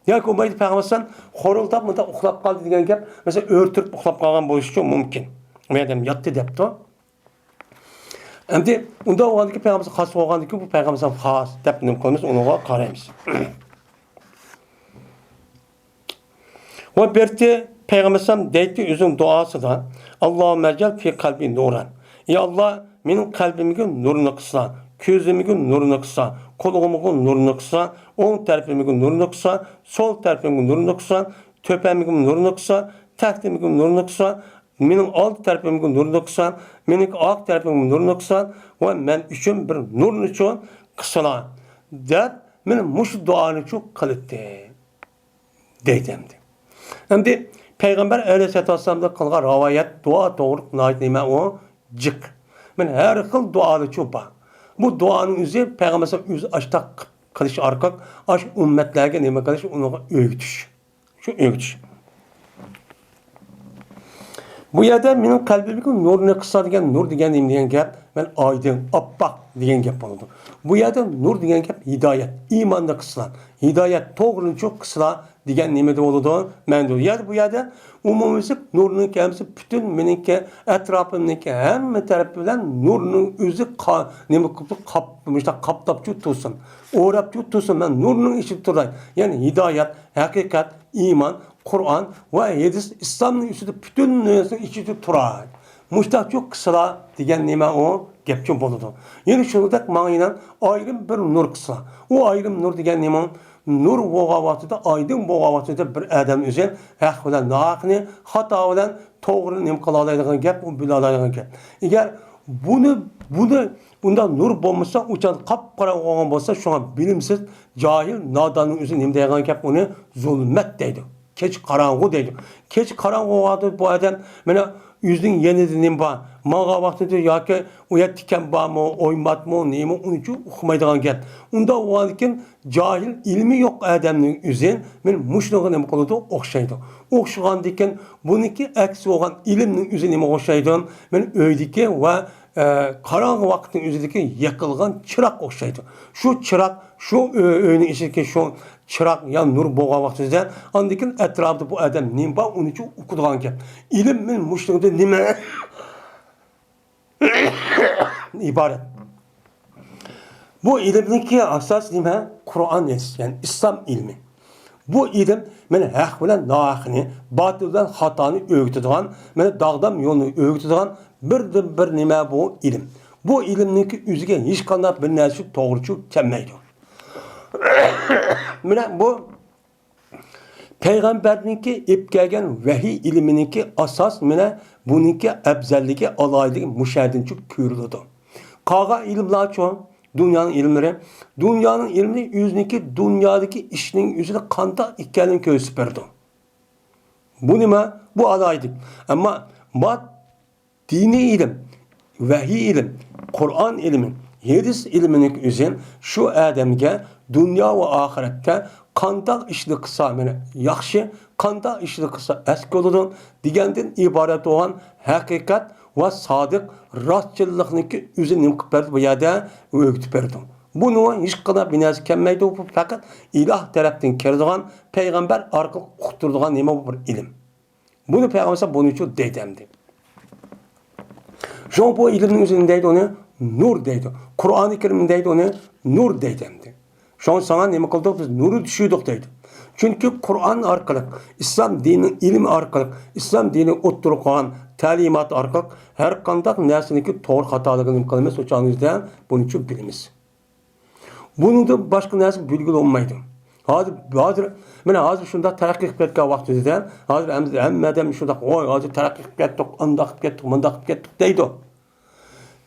ياكى بولمايدۇ پەيغەمبەر ئەلەيھىسسالام خورۇلداپ مۇنداق ئۇخلاپ قالدى دېگەن گەپ، مەسىلەن، ئۆرە تۇرۇپ ئۇخلاپ قالغان بولۇشىچۇ مۇمكىن. ئۇ يەردە ياتتى دەپتۇ. ئەمدى ئۇنداق بولغاندىكىن پەيغەمبەر خاس بولغاندىكىن بۇ پەيغەمبەر خاس دەپ نېمە قىلىمىز، ئۇنىڭغا قارايمىز. ۋە بىرتى پەيغەمبەر دەيتتى ئۆزىنىڭ دۇئاسىدا، «اللهم اجعل في قلبي نورا». يا ئاللا، مېنىڭ قەلبىمگە نۇرنى قىلسا، كۆزۈمگە نۇرنى قىلسا، قۇلىقىمغا نۇرنى قىلسا، ئوڭ تەرىپىمگە نۇرنى قىلسا، سول تەرىپىمگە نۇرنى قىلسا، تۆپەمگە نۇرنى قىلسا، تەختىمگە نۇرنى قىلسا، مېنىڭ ئالدى تەرىپىمگە نۇرنى قىلسا، مېنىڭ ئارقا تەرىپىمگە نۇرنى قىلسا ۋە مەن ئۈچۈن بىر نۇرنىچۇ قىلسىلا، دەپ، مانا مۇشۇ دۇئانىچۇ قىلاتتى، دەيدۇ ئەمدى. ئەمدى پەيغەمبەر ئەلەيھىسسالاتۇ ۋەسسالامدىن قىلغان رىۋايەت دۇئا توغرۇلۇق ناھايىتى نېمە ئۇ؟ جىق. مانا ھەر خىل دۇئانىچۇ بار. بۇ دۇئانىڭ ئۆزى پەيغەمبەر ئۆزى ئاشتاق قىلىش ئارقىلىق ئاشۇ ئۈممەتلەرگە نېمە قىلىش، ئۇنىڭغا ئۆگىتىش. شۇ ئۆگىتىش. بۇ يەردە مېنىڭ قەلبىمگە نۇرنى قىلسا دېگەن نۇر دېگەن نېمە دېگەن گەپ؟ مەن ئايدىڭ، ئاپئاق دېگەن گەپ بولىدۇ. بۇ يەردە نۇر دېگەن گەپ ھىدايەت، ئىماننى قىلسىلا، ھىدايەت توغرىنىچۇ قىلسىلا دېگەن نېمىدە بولىدۇ؟ مەنىدە. يەنى بۇ يەردە ئومۇميۈزلۈك نۇرنىڭ ھەممىسى پۈتۈن مېنىڭكى ئەتراپىمنىڭكى ھەممە تەرىپى بىلەن نۇرنىڭ ئۆزى قا-، نېمە قىلىپ قاپ-، مۇشۇنداق قاپلاپچۇ تۇرسۇن، ئوراپچۇ تۇرسۇن، مەن نۇرنىڭ ئىچىدە تۇراي. يەنى ھىدايەت، ھەقىقەت، ئىمان، قۇرئان ۋە ھەدىس، ئىسلامنىڭ ئۈستىدە پۈتۈن نەرسىنىڭ ئىچىدە تۇراي. مۇشتاقچۇ قىلسىلا دېگەن نېمە ئۇ گەپچۇ بولىدۇ. يەنە شۇنىڭدەك ماڭا يەنە ئايرىم بىر نۇر قىلسىلا. ئۇ ئايرىم نۇر دېگەن نېمە؟ نۇر بولغان ۋاقتىدا، ئايدىڭ بولغان ۋاقتىدا بىر ئادەم ئۆزى ھەق بىلەن ناھەقنى، خاتا بىلەن توغرىنى نېمە قىلالايدىغان گەپ، ئۇ بىلالايدىغان گەپ. ئەگەر بۇنى، بۇنى، بۇنداق نۇر بولمىسا، ئۇ چاغدا قاپقاراڭغۇ بولغان بولسا، شۇڭا بىلىمسىز، جاھىل، ناداننىڭ ئۆزى نېمە دەيدىغان گەپ، ئۇنى زۇلمەت دەيدۇ. كېچە قاراڭغۇ دەيدۇ. كېچە قاراڭغۇ بولغاندا بۇ ئادەم، مانا، ئۆزىنىڭ يېنىدا نېمە بار، ماڭغان ۋاقتىدا ياكى ئۇ يەردە تىكەن بارمۇ، ئويماتمۇ، نېمە، ئۇنچە ئۇقمايدىغان گەپ. ئۇنداق بولغاندىكىن جاھىل، ئىلمى يوق ئادەمنىڭ ئۆزى مانا مۇشۇنىڭغا نېمە قىلىدۇ؟ ئوخشايدۇ. ئوخشىغاندىكىن بۇنىڭكى ئەكسى بولغان ئىلىمنىڭ ئۆزى نېمىگە ئوخشايدۇ؟ مانا ئۆيدىكى ۋە، ئە، قاراڭغۇ ۋاقىتنىڭ ئۆزىدىكى يېقىلغان چىراغقا ئوخشايدۇ. شۇ چىراغ، شۇ ئۆ-، ئۆينىڭ ئىچىدىكى شۇ چىراغ يا نۇر بولغان ۋاقتىمىزدا، ئاندىن كېيىن ئەتراپىدا بۇ ئادەم نېمە بار، ئۇنىڭ ئۈچۈن ئۇقىدىغان گەپ. ئىلىم مانا مۇشۇنىڭدىن نېمە ئىبارەت؟ بۇ ئىلىمنىڭكى ئاساسى نېمە؟ قۇرئان ھەدىس، يەنى ئىسلام ئىلمى. بۇ ئىلىم مانا ھەق بىلەن ناھەقنى، باتىل بىلەن خاتانى ئۆگىتىدىغان، مانا داغدام يولنى ئۆگىتىدىغان بىردىنبىر نېمە بۇ ئىلىم. بۇ ئىلىمنىڭكى ئۆزىگە ھېچقانداق بىر نەرسە توغرىچۇ كەلمەيدۇ. مانا بۇ پەيغەمبەرنىڭكى ئېلىپ كەلگەن ۋەھىي ئىلمىنىڭكى ئاساس مانا بۇنىڭكى ئەپزەللىكى، ئالاھىدىلىكى مۇشۇ يەردىنچۇ كۆرۈلىدۇ. قالغان ئىلىملارچۇ، دۇنيانىڭ ئىلىملىرى، دۇنيانىڭ ئىلمى ئۆزىنىڭكى دۇنيادىكى ئىشنىڭ ئۆزىنى قانداق ئىكەنلىكىنى كۆرسىتىپ بېرىدۇ. بۇ نېمە؟ بۇ ئالاھىدىلىك. ئەمما ما دىنىي ئىلىم، ۋەھىي ئىلىم، قۇرئان ئىلمى، ھەدىس ئىلمىنىڭ ئۆزى شۇ ئادەمگە دۇنيا ۋە ئاخىرەتتە قانداق ئىشنى قىلسا مانا ياخشى، قانداق ئىشنى قىلسا ئەسكى بولىدۇ دېگەندىن ئىبارەت بولغان ھەقىقەت ۋە سادىق راستچىللىقنىڭكى ئۆزى نېمە قىلىپ بەردى؟ بۇ يەردە ئۆگىتىپ بەردى. بۇنىڭ ھېچقانداق بىر نەرسە كەلمەيدۇ. بۇ پەقەت ئىلاھ تەرەپتىن كېلىدىغان، پەيغەمبەر ئارقىلىق ئۇقتۇرىدىغان نېمە بۇ؟ بىر ئىلىم. بۇنى پەيغەمبەر بۇنىچۇ دەيدۇ ئەمدى. شۇڭا بۇ ئىلىمنىڭ ئۆزىنى دەيدۇ، ئۇنى نۇر دەيدۇ. قۇرئانى كەرىم دەيدۇ، ئۇنى نۇر دەيدۇ ئەمدى. شۇڭا ساڭا نېمە قىلدۇق؟ بىز نۇرنى چۈشۈردۇق دەيدۇ. چۈنكى قۇرئان ئارقىلىق، ئىسلام دىنىنىڭ ئىلمى ئارقىلىق، ئىسلام دىنى ئوتتۇرىغا قويغان تەلىمات ئارقىلىق ھەر قانداق نەرسىنىڭكى توغرا خاتالىقىنى نېمە قىلىمىز؟ ئۇ چاغنىڭ ئۆزىدە بۇنىچۇ بىلىمىز. بۇنىڭدىن باشقا نەرسە بىلگىلى بولمايدۇ. ھازىر، ھازىر، مانا ھازىر شۇنداق تەرەققىي قىلىپ كەتكەن ۋاقتىمىزدا، ھازىر ھەم-، ھەممە ئادەم شۇنداق، ۋاي، ھازىر تەرەققىي قىلىپ كەتتۇق، ئانداق قىلىپ كەتتۇق، مۇنداق قىلىپ كەتتۇق دەيدۇ.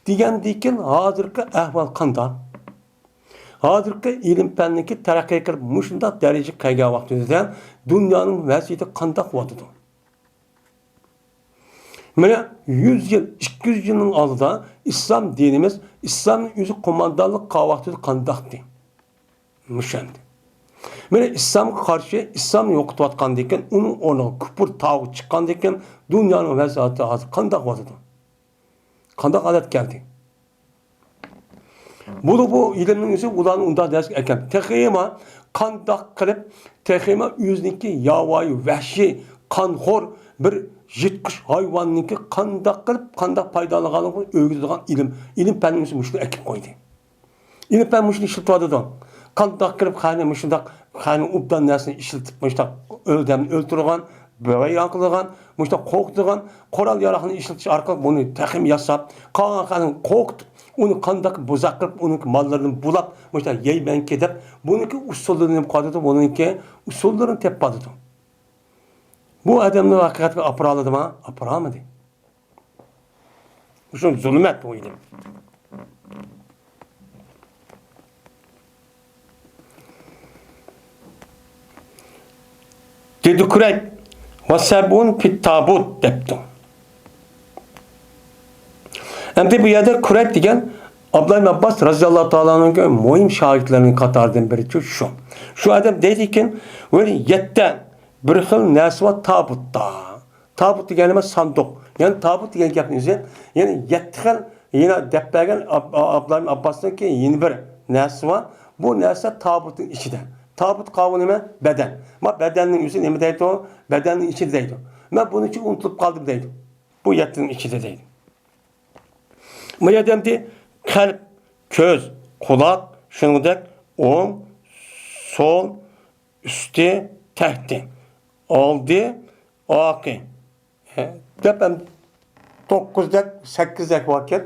دېگەندىن كېيىن ھازىرقى ئەھۋال قانداق؟ ھازىرقى ئىلىم پەننىڭكى تەرەققىي قىلىپ مۇشۇنداق دەرىجىگە كەلگەن ۋاقتىمىزدا دۇنيانىڭ ۋەزىيىتى قانداق بولۇۋاتىدۇ؟ مانا يۈز يىل، ئىككى يۈز يىلنىڭ ئالدىدا ئىسلام دىنىمىز، ئىسلامنىڭ ئۆزى قوماندانلىق قىلغان ۋاقتىدا قانداقتى؟ مۇشۇ ئەمدى. مانا ئىسلامغا قارشى، ئىسلامنى يوقىتىۋاتقاندىن كېيىن، ئۇنىڭ ئورنىغا كۇپۇر تاغۇت چىققاندىن كېيىن، دۇنيانىڭ ۋەزىيىتى ھازىر قانداق بولىدۇ؟ قانداق ھالەت كەلدى؟ بولۇپ بۇ ئىلىمنىڭ ئۆزى ئۇلارنى ئۇنداق دەرسكە ئەكەپ، تېخىمۇ قانداق قىلىپ، تېخىمۇ ئۆزىنىڭكى ياۋايى، ۋەھشىي، قانخور بىر يىرتقۇچ ھايۋاننىڭكى قانداق قىلىپ، قانداق پايدىلانغانلىقىنى ئۆگىتىدىغان ئىلىم، ئىلىم پەننىڭ ئۆزى مۇشۇنى ئەكىپ قويدى. ئىلىم پەن مۇشۇنى ئىشلىتىۋاتىدۇ. قانداق قىلىپ قەنى مۇشۇنداق، قەنى ئوبدان نەرسىنى ئىشلىتىپ، مۇشۇنداق ئادەمنى ئۆلتۈرىدىغان، ۋەيران قىلىدىغان، مۇشۇنداق قورقۇتىدىغان قورال ياراغنى ئىشلىتىش ئارقىلىق بۇنى تېخىمۇ ياساپ، قالغان خەلقنى قورقۇتۇپ، ئۇنى قانداق بۇزاق قىلىپ، ئۇنىڭ ماللىرىنى بۇلاپ، مۇشۇنداق يەيمەنكى دەپ، بۇنىڭكى ئۇسۇللىرىنى نېمە قىلىۋاتىدۇ، بۇنىڭكى ئۇسۇللىرىنى تېپىۋاتىدۇ. بۇ ئادەمنى ھەقىقەتكە ئاپىرالىدىما؟ ئاپىرالمىدى. شۇ زۇلمەت ئويدۇم. دېدى كۇرەيب، «ۋە سەبئۇن فىت تابۇت» دەپتۇ. ئەمدى بۇ يەردە كۇرەيب دېگەن ئابدۇللا ئىبن ئابباس رەزىياللاھۇ تائالا ئەنھۇنىڭ مۇھىم شاگىرتلىرىنىڭ قاتارىدىن بىرى شۇ. شۇ ئادەم دەيدىكەن، بۇ يەتتە بىر خىل نەرسە بار تابۇتتا. تابۇت دېگەن نېمە؟ ساندۇق. يەنى تابۇت دېگەن گەپنىڭ ئۆزى، يەنى يەتتە خىل، يەنە دەپ بەرگەن ئاب-، ئابدۇللا ئىبن ئابباسنىڭكى يەنە بىر نەرسىسى بار. بۇ نەرسە تابۇتنىڭ ئىچىدە. تابۇت قاۋۇ نېمە؟ بەدەن. ما بەدەننىڭ ئۆزى نېمە دەيدۇ؟ بەدەننىڭ ئىچىدە دەيدۇ. مەن بۇنى ئۇنتۇلۇپ قالدىم دەيدۇ. بۇ يەتتىنىڭ ئىچىدە دەيدۇ. بۇ يەردە ئەمدى قەلب، كۆز، قۇلاق، شۇنىڭدەك ئوڭ، سول، ئۈستى، تەھتى، ئالدى، ئارقى، ھە، دەپ ھەم توققۇزدەك، سەككىزدەك باركەن.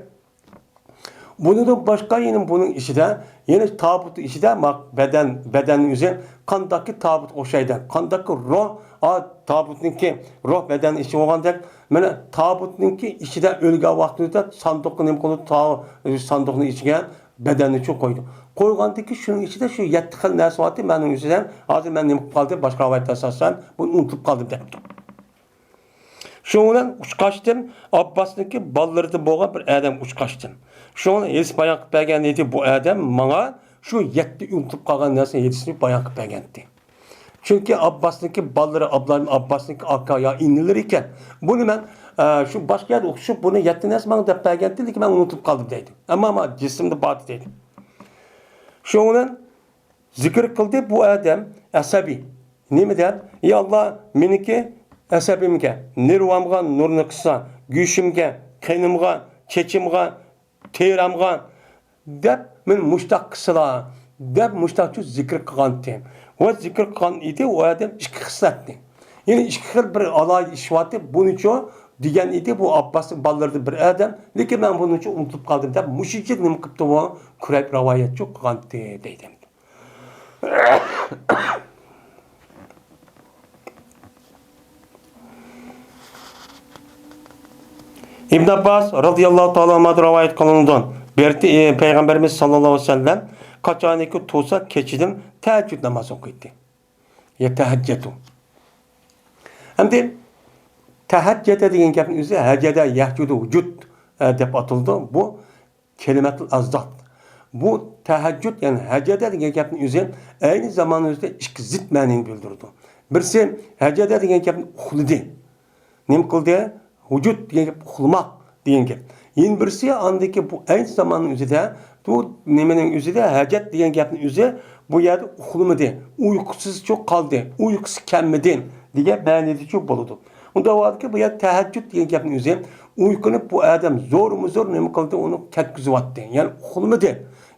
بۇنىڭدىن باشقا يەنە بۇنىڭ ئىچىدە، يەنە تابۇتنىڭ ئىچىدە ما-، بەدەن، بەدەننىڭ ئۆزى قانداقكى تابۇتقا ئوخشايدۇ، قانداقكى روھ، ئا، تابۇتنىڭكى روھ بەدەننىڭ ئىچىدە بولغاندەك، مانا تابۇتنىڭكى ئىچىدە ئۆلگەن ۋاقتىدا ساندۇققا نېمە قىلىدۇ، تا-، ساندۇقنىڭ ئىچىگە بەدەننى چۈ قويىدۇ. قويغاندىكى شۇنىڭ ئىچىدە شۇ يەتتە خىل نەرسە بارتى، مەننىڭ ئۆزىدە ھازىر مەن نېمە قىلىپ قالدىم، باشقا رىۋايەتتە ئاساسەن بۇنى ئۇنتۇپ قالدىم دەپتۇ. شۇنىڭ بىلەن ئۇچقاچتىم، ئابباسنىڭكى بالىلىرىدىن بولغان بىر ئادەم ئۇچقاچتىم. شۇنىڭ بىلەن ھېدىس بايان قىلىپ بەرگەن ئىدى بۇ ئادەم ماڭا، شۇ يەتتە ئۇنتۇلۇپ قالغان نەرسە ھېدىسىنى بايان قىلىپ بەرگەنتى. چۈنكى ئابباسنىڭكى بالىلىرى، ئابلايىم ئابباسنىڭكى ئاكا يا ئىنىلىرى ئىكەن. بۇنى مەن، ئە، شۇ باشقا يەردە ئوقۇشۇپ، بۇنى يەتتە نەرسە ماڭا دەپ بەرگەنتى، لېكىن مەن ئۇنتۇپ قالدىم دەيدۇ. ئەمما مانا جىسىمدا بار دەيدۇ. شۇنىڭ بىلەن زىكىر قىلدى بۇ ئادەم ئەسەبىي. نېمە دەپ؟ يا ئاللا، مېنىڭكى ئەسەبىيمگە، نېرۋامغا نۇرنى قىلسا، گۆشۈمگە، قېنىمغا، چېچىمغا، تېرەمغا دەپ، مېنى مۇشتاق قىلسىلا دەپ، مۇشتاقچۇ زىكىر قىلغانتى. ۋە زىكىر قىلغان ئىدى ئۇ ئادەم ئىككى خىسلەتنى. يەنى ئىككى خىل بىر ئالاھىدە ئىش بارتى، بۇنىچۇ دېگەن ئىدى بۇ ئابباسنىڭ بالىلىرىدىن بىر ئادەم. لېكىن مەن بۇنىچۇ ئۇنتۇپ قالدىم دەپ، مۇشۇنچە نېمە قىپتۇ بۇ؟ كۇرەيب راۋايەتچۇ قىلغانتى دەيدۇ. ئىبن ئابباس رازىياللاھۇ تائالا ئەنھۇدىن رىۋايەت قىلىنىدۇ. بىر، ئى، پەيغەمبىرىمىز ساللاللاھۇ ئەلەيھى ۋەسەللەم قاچانكى تۇرسا كېچىدىن تەھەججۇد نامازى ئوقۇيتتى. يا تەھەججەتۇ. ئەمدى تەھەججەتە دېگەن گەپنىڭ ئۆزى ھەجەدە يەھجۇدۇ ھۇجۇد، ئە، دەپ ئاتىلىدۇ. بۇ كەلىمەتۇل ئەزداد. بۇ تەھەججۇد، يەنى ھەجەدە دېگەن گەپنىڭ ئۆزى ئەينى زاماننىڭ ئۆزىدە ئىككى زىت مەنىنى بىلدۈرىدۇ. بىرسى، ھەجەدە دېگەن گەپنى ئۇخلىدى. نېمە قىلدى؟ ھۇجۇد دېگەن گەپ ئۇخلىماق دېگەن گەپ. يەنە بىرسى، ئاندىكى بۇ ئەينى زاماننىڭ ئۆزىدە، بۇ نېمىنىڭ ئۆزىدە، ھەجەت دېگەن گەپنىڭ ئۆزى بۇ يەردە ئۇخلىمىدى، ئۇيقۇسىزچۇ قالدى، ئۇيقۇسى كەلمىدى دېگەن مەنىدىچۇ بولىدۇ. ئۇنداق ۋاقىتتا بۇ يەردە تەھەججۇد دېگەن گەپنىڭ ئۆزى ئۇيقۇنى بۇ ئادەم زورمۇ زور نېمە قىلدى، ئۇنى كەتكۈزۈۋەتتى. يەنى ئۇخلىمىدى.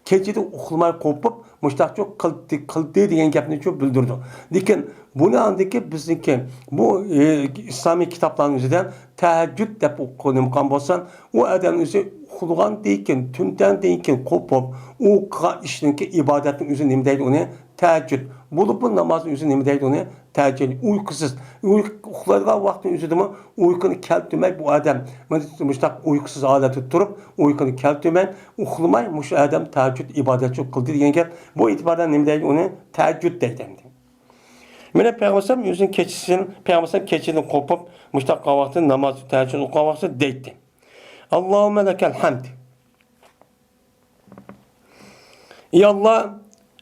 كېچىدە ئۇخلىماي قوپۇپ، مۇشتاقچۇ قىلدى، قىلدى دېگەن گەپنىچۇ بىلدۈرىدۇ. لېكىن بۇنى ئاندىكى بىزنىڭكى بۇ، ئى، ئىسلامىي كىتابلارنىڭ ئۆزىدە تەھەججۇد دەپ ئوقۇ-، نېمە قىلغان بولسا، ئۇ ئادەمنىڭ ئۆزى ئۇخلىغاندىن كېيىن، تۈندەندىن كېيىن قوپۇپ، ئۇ قىلغان ئىشنىڭكى ئىبادەتنىڭ ئۆزى نېمە دەيدۇ ئۇنى؟ تەھەججۇد. بولۇپمۇ نامازنىڭ ئۆزى نېمە دەيدۇ ئۇنى؟ تەھەججۇد. ئۇيقۇسىز. ئۇيقۇ-، ئۇخلايدىغان ۋاقتىنىڭ ئۆزىدىمۇ ئۇيقۇنى كەلتۈرمەي بۇ ئادەم مۇشتاق ئۇيقۇسىز ھالەتتە تۇرۇپ، ئۇيقۇنى كەلتۈرمەي، ئۇخلىماي مۇشۇ ئادەم تەھەججۇد ئىبادەتچۇ قىلدى دېگەن گەپ. بۇ ئېتىباردا نېمە دەيدۇ ئۇنى؟ تەھەججۇد دەيدۇ ئەمدى. مانا پەيغەمبەر ئۆزىنىڭ كېچىسىدىن، پەيغەمبەر كېچىدىن قوپۇپ، مۇشتاق قىلغان ۋاقتىدا ناماز تەھەججۇد ئوقۇغان ۋاقتىدا دەيتتى. اللهم لك الحمد. يا الله،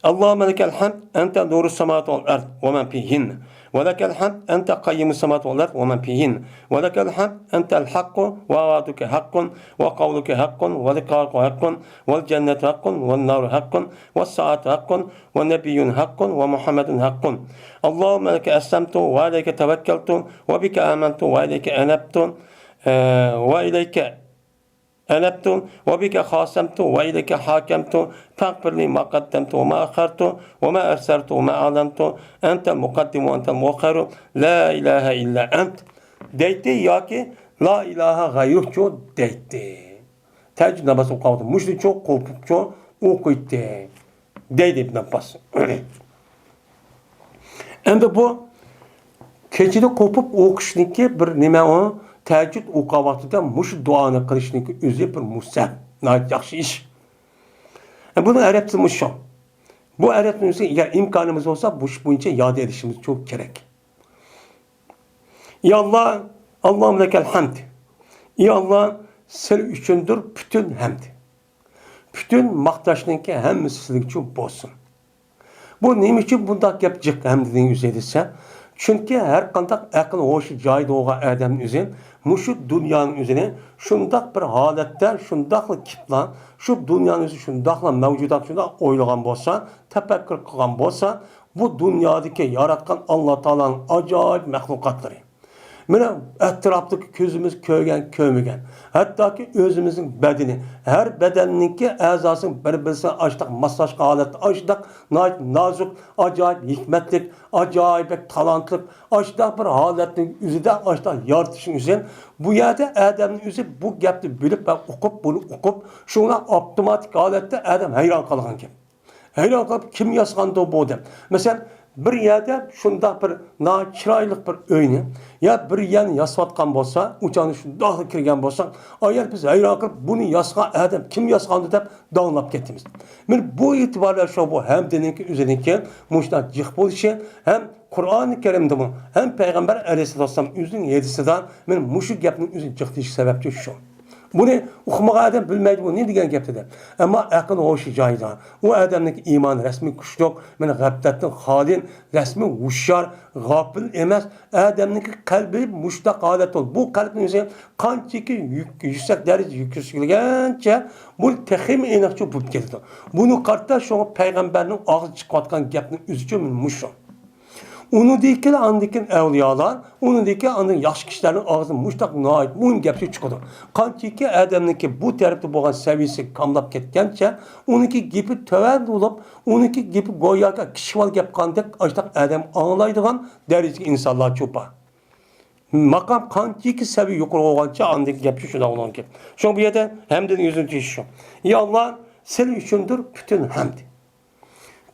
اللهم لك الحمد، أنت نور السماوات والأرض ومن فيهن، ولك الحمد، أنت قيوم السماوات والأرض ومن فيهن، ولك الحمد، أنت الحق، ووعدك حق، وقولك حق، ولقاؤك حق، والجنة حق، والنار حق، والساعة حق، والنبيون حق، ومحمد حق. اللهم لك أسلمت، وعليك توكلت، وبك آمنت، وإليك أنبت، آه، وإليك أنبت وبك خاصمت وإليك حاكمت فاغفر لي ما قدمت وما أخرت وما أسررت وما أعلنت أنت المقدم وأنت المؤخر لا إله إلا أنت دەيتتى ياكى لا إله غيرك چۇ دەيتتى. تەھەججۇد ناماز ئوقۇغان ۋاقتىدا مۇشۇنى چۇ قوپۇپ چۇ ئوقۇيتتى. دەيدۇ ئىبن ئابباس. ئەمدى بۇ كېچىدە قوپۇپ ئوقۇشنىڭكى بىر نېمە ئۇ؟ تەھەججۇد ئوقۇغان ۋاقتىدا مۇشۇ دۇئانى قىلىشنىڭكى ئۆزى بىر مۇستەھەب، ناھايىتى ياخشى ئىش. بۇنىڭ ئەرەبچىسى مۇشۇ. بۇ ئەرەبچىسى ئەگەر ئىمكانىمىز بولسا، مۇشۇ بويىچە ياد ئېلىشىمىز چوڭ كېرەك. يا ئاللا، اللهم لك الحمد. ئى ئاللا، سەن ئۈچۈندۇر پۈتۈن ھەمد. پۈتۈن ماختاشنىڭكى ھەممىسى سىزگىچۇ بولسۇن. بۇ نېمە ئۈچۈن بۇنداق گەپ جىق ھەمدىنىڭ ئۆزى دېسە، چۈنكى ھەر قانداق ئەقىل ھوشى جايىدا بولغان ئادەمنىڭ ئۆزى مۇشۇ دۇنيانىڭ ئۆزىنى شۇنداق بىر ھالەتتە، شۇنداقلا كىپلا، شۇ دۇنيانىڭ ئۆزى شۇنداقلا مەۋجۇدات، شۇنداق ئويلىغان بولسا، تەپەككۇر قىلغان بولسا، بۇ دۇنيادىكى ياراتقان ئاللا تائالانىڭ ئاجايىپ مەخلۇقاتلىرى. مانا ئەتراپتىكى كۆزىمىز كۆرگەن، كۆرمىگەن، ھەتتاكى ئۆزىمىزنىڭ بەدىنى، ھەر بەدەننىڭكى ئەزاسىنى بىر-بىرسىگە ئاشتاق ماسلاشقان ھالەتتە، ئاشتاق ناھايىتى نازۇك، ئاجايىپ ھېكمەتلىك، ئاجايىپ بەك تالانتلىق، ئاشتاق بىر ھالەتنىڭ ئۆزىدە ئاشتاق يارىتىشنىڭ ئۆزى، بۇ يەردە ئادەمنىڭ ئۆزى بۇ گەپنى بىلىپ ۋە ئۇقۇپ، بۇنى ئۇقۇپ، شۇڭا ئاپتوماتىك ھالەتتە ئادەم ھەيران قالغانكەن. ھەيران قېلىپ، كىم ياسىغاندۇ بۇ دەپ. مەسىلەن، بىر يەردە شۇنداق بىر ناھايىتى چىرايلىق بىر ئۆينى يا بىر يەرنى ياساۋاتقان بولسا، ئۇ چاغدا شۇنداقلا كىرگەن بولسا، ئايال بىز ھەيران قېلىپ، بۇنى ياسىغان ئادەم كىم ياسىغاندۇ دەپ داڭلاپ كېتىمىز. مانا بۇ ئېتىبار بىلەن شۇ بۇ ھەمدىنىڭكى ئۆزىنىڭكى مۇشۇنداق جىق بولۇشى ھەم قۇرئانى كەرىمدىمۇ، ھەم پەيغەمبەر ئەلەيھىسسالام ئۆزىنىڭ ھەدىسىدە مانا مۇشۇ گەپنىڭ ئۆزىنى جىق دېيىشى سەۋەبچى شۇ. بۇنى ئۇقمىغان ئادەم بىلمەيدۇ، بۇ نېمە دېگەن گەپ دېدى. ئەمما ئەقىل ھوشى جايىدا. ئۇ ئادەمنىڭكى ئىمانى رەسمىي كۈچلۈك، مانا غەپلەتتىن خالىي، رەسمىي ھوشيار، غاپىل ئەمەس. ئادەمنىڭكى قەلبى مۇشۇنداق ھالەتتە بولىدۇ. بۇ قەلبنىڭ ئۆزى قانچىكى يۈك-، يۈكسەك دەرىجىدە يۈكسىلگەنچە، بۇ تېخىمۇ ئېنىقچە بولۇپ كېتىدۇ. بۇنى قارىتا شۇڭا پەيغەمبەرنىڭ ئاغزىدىن چىقىۋاتقان گەپنىڭ ئۆزىچۇ مۇشۇ. ئۇنىڭدىن كېيىن ئاندىن كېيىن ئەۋلىيالار، ئۇنىڭدىن كېيىن ئاندىن ياخشى كىشىلەرنىڭ ئاغزىدىن مۇشۇنداق ناھايىتى مۇھىم گەپلەر چىقىدۇ. قانچىكى ئادەمنىڭكى بۇ تەرەپتە بولغان سەۋىيەسى كاملاپ كەتكەنچە، ئۇنىڭكى گېپى تۆۋەن بولۇپ، ئۇنىڭكى گېپى گوياكى كىشىۋال گەپ قىلغاندەك، ئاشۇنداق ئادەم ئاڭلايدىغان دەرىجىدىكى ئىنسانلار چوپا. ماقام قانچىكى سەۋىيە يۇقىرى بولغانچە ئاندىكى گەپچۇ شۇنداق بولغانكەن. شۇڭا بۇ يەردە ھەمدىنىڭ ئۆزىنى تېشىشۇ. يا ئاللا، سىلى ئۈچۈندۇر پۈتۈن ھەمد.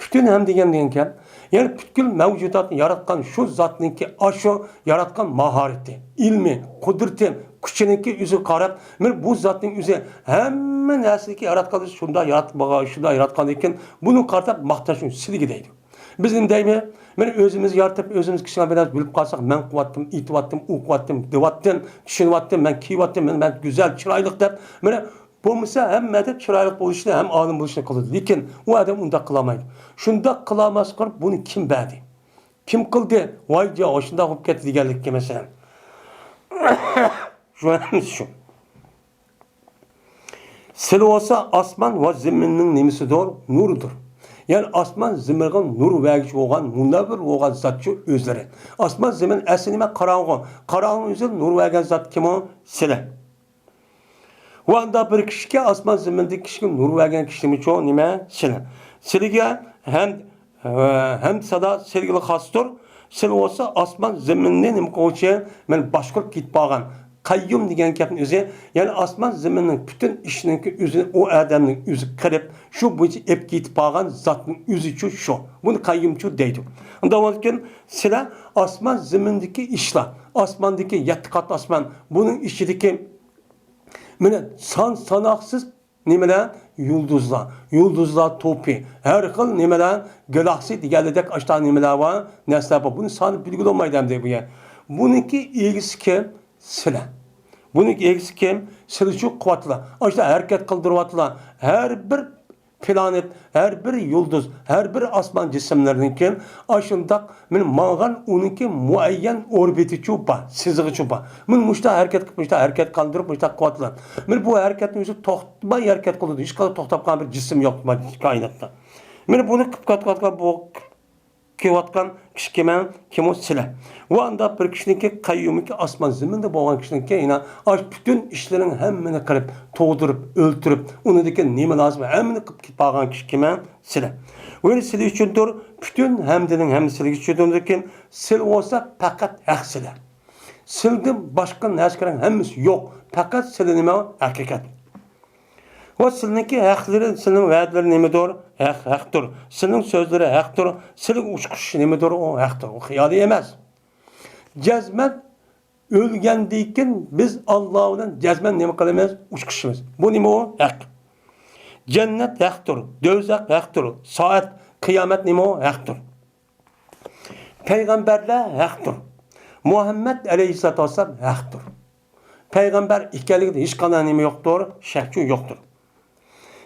پۈتۈن ھەم دېگەن دېگەنكەن، يەنى پۈتكۈل مەۋجۇداتنى ياراتقان شۇ زاتنىڭكى ئاشۇ ياراتقان ماھارىتى، ئىلمى، قۇدرىتى، كۈچىنىڭكى ئۆزىگە قاراپ، مانا بۇ زاتنىڭ ئۆزى ھەممە نەرسىنىڭكى ياراتقان، شۇنداق ياراتقان، شۇنداق ياراتقان ئىكەن، بۇنىڭغا قاراپ ماختاش سىلىگە دەيدۇ. بىز نېمە دەيمىز؟ مانا ئۆزىمىز يارىتىپ، ئۆزىمىز كىچىككىنە بىر نەرسە بىلىپ قالساق، مەن قىلىۋاتتىم، ئېيتىۋاتتىم، ئوقۇۋاتتىم، دېۋاتتىم، چۈشىنىۋاتتىم، مەن كىيىۋاتتىم، مانا مەن گۈزەل، چىرايلىق دەپ، مانا بولمىسا، ھەممە ئادەم چىرايلىق بولۇشنى ھەم ئالىم بولۇشنى قىلىدۇ. لېكىن ئۇ ئادەم ئۇنداق قىلالمايدۇ. شۇنداق قىلالماسلىقى بۇنى كىم بەردى؟ كىم قىلدى؟ ۋاي جاۋ، شۇنداق بولۇپ كەتتى دېگەنلىككە، مەسىلەن. شۇ ھەممىسى شۇ. سىلى بولسا ئاسمان ۋە زېمىننىڭ نېمىسىدۇر؟ نۇرىدۇر. يەنى ئاسمان زېمىنغا نۇر بەرگۈچى بولغان، مۇنەۋۋەر بولغان زاتچۇ ئۆزلىرى. ئاسمان زېمىن ئەسلى نېمە؟ قاراڭغۇ. قاراڭغۇنىڭ ئۆزى نۇر بەرگەن زات كىم ئۇ؟ سىلى. ۋە ئاندا بىر كىشىگە ئاسمان زېمىندىكى كىشىگە نۇر بەرگەن كىشىمىچۇ نېمە؟ سىلى. سىلىگە ھەم، ھەم سادا سىلىگىلا خاستۇر. سىلى بولسا ئاسمان زېمىننى نېمە قىلغۇچى، مەن باشقۇرۇپ كېتىپ بارغان. قەييۇم دېگەن گەپنىڭ ئۆزى، يەنى ئاسمان زېمىننىڭ پۈتۈن ئىشىنىڭكى ئۆزىنى ئۇ ئادەمنىڭ ئۆزى قىلىپ، شۇ بويىچە ئېلىپ كېتىپ بارغان زاتنىڭ ئۆزىچۇ شۇ. بۇنى قەييۇمچۇ دەيدۇ. ئۇنداق بولغاندىكىن سىلە ئاسمان زېمىندىكى ئىشلار، ئاسماندىكى يەتتە قات ئاسمان، بۇنىڭ ئىچىدىكى مانا سان ساناقسىز نېمىلەر؟ يۇلدۇزلار، يۇلدۇزلار توپى، ھەر خىل نېمىلەر، گالاكسىيە دېگەنلىدەك ئاشتا نېمىلەر بار، نەرسىلەر بار. بۇنى سانى بىلگىلى بولمايدۇ ئەمدى بۇ يەر. بۇنىڭكى ئىگىسى كىم؟ سىلە. بۇنىڭكى ئىگىسى كىم؟ سىلىچۇ قىلىۋاتىلا. ئاشتا ھەرىكەت قىلدۇرۇۋاتىلا. ھەر بىر پلانېت، ھەر بىر يۇلدۇز، ھەر بىر ئاسمان جىسىملىرىنىڭكى ئاشۇنداق مانا ماڭغان ئۇنىڭكى مۇئەييەن ئوربىتىچۇ بار، سىزىقىچۇ بار. مانا مۇشتا ھەرىكەت قىلىپ، مۇشتا ھەرىكەت قىلدۇرۇپ، مۇشتا قىلىۋاتىدۇ. مانا بۇ ھەرىكەتنىڭ ئۆزى توختىماي ھەرىكەت قىلىدۇ، ھېچقانداق توختاپ قالغان بىر جىسىم يوق كائىناتتا. مانا بۇنى قىلىپ كېتىۋاتقان بۇ كېلىۋاتقان كىشى كىم؟ كىمۇ؟ سىلە. ۋە ئاندا بىر كىشىنىڭكى قەييۇمىكى ئاسمان زېمىندا بولغان كىشىنىڭكى يەنە ئاش پۈتۈن ئىشلىرىنىڭ ھەممىنى قىلىپ، تۇغدۇرۇپ، ئۆلتۈرۈپ، ئۇنىڭدىكى نېمە لازىم ھەممىنى قىلىپ كېتىپ بارغان كىشى كىم؟ سىلە. ۋە سىلە ئۈچۈندۇر پۈتۈن ھەمدىنىڭ ھەممىسى سىلە ئۈچۈندۇر، لېكىن سىلە بولسا پەقەت ھەق سىلە. سىلىدىن باشقا نەرسىلەرنىڭ ھەممىسى يوق. پەقەت سىلە نېمە؟ ھەقىقەت. ۋە سىلىنىڭكى ھەقلىرى، سىلىنىڭ ۋەدىلىرى نېمىدۇر؟ ھەق، ھەقتۇر. سىلىنىڭ سۆزلىرى ھەقتۇر. سىلىنىڭ ئۇچقۇچى نېمىدۇر؟ ئۇ ھەقتۇر. ئۇ خىيالىي ئەمەس. جەزمەن ئۆلگەندىن كېيىن بىز ئاللا بىلەن جەزمەن نېمە قىلىمىز؟ ئۇچقۇچىمىز. بۇ نېمە ئۇ؟ ھەق. جەننەت ھەقتۇر. دوزاخ ھەقتۇر. سائەت، قىيامەت نېمە ئۇ؟ ھەقتۇر. پەيغەمبەرلەر ھەقتۇر. مۇھەممەد ئەلەيھىسسالاتۇ ۋەسسالام ھەقتۇر. پەيغەمبەر ئىكەنلىكىدە ھېچقانداق نېمە يوقتۇر، شەكچۇ يوقتۇر.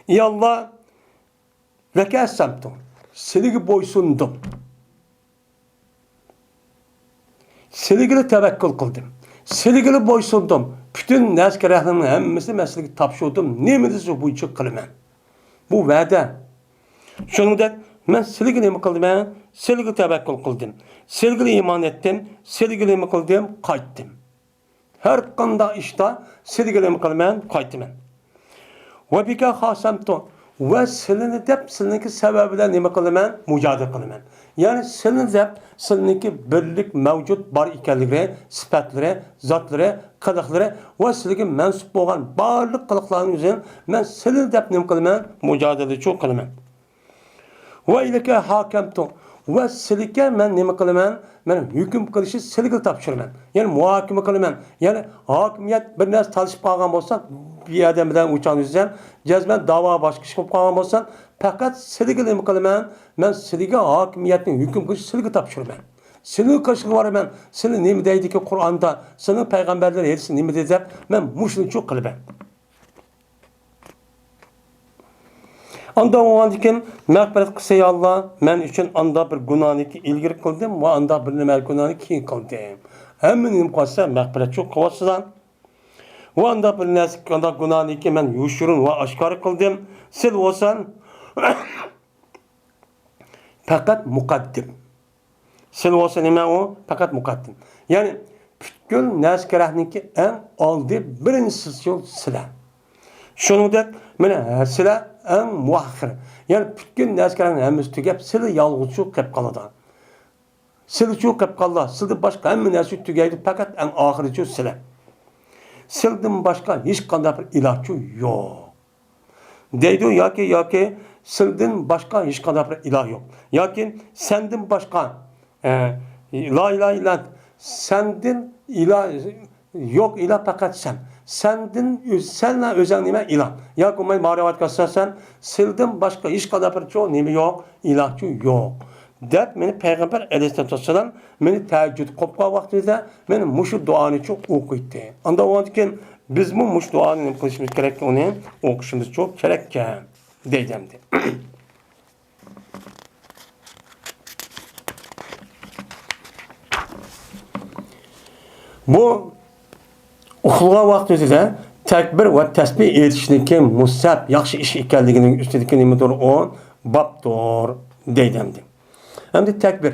يا ئاللا، لەكە ئەسلەمتۇ، سىلىگە بويسۇندۇم. سىلىگىلا تەۋەككۈل قىلدىم. سىلىگىلا بويسۇندۇم. پۈتۈن نەرسە-كېرەكلىرىمنىڭ ھەممىسىنى مەن سىلىگە تاپشۇردۇم. نېمە دېسە بويىچە قىلىمەن. بۇ ۋەدە. شۇنىڭدەك مەن سىلىگە نېمە قىلدىم؟ سىلىگە تەۋەككۈل قىلدىم. سىلىگىلا ئىمان ئېيتتىم. سىلىگىلا نېمە قىلدىم؟ قايتتىم. ھەر قانداق ئىشتا سىلىگە نېمە قىلىمەن؟ قايتىمەن. ۋە بىكە خاسەمتۇ. ۋە سىلىنى دەپ سىلىنىڭكى سەۋەبى بىلەن نېمە قىلىمەن؟ مۇجادىلە قىلىمەن. يەنى سىلىنى دەپ سىلىنىڭكى بىرلىك مەۋجۇت بار ئىكەنلىكى، سۈپەتلىرى، زاتلىرى، قىلىقلىرى ۋە سىلىگە مەنسۇپ بولغان بارلىق قىلىقلارنىڭ ئۆزىنى مەن سىلىنى دەپ نېمە قىلىمەن؟ مۇجادىلىچۇ قىلىمەن. ۋە ئىلەيكە ھاكەمتۇ. ۋە سىلىگە مەن نېمە قىلىمەن؟ مەن ھۆكۈم قىلىشنى سىلىگە تاپشۇرىمەن. يەنى مۇھاكىمە قىلىمەن. يەنى ھاكىمىيەت بىر نەرسە تالىشىپ قالغان بولسا، بىر ئادەم بىلەن ئۇ چاغنى ئۆزۈم جەزمەن داۋا باشقا ئىش بولۇپ قالغان بولسا، پەقەت سىلىگە نېمە قىلىمەن؟ مەن سىلىگە ھاكىمىيەتنى ھۆكۈم قىلىشنى سىلىگە تاپشۇرىمەن. سىلىنىڭ قېشىغا بارىمەن. سىلى نېمە دەيدىكى قۇرئاندا؟ سىلىنىڭ پەيغەمبەرلىرى ھەدىسى نېمە دېدى دەپ، مەن مۇشۇنىچۇ قىلىمەن. ئانداق بولغاندىكىن، مەغپىرەت قىلسا يا ئاللا، مەن ئۈچۈن ئانداق بىر گۇناھنىكى ئىلگىرى قىلدىم ۋە ئانداق بىر نېمە گۇناھنى كېيىن قىلدىم. ھەممە نېمە قىلسا مەغپىرەتچۇ قىلىۋاتسىلا. ۋە ئانداق بىر نەرسە، ئانداق گۇناھنىكى مەن يوشۇرۇن ۋە ئاشكارا قىلدىم. سىل بولسا پەقەت مۇقەددىم. سىل بولسا نېمە ئۇ؟ پەقەت مۇقەددىم. يەنى پۈتكۈل نەرسە-كەرەكنىڭكى ئەڭ ئالدى، بىرىنچىسى سىلە. شۇنىڭدەك مانا سىلە ئەڭ مۇئەخخىر. يەنى پۈتكۈل نەرسە-كەرەكنىڭ ھەممىسى تۈگەپ، سىلە يالغۇزچۇ قېلىپ قالىدۇ. سىلىچۇ قېلىپ قالىدۇ. سىلدىن باشقا ھەممە نەرسە تۈگەيدۇ، پەقەت ئەڭ ئاخىرىچۇ سىلە. سىلدىن باشقا ھېچقانداق بىر ئىلاھچۇ يوق. دەيدۇ ياكى، ياكى سىلدىن باشقا ھېچقانداق بىر ئىلاھ يوق. ياكى سەندىن باشقا، ئە، لا ئىلاھە ئىللا، سەندىن ئىلاھ يوق، ئىلاھ پەقەت سەن. سەندىن ئۆز-، سەنلا ئۆزۈڭ نېمە؟ ئىلاھ. ياكى بولماي مانا رىۋايەتكە ئاساسەن، سىلدىن باشقا ھېچقانداق بىر چوڭ نېمە يوق؟ ئىلاھچۇ يوق. دەپ مېنى پەيغەمبەر ئەلەيھىسسالاتۇ ۋەسسالام مېنى تەھەججۇد قوپقان ۋاقتىدا مېنى مۇشۇ دۇئانىچۇ ئوقۇيتتى. ئاندىن ئۇنىڭدىن كېيىن بىزمۇ مۇشۇ دۇئانى نېمە قىلىشىمىز كېرەككە، ئۇنى ئوقۇشىمىزچۇ كېرەككەن دەيدۇ ئەمدى. بۇ ئۇخلىغان ۋاقتىدا تەكبىر ۋە تەسبىھ ئېيتىشنىڭكى مۇستەھەب، ياخشى ئىش ئىكەنلىكىنىڭ ئۈستىدىكى نېمىدۇر؟ ئۇ بابتۇر دەيدۇ ئەمدى. ئەمدى تەكبىر.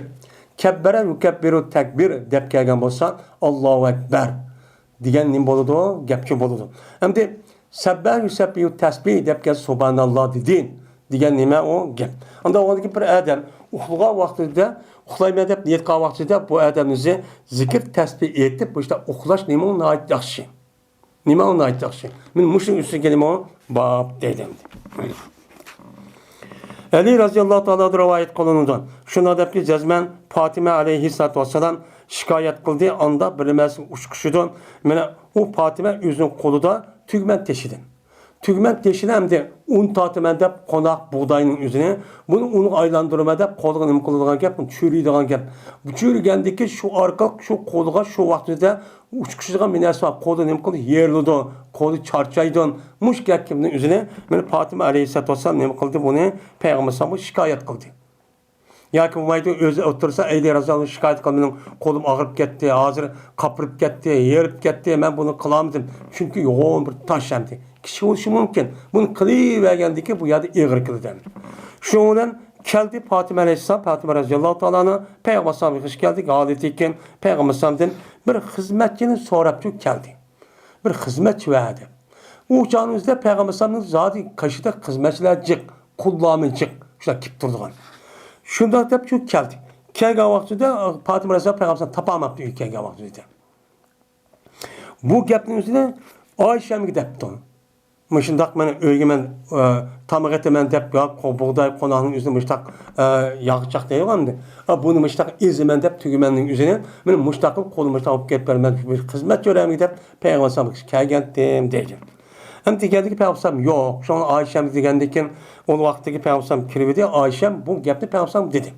كەببەرە يۇكەببىرۇ تەكبىر دەپ كەلگەن بولسا، ئاللاھۇ ئەكبەر دېگەن نېمە بولىدۇ؟ گەپچۇ بولىدۇ. ئەمدى سەببەھ يۇسەببىھۇ تەسبىھ دەپ كەلسە، سۇبھاناللا دېدى دېگەن نېمە ئۇ گەپ. ئانداق بولغاندىكىن بىر ئادەم ئۇخلىغان ۋاقتىدا، ئۇخلايمەن دەپ نىيەت قىلغان ۋاقتىدا بۇ ئادەم ئۆزى زىكىر تەسبىھ ئېيتىپ، مۇشۇنداق ئۇخلاش نېمە ئۇ ناھايىتى ياخشى. نېمە ئۇ ناھايىتى ياخشى. مېنىڭ مۇشۇنىڭ ئۈستىگە كېلىمۇ باب دەيدۇ. ئەلى رەزىياللاھۇ تائالا رىۋايەت قىلىنىدۇ. شۇنداق دەپكى، جەزمەن پاتىمە ئەلەيھىسسالاتۇ ۋەسسالام شىكايەت قىلدى، ئاندا بىر نېمە ئۇچقۇچىدىن. مانا ئۇ پاتىمە ئۆزىنىڭ قولىدا تۈگمەن تېشىدى. تۈگمەن تېشىنى ئەمدى ئۇن تارتىمەن دەپ قوناق بۇغداينىڭ ئۆزىنى، بۇنى ئۇنغا ئايلاندۇرىمەن دەپ قولىغا نېمە قىلىدىغان گەپ، بۇنى چۆرىيدىغان گەپ. بۇ چۆرىگەندىكى شۇ ئارقىلىق شۇ قولىغا شۇ ۋاقتىدا ئۇچقۇچىدىغان بىر نەرسە بار، قولى نېمە قىلىدۇ؟ يېرىلىدۇ، قولى چارچايدۇ. مۇشۇ گەپنىڭ ئۆزىنى مانا پاتىمە ئەلەيھىسسالاتۇ ۋەسسالام نېمە قىلدى؟ بۇنى پەيغەمبەر ئەلەيھىسسالامغا شىكايەت قىلدى. ياكى بولمايدۇ، ئۆزى ئولتۇرسا، ئەيلى رەزىياللاھۇ شىكايەت قىل، مېنىڭ قولۇم ئاغرىپ كەتتى، ھازىر قاپىرىپ كەتتى، يېرىپ كەتتى، مەن بۇنى قىلالمىدىم. چۈنكى يوغان بىر تاش ئەمدى. كىچىك بولۇشى مۇمكىن. بۇنى قىلىۋەرگەندىكىن بۇ يەردە ئېغىر كېلىدۇ ئەمدى. شۇنىڭ بىلەن كەلدى پاتىمە ئەلەيھىسسالام، پاتىمە رەزىياللاھۇ تائالا ئەنھا پەيغەمبەر ئەلەيھىسسالامغا يېقىن كەلدى، ھالىتى كىم؟ پەيغەمبەر ئەلەيھىسسالامدىن بىر خىزمەتچىنى سوراپچۇ كەلدى. بىر خىزمەتچى ۋە دەپ. ئۇ چاغنىڭ ئۆزىدە پەيغەمبەر ئەلەيھىسسالامنىڭ زادى قېشىدا خىزمەتچىلەر جىق، قۇللارمۇ جىق، شۇنداق كېلىپ تۇرىدىغان. شۇنداق دەپ شۇ كەلدى. كەلگەن ۋاقتىدا پاتىمە رەزىياللاھۇ پەيغەمبەر ئەلەيھىسسالام تاپالماپتۇ، ئۆيگە كەلگەن ۋاقتىدا. بۇ گەپنىڭ ئۆزىنى ئايشەمگە دەپتۇ. مۇشۇنداق مەن ئۆيگە مەن، ئە، تاماق ئېتىمەن دەپ، يا قو-، بۇغداي قوناقنىڭ ئۆزىنى مۇشتاق، ئە، ياغ چاق دەيدىغۇ ئەمدى. ئا، بۇنى مۇشتاق ئېزىمەن دەپ تۈگمەننىڭ ئۆزىنى مەن مۇشتاق قىلىپ قولۇمدا مۇشتاق ئېلىپ كېلىپ بېرىمەن. بىر خىزمەت سورىمەن دەپ پەيغەمبەر ئەلەيھىسسالامغا كەلگەنتىم دەيدۇ. ئەمدى دېگەندىكى پەيغەمبەر ئەلەيھىسسالام يوق. شۇڭا ئايشەمگە دېگەندىكىن ئۇ ۋاقىتتىكى پەيغەمبەر ئەلەيھىسسالام كىرىۋىدى. ئايشەم بۇ گەپنى پەيغەمبەر ئەلەيھىسسالامغا دېدى.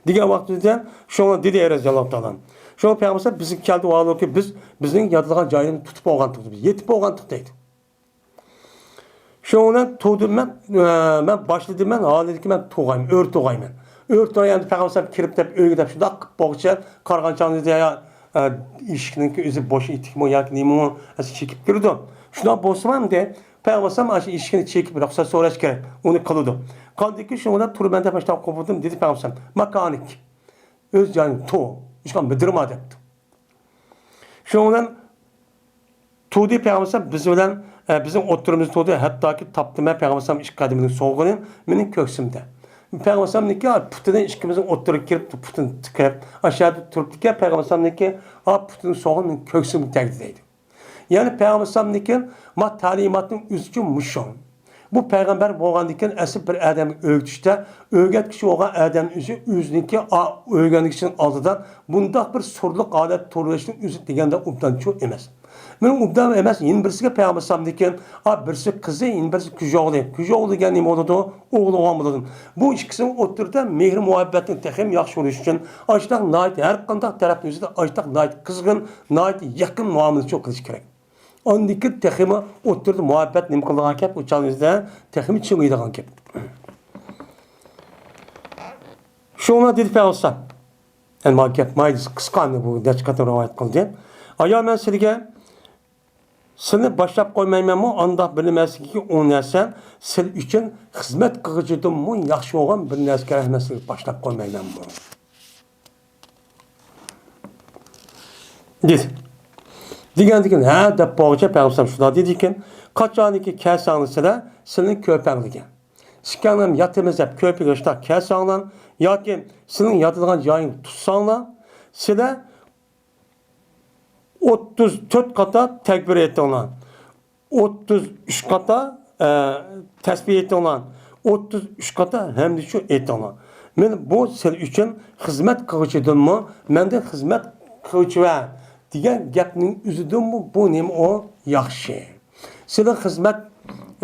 دېگەن ۋاقتىدا شۇڭا دېدى رەزىياللاھۇ تائالا. شۇڭا پەيغەمبەر ئەلەيھىسسالام بىزگە كەلدى، ۋاھالەنكى بىز بىزنىڭ ياتىدىغان جايىمىزنى تۇتۇپ بولغانتۇق، بىز يېتىپ بولغانتۇق دەيدۇ. شۇنىڭ بىلەن تۇردۇم مەن، ئە، مەن باشلىدىم مەن، ھالىدىكى مەن تۇغايمەن، ئۆرە تۇغايمەن. ئۆرە تۇراي ئەمدى پەيغەمبەر ئەلەيھىسسالام كىرىپ دەپ ئۆيگە دەپ شۇنداق قىلىپ بولغۇچە قارىغان چاغدا يا، ئە، ئىشىكنىڭكى ئۆزى بوش ئىتىكمۇ ياكى نېمىمۇ ئەسلى چېكىپ كىرىدۇ. شۇنداق بولسىمۇ ئەمدى پەيغەمبەر ئەلەيھىسسالام ئاشۇ ئىشىكنى چېكىپ رۇخسەت سوراش كېرەك، ئۇنى قىلىدۇ. قاندىكى شۇنىڭ بىلەن تۇرىمەن دەپ مۇشۇنداق قوپۇردۇم دېدى پەيغەمبەر ئەلەيھىسسالام. ماكانىك. ئۆز جايىڭدا تۇر، ھېچقانداق مىدىرما دەپتۇ. شۇنىڭ بىلەن تۇردى پەيغەمبەر بىز بىلەن، ئە، بىزنىڭ ئوتتۇرىمىزدا تۇردى، ھەتتاكى تاپتىمەن پەيغەمبەر ئىككى قەدىمىنىڭ سوغىنى مېنىڭ كۆكسۈمدە. پەيغەمبەرنىڭكى پۇتىنى ئىككىمىزنىڭ ئوتتۇرىغا كىرىپ، پۇتىنى تىقىپ، ئاشۇ يەردە تۇرۇپتىكەن، پەيغەمبەرنىڭكى پۇتىنىڭ سوغىنى مېنىڭ كۆكسۈمگە تەگدى دەيدۇ. يەنى پەيغەمبەر ئەلەيھىسسالامنىڭكى ما تەلىماتنىڭ ئۆزىچۇ مۇشۇ. بۇ پەيغەمبەر بولغاندىكىن ئەسلى بىر ئادەمگە ئۆگىتىشتە، ئۆگەتكۈچى بولغان ئادەمنىڭ ئۆزى ئۆزىنىڭكى ئا-، ئۆگەنگۈچىنىڭ ئالدىدا بۇنداق بىر سۇرلۇق ھالەتتە تۇرۇۋېلىشنىڭ ئۆزى دېگەندە ئوبدانچۇ ئەمەس. مېنىڭ ئوبدان ئەمەس، يەنە بىرسىگە پەيغەمبەر ئەلەيھىسسالامدىكىن، ئا، بىرسى قىزى، يەنە بىرسى كۈجاۋلى. كۈجاۋلى دېگەن نېمە بولىدۇ؟ ئوغلى بولغان بولىدۇ. بۇ ئىككىسىنىڭ ئوتتۇرىدا مېھىر-مۇھەببەتنىڭ تېخىمۇ ياخشى بولۇشى ئۈچۈن، ئاشۇنداق ناھايىتى ھەر قانداق تەرەپنىڭ ئۆزىدە ئاشۇنداق ناھايىتى قىزغىن، ناھايىتى يېقىن مۇئامىلىچۇ قىلىش كېرەك. ئاندىن كېيىن تېخىمۇ ئوتتۇرىدا مۇھەببەت نېمە قىلىدىغان گەپ، ئۇ چاغنىڭ ئۆزىدە تېخىمۇ چىڭىيدىغان گەپ. شۇڭا دېدى پەيغەمبەر. يەنى ما گەپ ما قىسقا، بۇ نەچچە قېتىم رىۋايەت قىلدى. ئايا، مەن سىلىگە سىلنى باشلاپ قويمايمەنمۇ؟ ئانداق بىلىمەسلىكى ئۇ نەرسە سىل ئۈچۈن خىزمەت قىلغۇچىدىنمۇ ياخشى بولغان بىر نەرسە كېرەك ئەمەسلىكىنى باشلاپ قويمايمەنمۇ؟ دېدى. دېگەندىكىن، ھە دەپ بولغۇچە پەيغەمبەر شۇنداق دېدىكىن، قاچانكى كەلسەڭلار سىلەر، سىلىنى كۆرپەڭلىگەن. ئىككىڭلار ياتىمىز دەپ كۆرپىگە شۇنداق كەلسەڭلار ياكى سىلىنىڭ ياتىدىغان جايىڭ تۇتساڭلار، سىلەر ئوتتۇز تۆت قاتا تەكبىر ئېيتىڭلار. ئوتتۇز ئۈچ قاتا، ئە، تەسبىھ ئېيتىڭلار. ئوتتۇز ئۈچ قاتا ھەمدۇ شۈكۈر ئېيتىڭلار. مەن بۇ سىلەر ئۈچۈن خىزمەت قىلغۇچىدىنمۇ، مەندىن خىزمەت قىلغۇچى ۋە دېگەن گەپنىڭ ئۆزىدىنمۇ بۇ نېمە ئۇ ياخشى. سىلەر خىزمەت،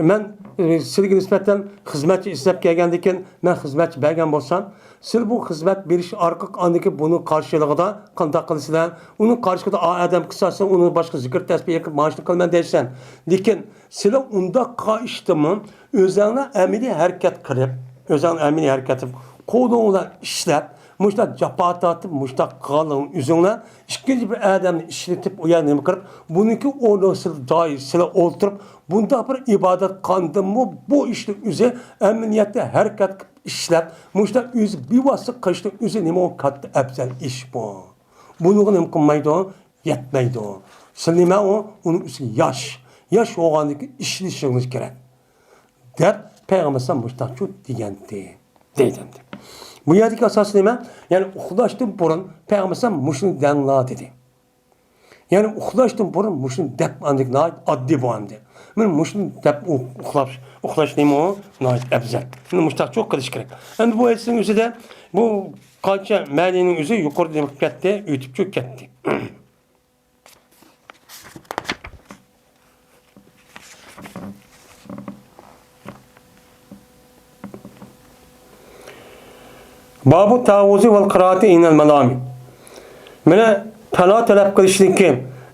مەن، ئى، سىلەرگە نىسبەتەن خىزمەتچى ئىزدەپ كەلگەندىكىن، مەن خىزمەتچى بەرگەن بولسام، سىلەر بۇ خىزمەت بېرىش ئارقىلىق ئاندىكى بۇنىڭ قارشىلىقىدا قانداق قىلىسىلەر؟ ئۇنىڭ قارشىلىقىدا ئا ئادەم قىلسا، سەن ئۇنى باشقا زىكىر تەسبىھ قىلىپ، مانا شۇنى قىلىمەن دەيسەن. لېكىن سىلەر ئۇنداق قىلىشتىمۇ ئۆزۈڭلار ئەمەلىي ھەرىكەت قىلىپ، ئۆزۈڭلار ئەمەلىي ھەرىكەت قىلىپ، قولۇڭ بىلەن ئىشلەپ، مۇشۇنداق جاپا تارتىپ، مۇشۇنداق قىلغانلىقىڭ ئۆزۈڭلار ئىككىنچى بىر ئادەمنى ئىشلىتىپ، ئۇ يەرنى نېمە قىلىپ، بۇنىڭكى ئورنىغا سىلەر دائىم سىلەر ئولتۇرۇپ، بۇنداق بىر ئىبادەت قىلغاندىمۇ بۇ ئىشنىڭ ئۆزى ئەمەلىيەتتە ھەرىكەت قىلىپ ئىشلەپ، مۇشۇنداق ئۆزى بىۋاسىتە قىلىشنىڭ ئۆزى نېمە كاتتا ئەۋزەل ئىش بۇ. بۇنىڭغا نېمە قىلمايدۇ؟ يەتمەيدۇ. سىلەر نېمە ئۇ؟ ئۇنىڭ ئۈستىگە ياش. ياش بولغاندىكىن ئىشلىشىڭلار كېرەك. دەپ پەيغەمبەر ئەلەيھىسسالام مۇشۇنداقچۇ دېگەنتى. دەيدۇ ئەمدى. بۇ يەردىكى ئاساسىي نېمە؟ يەنى ئۇخلاشتىن بۇرۇن پەيغەمبەر ئەلەيھىسسالام مۇشۇنى دەڭلار دېدى. يەنى ئۇخلاشتىن بۇرۇن مۇشۇنى دەپ ئاندىن ناھايىتى ئاددىي بۇ ئەمدى. مەن مۇشۇنى دەپ ئۇ-، ئۇخلاپ، ئۇخلاش نېمە ئۇ؟ ناھايىتى ئەۋزەل. مانا مۇشۇنداقچۇ قىلىش كېرەك. ئەمدى بۇ ھەدىسنىڭ ئۆزىدە بۇ قانچە مەنىنىڭ ئۆزى يۇقىرىدا نېمە قىلىپ كەتتى؟ ئۆتۈپچۇ كەتتى. بابۇ تەئەۋۋۇزى ۋەل قىرائەتى ئىندەل مانامى. مانا پانا تەلەپ قىلىشنىڭكى،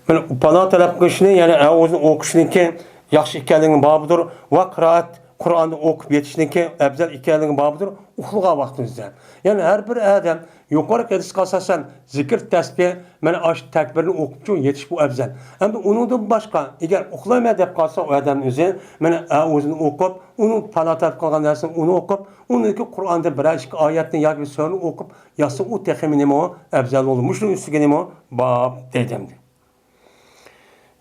مانا پانا تەلەپ قىلىشنى، يەنى ئەئۇزنى ئوقۇشنىڭكى ياخشى ئىكەنلىكىنىڭ بابىدۇر ۋە قىرائەت قۇرئاننى ئوقۇپ يېتىشنىڭكى ئەۋزەل ئىكەنلىكىنىڭ بابىدۇر ئۇخلىغان ۋاقتىمىزدا. يەنى ھەر بىر ئادەم يۇقىرىقى ھەدىسكە ئاساسەن، زىكىر، تەسبىھ، مانا ئاشۇ تەكبىرنى ئوقۇپچۇ يېتىش بۇ ئەۋزەل. ئەمدى ئۇنىڭدىن باشقا، ئەگەر ئۇخلايمەن دەپ قالسا، ئۇ ئادەمنىڭ ئۆزى، مانا ئەئۇزىنى ئوقۇپ، ئۇنىڭ پانا تەلەپ قىلغان نەرسىنى ئۇنى ئوقۇپ، ئۇنىڭدىكى قۇرئاندىن بىرەر ئىككى ئايەتنى ياكى بىر سۈرىنى ئوقۇپ ياتسا، ئۇ تېخىمۇ نېمە ئۇ؟ ئەۋزەل بولىدۇ. مۇشۇنىڭ ئۈستىگە نېمە ئۇ؟ باب دەيدۇ ئەمدى.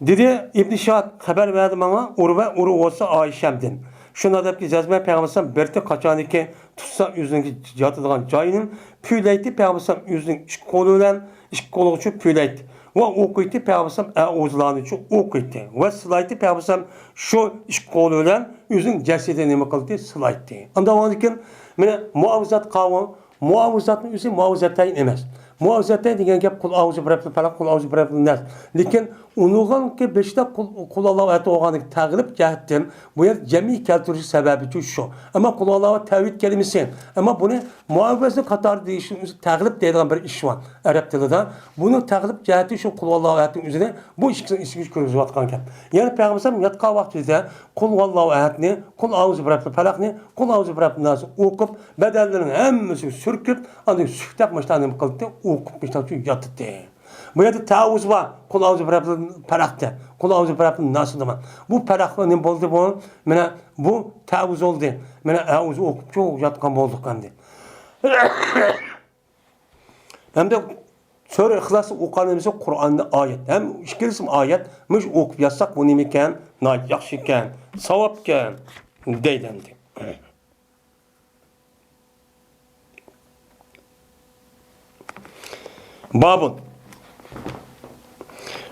دېدى ئىبن شىھاب خەۋەر بەردى ماڭا، ئۇرۋە، ئۇرۋە بولسا ئائىشەمدىن. شۇنداق دەپتۇ، جەزمەن پەيغەمبەر ئەلەيھىسسالام بىر تاغ قاچانكى تۇتسا ئۆزىنىڭكى ياتىدىغان جايىنى پۈۋلەيتتى، پەيغەمبەر ئەلەيھىسسالام ئۆزىنىڭ ئىككى قولى بىلەن، ئىككى قولىغىچە پۈۋلەيتتى. ۋە ئوقۇيتتى، پەيغەمبەر ئەلەيھىسسالام ئەئۇزۇلارنىچۇ ئوقۇيتتى. ۋە سىلايتتى، پەيغەمبەر ئەلەيھىسسالام شۇ ئىككى قولى بىلەن ئۆزىنىڭ جەسىتىنى نېمە قىلدى؟ سىلايتتى. ئاندىن ئاندىن كېيىن مانا مۇئاۋىزات قاۋۇ، مۇئاۋىزاتنىڭ ئۆزى مۇئاۋىزەتەين ئەمەس. مۇئاۋىزەتەين دېگەن گەپ قۇل ئەئۇزۇ بىرەببىل پەلەق، قۇل ئەئۇزۇ بىرەببىل ناس. لېكىن ئۇنىڭغىكى بېشىدا قۇل، قۇل ئاللاھۇ ئەھەد بولغاندىكى تەغلىب جەھەتتىن بۇ يەردە جەمئىي كەلتۈرۈش سەۋەبىچۇ شۇ. ئەمما قۇل ئاللاھۇ تەۋھىد كەلىمىسى. ئەمما بۇنى مۇئاۋىزە قاتارىدا دېيىشنىڭ ئۆزى تەغلىب دەيدىغان بىر ئىش بار ئەرەب تىلىدا. بۇنىڭ تەغلىب جەھەتى شۇ قۇل ئاللاھۇ ئەھەدنىڭ ئۆزىنى بۇ ئىككىسىنىڭ ئىچىگە كىرگۈزۈۋاتقان گەپ. يەنى پەيغەمبەر ئەلەيھىسسالام ياتقان ۋاقتىدا قۇل ھۇۋاللاھۇ ئەھەدنى، قۇل ئەئۇزۇ بىرەببىل پەلەقنى، قۇل ئەئۇزۇ بىرەببىل ناسنى ئوقۇپ، بەدەنلىرىنىڭ ھەممىسىگە سۈركۈپ، ئاندىن سۈكتەپ مۇشۇنداق نېمە قىلدى، ئوقۇپ مۇشۇنداق ياتتى. بۇ يەردە تەئەۋۋۇز بار، قۇل ئەئۇزۇ بىرەببىل پەلەقتە، قۇل ئەئۇزۇ بىرەببىل ناسىدا بار. بۇ پەرق نېمە بولدى بۇ؟ مانا بۇ تەئەۋۋۇز بولدى. مانا ئەئۇزۇ ئوقۇپچۇ ياتقان بولدۇق ئەمدى. ھەمدە سۈرە ئىخلاسنى ئوقۇغىنىمىزدا قۇرئاندا ئايەت. ھەم ئىككىلىسىمۇ ئايەت. مۇشۇ ئوقۇپ ياتساق بۇ نېمە ئىكەن؟ ناھايىتى ياخشى ئىكەن، ساۋاب ئىكەن دەيدۇ ئەمدى. بابۇن.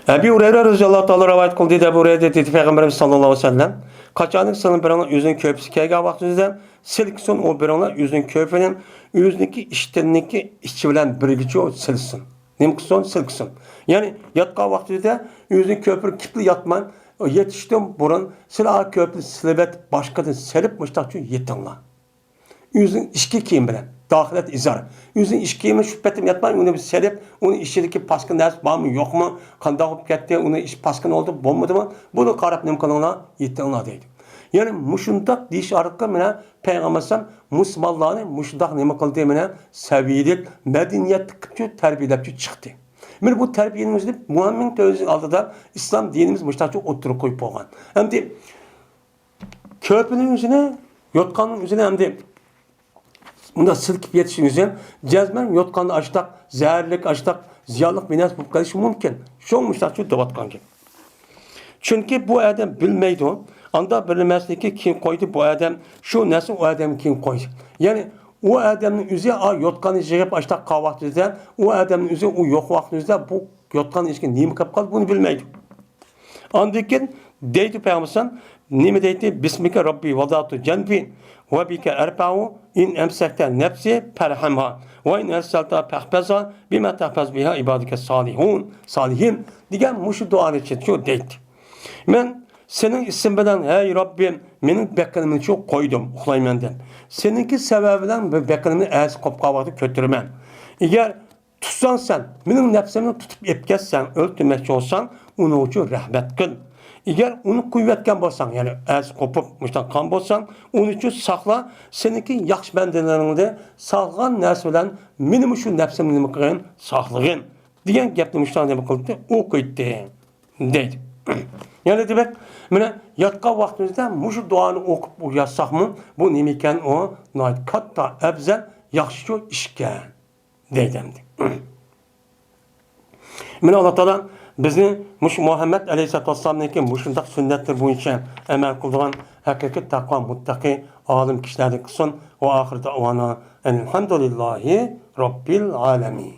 ئەبى ھۇرەيرە رەزىياللاھۇ تائالا رىۋايەت قىلدى، دەپ ھۇرەيرە دېدى، پەيغەمبىرىمىز ساللاللاھۇ ئەلەيھى ۋەسەللەم، قاچانكى سىلەرنىڭ بىرىڭلار ئۆزىنىڭ كۆرپىسى كەلگەن ۋاقتىڭىزدا، سىلكىسۇن ئۇ بىرىڭلار ئۆزىنىڭ كۆرپىنى ئۆزىنىڭكى ئىشتىنىنىڭكى ئىچى بىلەن بىرگىچۇ سىلسۇن. نېمە قىلسۇن؟ سىلكىسۇن. يەنى ياتقان ۋاقتىدا ئۆزىنىڭ كۆرپىنى كىپلا ياتماي، يېتىشتىن بۇرۇن سىلى ئا كۆرپىنى سىلىۋېتىپ، باشقىدىن سېلىپ مۇشتاقچۇ يېتىڭلار. ئۆزىنىڭ ئىچكى كىيىمى بىلەن، داخىلەت ئىزار. ئۆزىنىڭ ئىچكى كىيىمى شۇ پېتىم ياتماي، ئۇنى بىر سېلىپ، ئۇنىڭ ئىچىدىكى پاسكىنا نەرسە بارمۇ، يوقمۇ، قانداق بولۇپ كەتتى، ئۇنىڭ ئىچى پاسكىنا بولدى، بولمىدىمۇ، بۇنى قاراپ نېمە قىلىڭلار، يېتىڭلار دەيدۇ. يەنى مۇشۇنداق دېيىش ئارقىلىق مانا پەيغەمبەر ئەلەيھىسسالام مۇسۇلمانلارنى مۇشۇنداق نېمە قىلدى، مانا سەۋىيەلىك مەدەنىيەتلىك قىلىپچۇ، تەربىيەلەپچۇ چىقتى. مانا بۇ تەربىيەنىڭ ئۆزىنى مۇھەممەد ئۆزى ئالدىدا ئىسلام دىنىمىز مۇشۇنداقچۇ ئوتتۇرىغا قويۇپ بولغان. ئەمدى كۆرپىنىڭ ئۆزىنى، يوتقاننىڭ ئۆزىنى ئەمدى مۇنداق سىلكىپ يېتىشنىڭ ئۆزى جەزمەن يوتقاندا ئاشتاق زەھەرلىك، ئاشتاق زىيانلىق بىر نەرسە بولۇپ قېلىشى مۇمكىن. شۇڭا مۇشۇنداق دەۋاتقان گەپ. چۈنكى بۇ ئادەم بىلمەيدۇ. ئاندا بىلمەسلىكى كېيىن قويدى بۇ ئادەم، شۇ نەرسە ئۇ ئادەمگە كېيىن قويدى. يەنى ئۇ ئادەمنىڭ ئۆزى ئا، يوتقاننى يىغىپ ئاشتاق قالغان ۋاقتىدا، ئۇ ئادەمنىڭ ئۆزى ئۇ يوق ۋاقتىدا بۇ يوتقان ئىچىگە نېمە كىرىپ قالدى، بۇنى بىلمەيدۇ. ئاندىن كېيىن دەيدۇ پەيغەمبەر، نېمە دەيدۇ؟ بىسمىكە رەببى ۋەزەئتۇ جەنبى ۋە بىكە ئەرفەئۇ، ئىن ئەمسەكتە نەفسى فەرھەمھا ۋە ئىن ئەرسەلتە فەھفەزھا بىما تەھفەز بىھا ئىبادىكە سالىھۇن، سالىھىن دېگەن مۇشۇ دۇئانى چېتىشۇ دەيدۇ. مەن سېنىڭ ئىسمىڭ بىلەن، ھەي رەببىم، مېنىڭ بەكرىمنى شۇ قويدۇم، ئۇخلايمەن دەپ. سېنىڭكى سەۋەبىڭ بىلەن بەكرىمنى ئەسىر قوپقان ۋاقتىدا كۆتۈرىمەن. ئەگەر تۇتساڭ سەن، مېنىڭ نەپسىمنى تۇتۇپ ئېلىپ كەتسەڭ، ئۆلتۈرمەكچى بولساڭ، ئۇنىڭ ئۈچۈن رەھمەت قىل. ئەگەر ئۇنى قويۇۋەتكەن بولساڭ، يەنى ئەسىر قوپۇپ، مۇشۇنداق قىلغان بولساڭ، ئۇنىڭ ئۈچۈن ساقلا، سېنىڭكى ياخشى بەندىلىرىڭنى ساقلىغان نەرسە بىلەن مېنىمۇ شۇ نەپسىمنى نېمە قىلغىن؟ ساقلىغىن، دېگەن گەپنى مۇشۇنداق نېمە قىلدى؟ ئوقۇيتتى، دەيدۇ. يەنى دېمەك، مانا ياتقان ۋاقتىمىزدا مۇشۇ دۇئانى ئوقۇپ ياتساقمۇ، بۇ نېمە ئىكەن؟ ئۇ ناھايىتى كاتتا، ئەۋزەل، ياخشىچۇ ئىشكەن. دەيدۇ ئەمدى. مانا، ئاللا تائالا بىزنى مۇشۇ مۇھەممەد ئەلەيھىسسالاتۇ ۋەسسالامنىڭكى مۇشۇنداق سۈننەتلىرى بويىچە ئەمەل قىلىدىغان ھەقىقىي تەقۋا مۇتتەقى ئالىم كىشىلەردىن قىلسۇن. ۋە ئاخىر دەئۋانا ئەلھەمدۇلىللاھى رەببىل ئالەمىن.